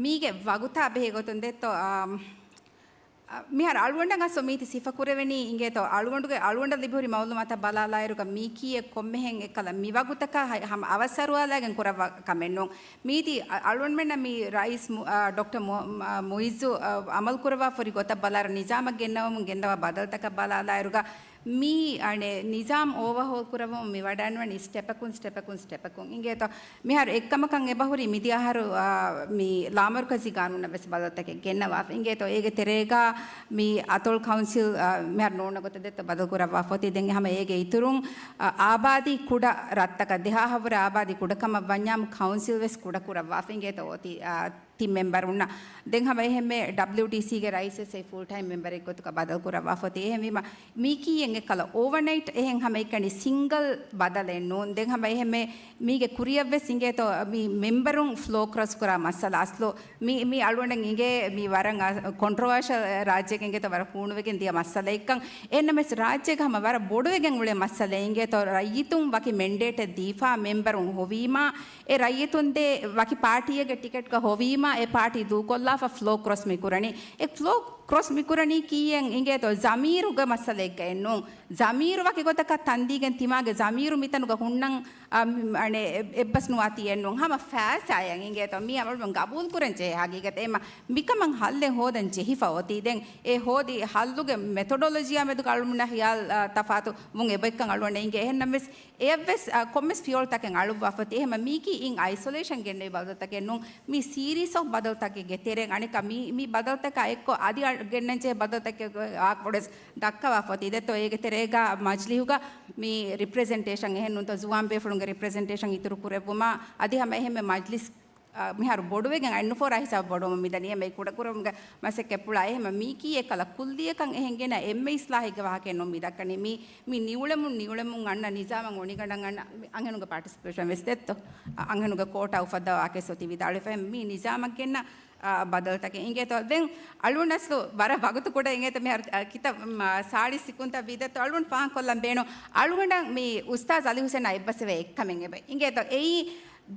މީގެ ވަގުތާ ބެހޭ ގޮތުން ދެއްތޯ، އާ، މިހާރު އަޅުގަނޑަށް އަސްލު މީތި ސިފަ ކުރެވެނީ އިނގޭތޯ، އަޅުގަނޑުގެ، އަޅުގަނޑަށް ލިބިހުރި މައުލޫމާތަށް ބަލާލާއިރުގަ މީކީއެއް ކޮންމެހެން އެއްކަލަ މިވަގުތަކަށް ހަ-، ހަމަ އަވަސްއަރުވާލާގެން ކުރައްވާ ކަމެއް ނޫން. މީތި އަ-، އަޅުގަނޑުމެންނަށް މި ރައީސް މު-، އަ، ޑޮކްޓަރ މު-، މަ-، މުއިއްޒު، އަ، އަމަލު ކުރައްވާފަ ހުރި ގޮތަށް ބަލާއިރު ނިޒާމަށް ގެންނަވަމުން ގެންދަވާ ބަދަލުތަކަށް ބަލާލާއިރުގަ މި އަނެއް ނިޒާމް އޯވަހޯލް ކުރައްވަމުން މި ވަޑައިންވަނީ ސްޓެޕަކުން، ސްޓެޕަކުން، ސްޓެޕަކުން. އިނގޭތޯ، މިހާރު އެއްކަމަކަށް އެބަހުރި މިދިޔަ އަހަރު، އާ، މި ލާމަރުކަޒީ ގާނޫނަށް ވެސް ބަދަލުތަކެއް ގެންނަވާފަ. އިނގޭތޯ، އޭގެ ތެރޭގަ މި އަތޮޅު ކައުންސިލް، އާ، މިހާރު ނޯންނަ ގޮތަށް ދެއްތޯ ބަދަލު ކުރައްވާފަ އޮތީ. ދެން ހަމަ އޭގެ އިތުރުން، އާ، އާބާދީ ކުޑަ ރަށްތަކަށް ދެހާހަށްވުރެ އާބާދީ ކުޑަކަމަށް ވަންޏާމު ކައުންސިލް ވެސް ކުޑަ ކުރައްވާފަ. އިނގޭތޯ އޮތީ، އާ، ތިން މެމްބަރުންނަށް. ދެން ހަމަ އެހެންމެ ޑަބްލިއުޑީސީގެ ރައީސް ވެސް އެ ފުލް ޓައިމް މެމްބަރެއް ގޮތުގަ ބަދަލު ކުރައްވާފަ އޮތީ. އެހެންވީމަ، މީކީއެއް އެއްކަލަ އޯވަރނައިޓް އެހެން ހަމައެކަނި ސިންގަލް ބަދަލެއް ނޫން. ދެން ހަމަ އެހެންމެ މީގެ ކުރިއަށްވެސް އިނގޭތޯ މި މެމްބަރުން ފްލޯ ކްރޮސް ކުރާ މައްސަލަ. އަސްލު މި، މި އަޅުގަނޑަށް އިނގޭ މި ވަރަށް އަ، ކޮންޓްރޮވާޝަލް ރާއްޖެއެއް އިނގޭތޯ ވަރަށް ހޫނުވެގެން ދިޔަ މައްސަލައެއްކަން. އެހެންނަމަވެސް ރާއްޖޭގަ ހަމަ ވަރަށް ބޮޑުވެގެން އުޅޭ މައްސަލައެއް އިނގޭތޯ ރައްޔިތުން ވަކި މެންޑޭޓެއް ދީފާ މެމްބަރުން ހޮވީމާ، އެ ރައްޔިތުންދޭ ވަކި ޕާޓީއެއްގެ ޓިކެޓްގަ ހޮވީމާ، އެ ޕާޓީ ދޫކޮށްލާފަ ފްލޯ ކްރޮސް މިކުރަނީ. އެ ފްލޯ ކްރޮސް މިކުރަނީ ކީއެއް އިނގޭތޯ ޒަމީރުގެ މައްސަލައެއްގައެއް ނޫން. ޒަމީރު ވަކި ގޮތަކަށް ތަންދީގެން ތިމާގެ ޒަމީރު މިތަނުގަ ހުންނަން، އަ، މި، އަނެ، އެ، އެއްބަސް ނުވާތީއެއް ނޫން. ހަމަ ފައިސާއަށް އިނގޭތޯ މީ އަޅުގަނޑު ގަބޫލު ކުރަން ޖެހޭ ހަގީގަތެއް. އެމަ މިކަމަށް ހައްލެއް ހޯދަން ޖެހިފަ އޮތީ. ދެން އެ ހޯދި ހައްލުގެ މެތޮޑޮލޮޖީއާ މެދުގަ އަޅުގަނޑުމެންނަށް ހިޔާލް، އަ، ތަފާތު ވުން އެބައެއްކަން އަޅުގަނޑަށް އިނގޭ. އެހެންނަމަވެސް އެއަށްވެސް، އަ، ކޮންމެސް ފިޔަވަޅުތަކެއް އަޅުއްވާފަ އޮތީ. އެހެންމަ މީކީ އިން އައިސޮލޭޝަން ގެންނެވި ބަދަލުތަކެއް ނޫން. މީ ސީރީސް އޮފް ބަދަލުތަކެއްގެ ތެރެއިން އަނެއްކާ މީ، މީ ބަދަލުތަކާ އެއްކޮށް އަދި އަ، ގެންނަންޖެހޭ ބަދަލުތަކެއް އާކު ބޮޑެސް ދައްކަވާފަ އޮތީ. ދެއްތޯ އޭގެ ތެރޭގަ މަޖްލިހުގަ މި ރިޕްރެޒެންޓޭޝަން އެހެން ނޫންތޯ ޒުވާން ބޭފުޅުންގެ ރިޕްރެޒެންޓޭޝަން އިތުރު ކުރެއްވުމާ އަދި ހަމަ އެހެންމެ މަޖްލިސް އަ، މިހާރު ބޮޑުވެގެން އައިނުފޯރާ ހިސާބު ބޮޑުވަމުން މިދަނީ. އެމަ ކުޑަކުރުމުގެ މަސައްކަތްޕުޅާ އެހެމަ މީކީ އެކަލަ ކުއްލިއަކަށް އެހެން ގެނަ އެންމެ އިސްލާހެއްގެ ވާހަކައެއް ނޫން މި ދައްކަނީ. މީ، މީ ނިއުޅެމުން، ނިއުޅެމުން އަންނަ ނިޒާމަށް އޮނިގަނޑަށް އަންނަ އަންހެނުގެ ޕާޓިސިޕޭޝަން ވެސް ދެއްތޯ. އަ، އަންހެނުގެ ކޯޓާ އުފައްދަވާ ކެސް އޮތީ ވިދާޅުވެފަ. މީ ނިޒާމަށް ގެންނަ، އަ، ބަދަލުތަކެއް އިނގޭތޯ. ދެން އަޅުގަނޑަސް ވަރަށް ވަގުތު ކުޑަ އިނގޭތޯ މިހާރު، އަ، ކިތަ، މަ، ސާޅީސް ސިކުންތައް ވީދެއްތޯ އަޅުގަނޑު ފާހަގަކޮށްލަން ބޭނުން. އަޅުގަނޑަށް މީ އުސްތާޒް އަލީ ހުސެންއާ އެއްބަސްވެ އެއްކަމެއް އެބަ އިނގޭތޯ. އެއީ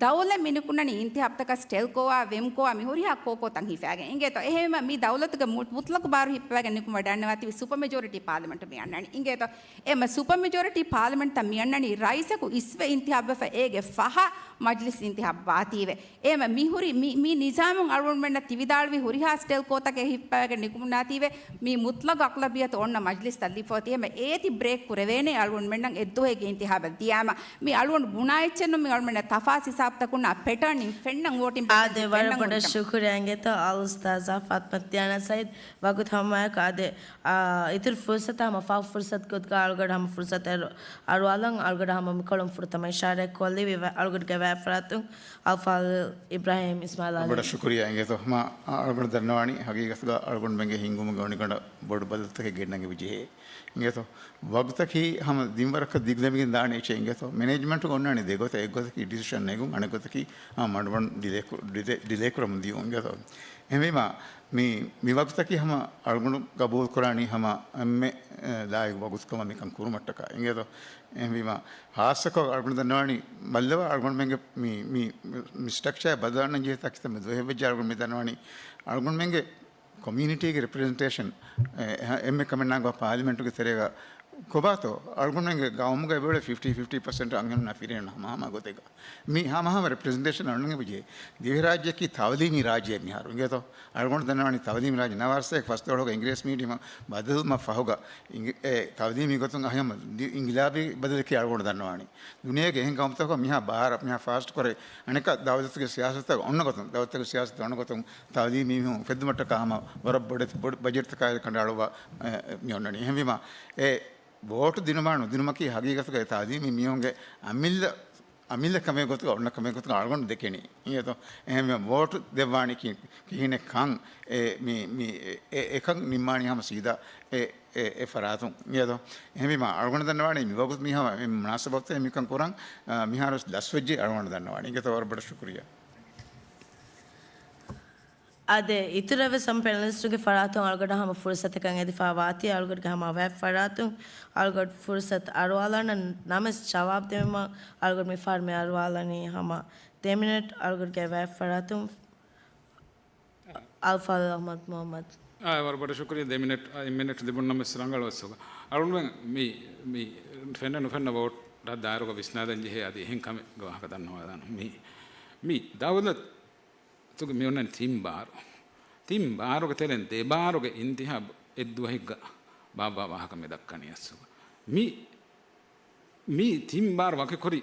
ދައުލަތް މި ނިކުންނަނީ އިންތިހާބުތަކަށް ސްޓެލްކޯއާ، ވެމްކޯއާ މި ހުރިހާ ކޯކޯ ތަން ހިފާގެން އިނގޭތޯ. އެހެންވީމަ މި ދައުލަތުގެ މު-، މުތްލަޤު ބާރު ހިއްޕަވައިގެން ނިކުމެ ދަންނަވާތީވެ ސުޕަ މެޖޯރިޓީ ޕާލިމެންޓު މި އަންނަނީ އިނގޭތޯ. އެމަ ސުޕަ މެޖޯރިޓީ ޕާލިމެންޓްތައް މި އަންނަނީ ރައީސަކު އިސްވެ އިންތިހާބުވެފަ އޭގެ ފަހަށް މަޖްލިސް އިންތިހާބު ވާތީވެ. އެމަ މި ހުރި މި، މި ނިޒާމުން އަޅުގަނޑުމެންނަށް ތިވިދާޅުވި ހުރިހާ ސްޓެލްކޯތަކެއް ހިއްޕަވައިގެން ނިކުމުނާތީވެ މި މުތްލަޤު އަޣްލަބިއްޔަތު އޮންނަ މަޖްލިސްތައް ލިބިފަ އޮތީ. އެމަ އޭތި ބްރޭކް ކުރެވޭނެ އަޅުގަނޑުމެންނަށް އެއްދުވަހެއްގެ އިންތިހާބަށް ދިޔާމަ. މި އަޅުގަނޑު ބުނާ އެއްޗެއް ނޫން. މި އަޅުމެންނަށް ތަފާސް ހިސާބުތަކުންނާ ޕެޓާން އިން ފެންނަން ވޯޓިން އާދެ، ޕެޓާން ވަރަށް ފެންނަން ބޮޑަށް އޮތްކަން. ޝުކުރިއްޔާ އިނގޭތޯ އަލް އުސްތާޒާ ފާތިމަތު ތިޔާނާ ސައީދު. ވަގުތު ހަމައެކު އާދެ، އާ، އިތުރު ފުރުސަތާ ހަމަ ފަހު ފުރުސަތު ގޮތުގަ އަޅުގަޑު ހަމަ ފުރުސަތު އަރު-، އަރުވާލަން. އަޅުގަޑު ހަމަ މިކޮޅުން ފުރަތަމަ އިޝާރާތް ކޮށްލި ވި-، އަޅުގަޑުގެ ވާތްފަރާތުން އަލްފާޟިލް އިބްރާހީމް އިސްމާއިލް އަލީ. ވަރަށް ބޮޑަށް ޝުކުރިއްޔާ އިނގޭތޯ. ހަމަ އަޅުގަޑު ދަންނަވާނީ ހަގީގަތުގަ އަޅުގަނޑުމެންގެ ހިންގުމުގެ އޮނިގަނޑަށް ބޮޑު ބަދަލުތަކެއް ގެންނަން އެބަޖެހޭ. އިނގޭތޯ، ވަގުތަކީ ހަމަ ދިންވަރަކަށް ދިގު ދެމިގެން ދާނެ އެއްޗެއް އިނގޭތޯ. މެނޭޖްމަންޓުގަ އޮންނާނެ ދެ ގޮތަށް، އެއް ގޮތަކީ ޑިސިޝަން ނެގުން، އަނެއް ގޮތަކީ ހަމަ މަޑުމަޑުން ޑިލޭ ކު-، ޑިލޭ، ޑިލޭ ކުރަމުން ދިޔުން އިނގޭތޯ. އެހެންވީމާ، މި، މި ވަގުތަކީ ހަމަ އަޅުގަނޑު ގަބޫލު ކުރާނީ ހަމަ އެންމެ، އެ، ލާއިގު ވަގުތު ކަމަށް މިކަން ކުރުމަށްޓަކާ އިނގޭތޯ. އެހެންވީމާ، ހާއްސަކޮށް އަޅުގަނޑު ދަންނަވާނީ މައްލަވާ އަޅުގަނޑުމެންގެ މި، މި، މި ސްޓްރަކްޗާ ބަދަލަން ޖެހޭ ތާކިތައް މި ދުވަހެއް ވެއްޖެ އަޅުގަނޑު މި ދަންނަވާނީ އަޅުގަނޑުމެންގެ ކޮމިއުނިޓީގެ ރެޕްރެޒެންޓޭޝަން، އެ، އެ، އެންމެ ކަމެއް ނާގޮ ޕާލިމެންޓުގެ ތެރޭގަ ކޮބާތޯ؟ އަޅުގަނޑުމެންގެ ގައުމުގަ އެބައުޅޭ ފިފްޓީ ފިފްޓީ ޕަސެންޓް އަންހެނުންނާ ފިރިހެނުން ހަމަހަމަ ގޮތެއްގަ. މި ހަމަހަމަ ރެޕްރެޒެންޓޭޝަން އަޅުގަނޑުމެން އެބަޖެހޭ. ދިވެހިރާއްޖެއަކީ ތައުލީމީ ރާއްޖެއެއް މިހާރު އިނގޭތޯ. އަޅުގަނޑު ދަންނަވާނީ ތައުލީމީ ރާއްޖެ ނަވާރަ ސަތޭކަ ފަސްދޮޅަހުގަ އިނގިރޭސި މީޑިއަމަށް ބަދަލުވުމަށް ފަހުގަ އިނގި-، އެ، ތައުލީމީ ގޮތުން އަހަމަ ދި-، އިނގިލާބީ ބަދަލަކީ އަޅުގަނޑު ދަންނަވާނީ. ދުނިޔޭގެ އެހެން ގައުމުތަކުގަ މިހާ ބާރަށް، މިހާ ފާސްޓް ކުރެ، އަނެއްކާ ދައުލަތުގެ ސިޔާސަތުތައް އޮންނަ ގޮތުން، ދައުލަތުގެ ސިޔާސަތު އޮންނަ ގޮތުން ތައުލީމީ މީހުން އުފެއްދުމަށްޓަކާ ހަމަ ވަރަށް ބޮޑެތި، ބޮޑު ބަޖެޓްތަކާއި ކަނޑައަޅުއްވާ، އެ، މި އޮންނަނީ. އެހެންވީމާ، އެ ވޯޓު ދިނުމާ ނުދިނުމަކީ ހަގީގަތުގައި ތައުލީމީ މީހުންގެ އަމިއްލަ، އަމިއްލަ ކަމެއް ގޮތުގަ އޮންނަ ކަމެއް ގޮތުގަ އަޅުގަނޑު ދެކެނީ. އިނގޭތޯ؟ އެހެންވީމާ، ވޯޓު ދެއްވާނީ ކި-، ކިހިނެއް ކަން އެ، މި، މި، އެ، އެ، އެކަން ނިންމާނީ ހަމަ ސީދާ އެ، އެ، އެ ފަރާތުން. އިނގޭތޯ؟ އެހެންވީމާ، އަޅުގަނޑު ދަންނަވާނީ މި ވަގުތު މީ ހަމަ މި މުނާސަބަތު މިކަން ކުރަން، އާ، މިހާރު ވެސް ލަސްވެއްޖެ އަޅުގަނޑު ދަންނަވާނީ. އިނގޭތޯ؟ ވަރަށް ބޮޑަށް ޝުކުރިއްޔާ. އާދެ، އިތުރަށް ވެސް ހަމަ ޕެނަލިސްޓުގެ ފަރާތުން އަޅުގަޑަށް ހަމަ ފުރުސަތަކަށް އެދިފާ ވާތީ، އަޅުގަޑުގެ ހަމަ ވާތް ފަރާތުން އަޅުގަޑު ފުރުސަތު އަރުވާލާނަން. ނަމަވެސް ޖަވާބު ދިނުމަށް އަޅުގަޑު މި ފަހަރު މި އަރުވާލަނީ ހަމަ ދެ މިނެޓް. އަޅުގަޑުގެ ވާތް ފަރާތުން އަލްފާޟިލް އަޙްމަދު މުޙައްމަދު. އާ، ވަރަށް ބޮޑަށް ޝުކުރިއްޔާ. ދެ މިނެޓް، އާ، އެއް މިނެޓް ލިބުން ނަމަވެސް ރަނގަޅު އަސްލުގަ. އަޅުގަނޑުމެން މި، މި ފެންނަ ނުފެންނަ ވޯޓަށް ދާއިރުގަ ވިސްނާލަން ޖެހޭ އަދި އެހެން ކަމެއްގެ ވާހަކަ ދަންނަވާލާނަން. މި، މި ދައުލަތުގެ މި އޮންނަނީ ތިން ބާރު. ތިން ބާރުގެ ތެރެއިން ދެ ބާރުގެ އިންތިހާބު އެއްދުވަހެއްގަ ބާއްވާ ވާހަކަ މި ދައްކަނީ އަސްލުގަ. މި މި ތިން ބާރު ވަކިކުރި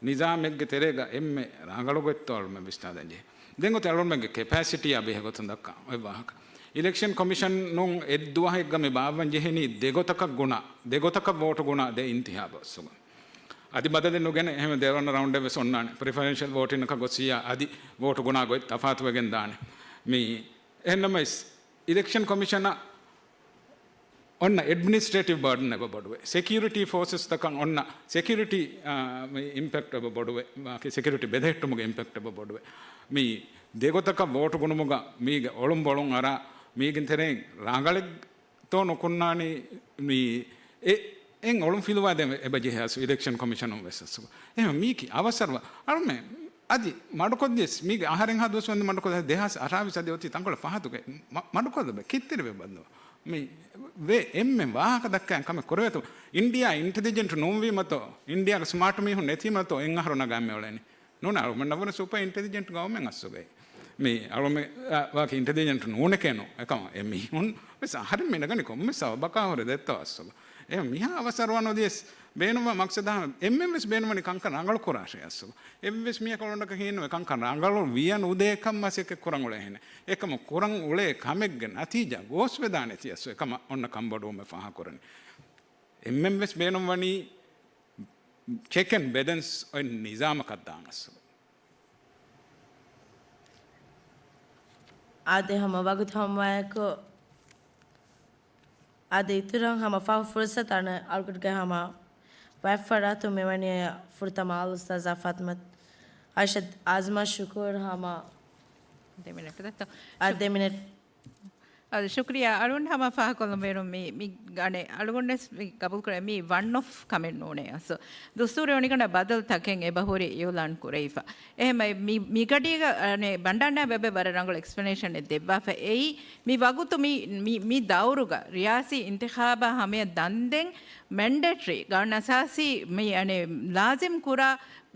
ނިޒާމެއްގެ ތެރޭގަ އެންމެ ރަނގަޅު ގޮތްތޯ އަޅުމެން ވިސްނާލަން ޖެހޭ. ދެން އޮތީ އަޅުމެންގެ ކެޕޭސިޓީއާ ބެހޭ ގޮތުން ދައްކާ އޮތް ވާހަކަ. އިލެކްޝަން ކޮމިޝަނުން އެއްދުވަހެއްގަ މި ބާއްވަން ޖެހެނީ ދެގޮތަކަށް ގުނަ، ދެގޮތަކަށް ވޯޓު ގުނަ ދެ އިންތިހާބު އަސްލުގަ. އަދި ބަދަލެއް ނުގެނެ އެހެން ދެވަނަ ރައުންޑެއް ވެސް އޮންނާނެ. ޕްރިފަރެންޝަލް ވޯޓިން އަކަށް ގޮއްސިއްޔާ އަދި ވޯޓު ގުނާ ގޮތް ތަފާތުވެގެން ދާނެ. މި އެހެންނަމަވެސް އިލެކްޝަން ކޮމިޝަނަށް އޮންނަ އެޑްމިނިސްޓްރޭޓިވް ބާޑަން އެބަ ބޮޑުވޭ. ސެކިއުރިޓީ ފޯސަސްތަކަށް އޮންނަ ސެކިއުރިޓީ، އާ، މި އިމްޕެކްޓް އެބަ ބޮޑުވޭ. ސެކިއުރިޓީ ބެލެހެއްޓުމުގެ އިމްޕެކްޓް އެބަ ބޮޑުވޭ. މި ދެގޮތަކަށް ވޯޓު ގުނުމުގަ މީގެ އޮޅުން ބޮޅުން އަރާ މީގެ ތެރެއިން ރަނގަޅެއް ތޯ ނުކުންނާނީ މި އެ-، އެއް އޮޅުން ފިލުވާދޭން އެބަ ޖެހޭ އަސް އިލެކްޝަން ކޮމިޝަނުން ވެސް އަސް. އެހެން މީކީ އަވަސަރު އަޅުމެ އަދި މަޑުކޮށްދިޔަސް މީގެ އަހަރެން ހާ ދުވަސް ވަންދެ މަޑުކޮށް ދެހާސް އަށާވީސް އަދި އޮތީ ތަންކޮޅެއް ފަހަތުގެ މަ-، މަޑުކޮށްލުމެއް ކިއްތިރިވެ ބަންދު. މި ވެ އެންމެ ވާހަކަ ދައްކައި ކަމެއް ކުރެވޭތޯ. އިންޑިއާ އިންޓެލިޖެންޓް ނޫންވީމަތޯ، އިންޑިއާގެ ސްމާޓް މީހުން ނެތީމަތޯ އެއް އަހަރު ނަގާމެ އުޅެނީ. ނޫން އަޅުގަނޑަށް ވުރެ ސުޕަ އިންޓެލިޖެންޓް ގައުމެއް އައްސުގައި. މި އަޅުމެ، އަ، ވާކި އިންޓެލިޖެންޓް ނޫނެކޭނު. އެކަމަ އެ މީހުން ވެސް އަހަރެން މި ނަގަނި ކޮންމެ ސަބަބަކާ ހުރެ ދެއްތޯ އައްސުގަ. އެ މިހާ އަވަސަރުވާނު ދިޔަސް ބޭނުންވާ މަޤްސަދާ އެންމެން ވެސް ބޭނުންވަނީ ކަންކަން ރަނގަޅު ކުރާށޭ އައްސުގަ. އެއްވެސް މީހަކަށް އޮޅުނޑަކަށް ހީނުވެ ކަންކަން ރަނގަޅު ވިޔަ ނުދޭ ކަން މަސައްކަތް ކުރަން އުޅޭހެނެއް. އެކަމަ ކުރަން އުޅޭ ކަމެއްގެ ނަތީޖާ ގޯސްވެދާނެތީ އައްސު އެކަމަ އޮންނަ ކަންބޮޑުވުމެއް ފާހަގަކުރަނީ. އެންމެން ވެސް ބޭނުންވަނީ ޗެކް އެންޑް ބެލެންސް އޮތް ނިޒާމަކަށް ދާން އައްސު. އާދެ ހަމަ ވަގުތު ހަމަވާއެކު، އާދެ އިތުރަށް ހަމަ ފަހު ފުރުސަތު އަނެއް އަޅުގަނޑުގެ ހަމަ ވައިފަރާތު މިވަނީ ފުރަތަމަ އާލް އުސްތާޒާ ފާތިމަތު އައިޝަތު އާޒްމާ ޝުކޫރު ހަމަ ދެ މިނެޓް ދެއްތޯ؟ އާ، ދެ މިނެޓް. އަދި ޝުކްރިޔާ އަޅުން ހަމަ ފާހަކޮށްލުން ބޭނުން މި، މި ގަނެ އަޅުގަނޑެސް މި ގަބޫލު ކުރޭ މި ވަން އޮފް ކަމެއް ނޫނޭ އަސް. ދުސްތޫރެ އޮނިގަނޑަށް ބަދަލު ތަކެއް އެބަހުރި އިއުލާން ކުރެވިފަ. އެހެމަ މި، މިގަޑީގަ އަނެ ބަންޑާންނާ ބެބެ ވަރަށް ރަނގަޅު އެކްސްޕްލެނޭޝަން އެއް ދެއްވާފަ. އެއީ މި ވަގުތު މި، މި، މި ދައުރުގަ ރިޔާސީ އިންތިޚާބާ ހަމަޔަށް ދަންދެން މެންޑޭޓްރީ ގާން އަސާސީ މި އަނެ ލާޒިމް ކުރާ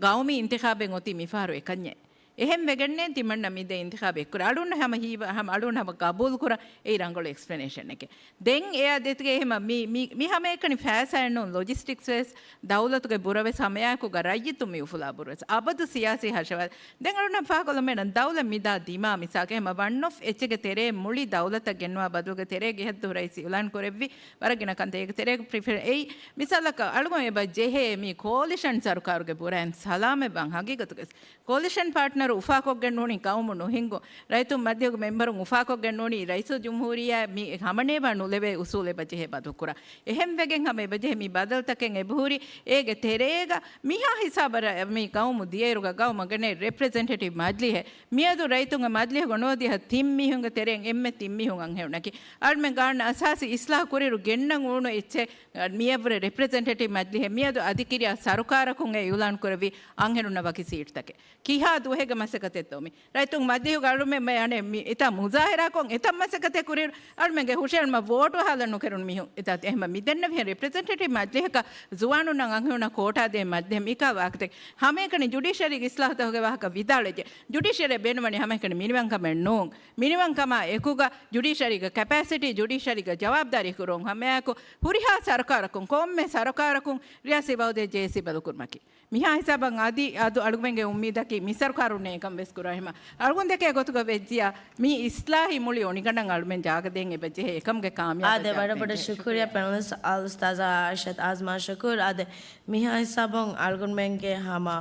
ގައުމީ އިންތިޚާބެއް އޮތީ މިފަހަރު އެކަންޏެއް. އެހެން ވެގެންނޭ ތިމަންނަ މި ދެ އިންތިޚާބު އެއްކުރ. އަޅުން ހަމަ ހީވަ، ހަމަ އަޅުން ހަމަ ގަބޫލު ކުރަން އެއީ ރަނގަޅު އެކްސްޕްލެނޭޝަން އެކެއް. ދެން އެއާ ދެތިގެ އެހެމަ މި، މި، މި ހަމައެކަނި ފައިސާއެއް ނޫން ލޮޖިސްޓިކްސް ވެސް ދައުލަތުގެ ބުރަ ވެސް ހަމައާއެކުގަ ރައްޔިތުން މި އުފުލާ ބުރަ ވެސް. އަބަދު ސިޔާސީ ހަށަވާ. ދެން އަޅުން ފާކޮލަމޭނަން ދައުލަ މިދާ ދިމާ މިސާކެ ހަމަ ވަން އޮފް އެއްޗެގެ ތެރޭ މުޅި ދައުލަތަށް ގެންވާ ބަދުލުގެ ތެރޭ ގެހައްދު ރައީސް އިއުލާން ކުރެއްވި ވަރަށް ގިނަ ކަންތައް އޭގެ ތެރޭގަ ޕްރިފެރ އެއީ. މިސާލަކަށް އަޅުގަނޑު އެބަ ޖެހޭ މި ކޯލިޝަން ސަރުކާރުގެ ބުރައިން ސަލާމަތްވާން ހަގީގަތުގެ ކޯލިޝަން ޕާޓްނަރު އުފާކޮށްގެން ނޫނީ ގައުމު ނުހިންގު، ރައްޔިތުން މަޖިލިހުގެ މެމްބަރުން އުފާކޮށްގެން ނޫނީ ރައީސުލްޖުމްހޫރިއްޔާ މި ހަމަނޭވާ ނުލެވޭ އުސޫލު އެބަޖެހޭ ބަދަލުކުރާ. އެހެން ވެގެން ހަމަ އެބަޖެހޭ މި ބަދަލުތަކެއް އެބަހުރި އޭގެ ތެރޭގަ މިހާ ހިސާބަށް މި ގައުމު ދިޔައިރުގަ ގައުމަށް ގެނައި ރެޕްރެޒެންޓޭޓިވް މަޖިލިހެއް މިއަދު ރައްޔިތުންގެ މަޖިލިހުގަ ނޯދިހަ ތިން މީހުންގެ ތެރެއިން އެންމެ ތިން މީހުން އަންހެނުންނަކީ. އަޅުމެން ގާން އަސާސީ އިސްލާހު ކުރިއިރު ގެންނަން އުޅުނު އެއްޗެއް މިއަށްވުރެ ރެޕްރެޒެންޓޭޓިވް މަޖިލިހެއް މިއަދު އަދި ކިރިޔާ ސަރުކާރަކުން އެ އިއުލާން ކުރެއްވި އަންހެނުންނަށް ވަކި ސީޓްތަކެއް. ކިހާ ދުވަހެއްގެ މަސައްކަތެއްތޯ މި؟ ރައްޔިތުން މަޖިލިހުގަ އަޅުމެން މެ އަނެއް މި އެތާ މުޒާހަރާކޮށް އެތައް މަސައްކަތެއް ކުރިއިރު އަޅުމެންގެ ހުށައެޅުމަށް ވޯޓު ހާލަން ނުކެރުނު މީހުން. އެތާ އެހެމަ މި ދެންނެވިހެން ރެޕްރެޒެންޓޭޓިވް މަޖިލިހަކަށް ޒުވާނުންނަށް އަންހެނުންނަށް ކޯޓާ ދޭ މަޖިލިހެއް މިކާ ވާހަކަތައް ހަމައެކަނި ޖުޑިޝަރީގެ އިސްލާހުތަކުގެ ވާހަކަ ވިދާޅުވެއްޖެ. ޖުޑިޝަރީ ބޭނުންވަނީ ހަމައެކަނި މިނިވަންކަމެއް ނޫން. މިނިވަންކަމާ އެކުގަ ޖުޑިޝަރީގެ ކެޕޭސިޓީ، ޖުޑިޝަރީގެ ޖަވާބުދާރީ ކުރުން ހަމައެކު ހުރިހާ ސަރުކާރަކުން، ކޮންމެ ސަރުކާރަކުން ރިޔާސީ ބަހުދޭ ޖޭސީ ބަލުކުރުމަކީ. މިހާ ހިސާބަށް އަދި އަދު އަޅުގަނޑުމެންގެ އުއްމީދަކީ މި ސަރުކާރުންނޭ އެކަން ވެސް ކުރާ ހިމަ. އަޅުގަނޑު ދެކޭ ގޮތުގަ ވެއްޖިޔާ މި އިސްލާހީ މުޅި އޮނިގަނޑަށް އަޅުމެން ޖާގަ ދޭން އެބަ ޖެހޭ އެކަމުގެ ކާމިޔާބަށް އާދެ، ވަރަށް ބޮޑަށް ޝުކުރިއްޔާ ޕެނަލިސްޓް އާލް އުސްތާޒާ އާއިޝަތް އާޒްމާ ޝުކޫރު. އާދެ، މިހާ ހިސާބުން އަޅުގަނޑުމެންގެ ހަމަ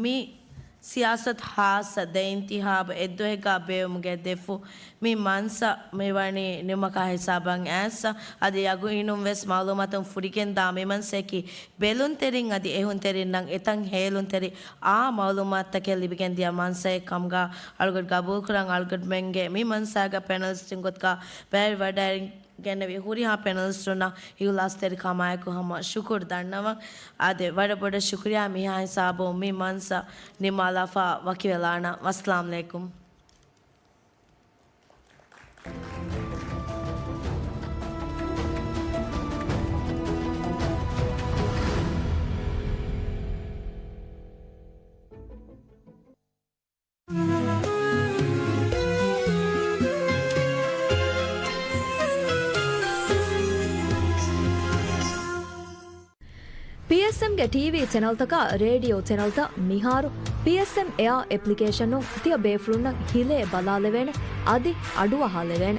މި ސިޔާސަތު ހާއްސަ ދެ އިންތިހާބު އެއްދުވަހެއްގަ ބޭއްވުމުގެ ދެފުށް މި މަންސަ މިވަނީ ނިމުމަކާ ހިސާބަށް އައިސް، އަދި ޔަގީނުން ވެސް މައުލޫމާތުން ފުރިގެންދާ މި މަންސައަކީ ބެލުންތެރިން އަދި އެހުންތެރިންނަށް އެތަން ހޭލުންތެރި އާ މައުލޫމާތުތަކެއް ލިބިގެންދިޔަ މަންސައެއް ކަމުގަ އަޅުގަޑު ގަބޫލުކުރަން. އަޅުގަޑުމެންގެ މި މަންސައިގަ ޕެނަލިސްޓުން ގޮތުގަ ބައިވެރިވަޑައި ގެންނެވި ހުރިހާ ޕެނަލިސްޓުންނަށް އިހުލާސްތެރިކަމާއެކު ހަމަ ޝުކުރު ދަންނަވަން. އާދެ، ވަރަށް ބޮޑަށް ޝުކުރިޔާ. މިހާ ހިސާބުން މި މަންސަ ނިންމާލާފަ ވަކިވެލާނަން. އައްސަލާމް އަލައިކުމް. ޕީއެސްއެމްގެ ޓީވީ ޗެނަލްތަކާ ރޭޑިއޯ ޗެނަލްތައް މިހާރު ޕީއެސްއެމް އެއާ އެޕްލިކޭޝަނުން ތިޔަ ބޭފުޅުންނަށް ހިލޭ ބަލާލެވޭނެ އަދި އަޑުއަހާލެވޭނެ.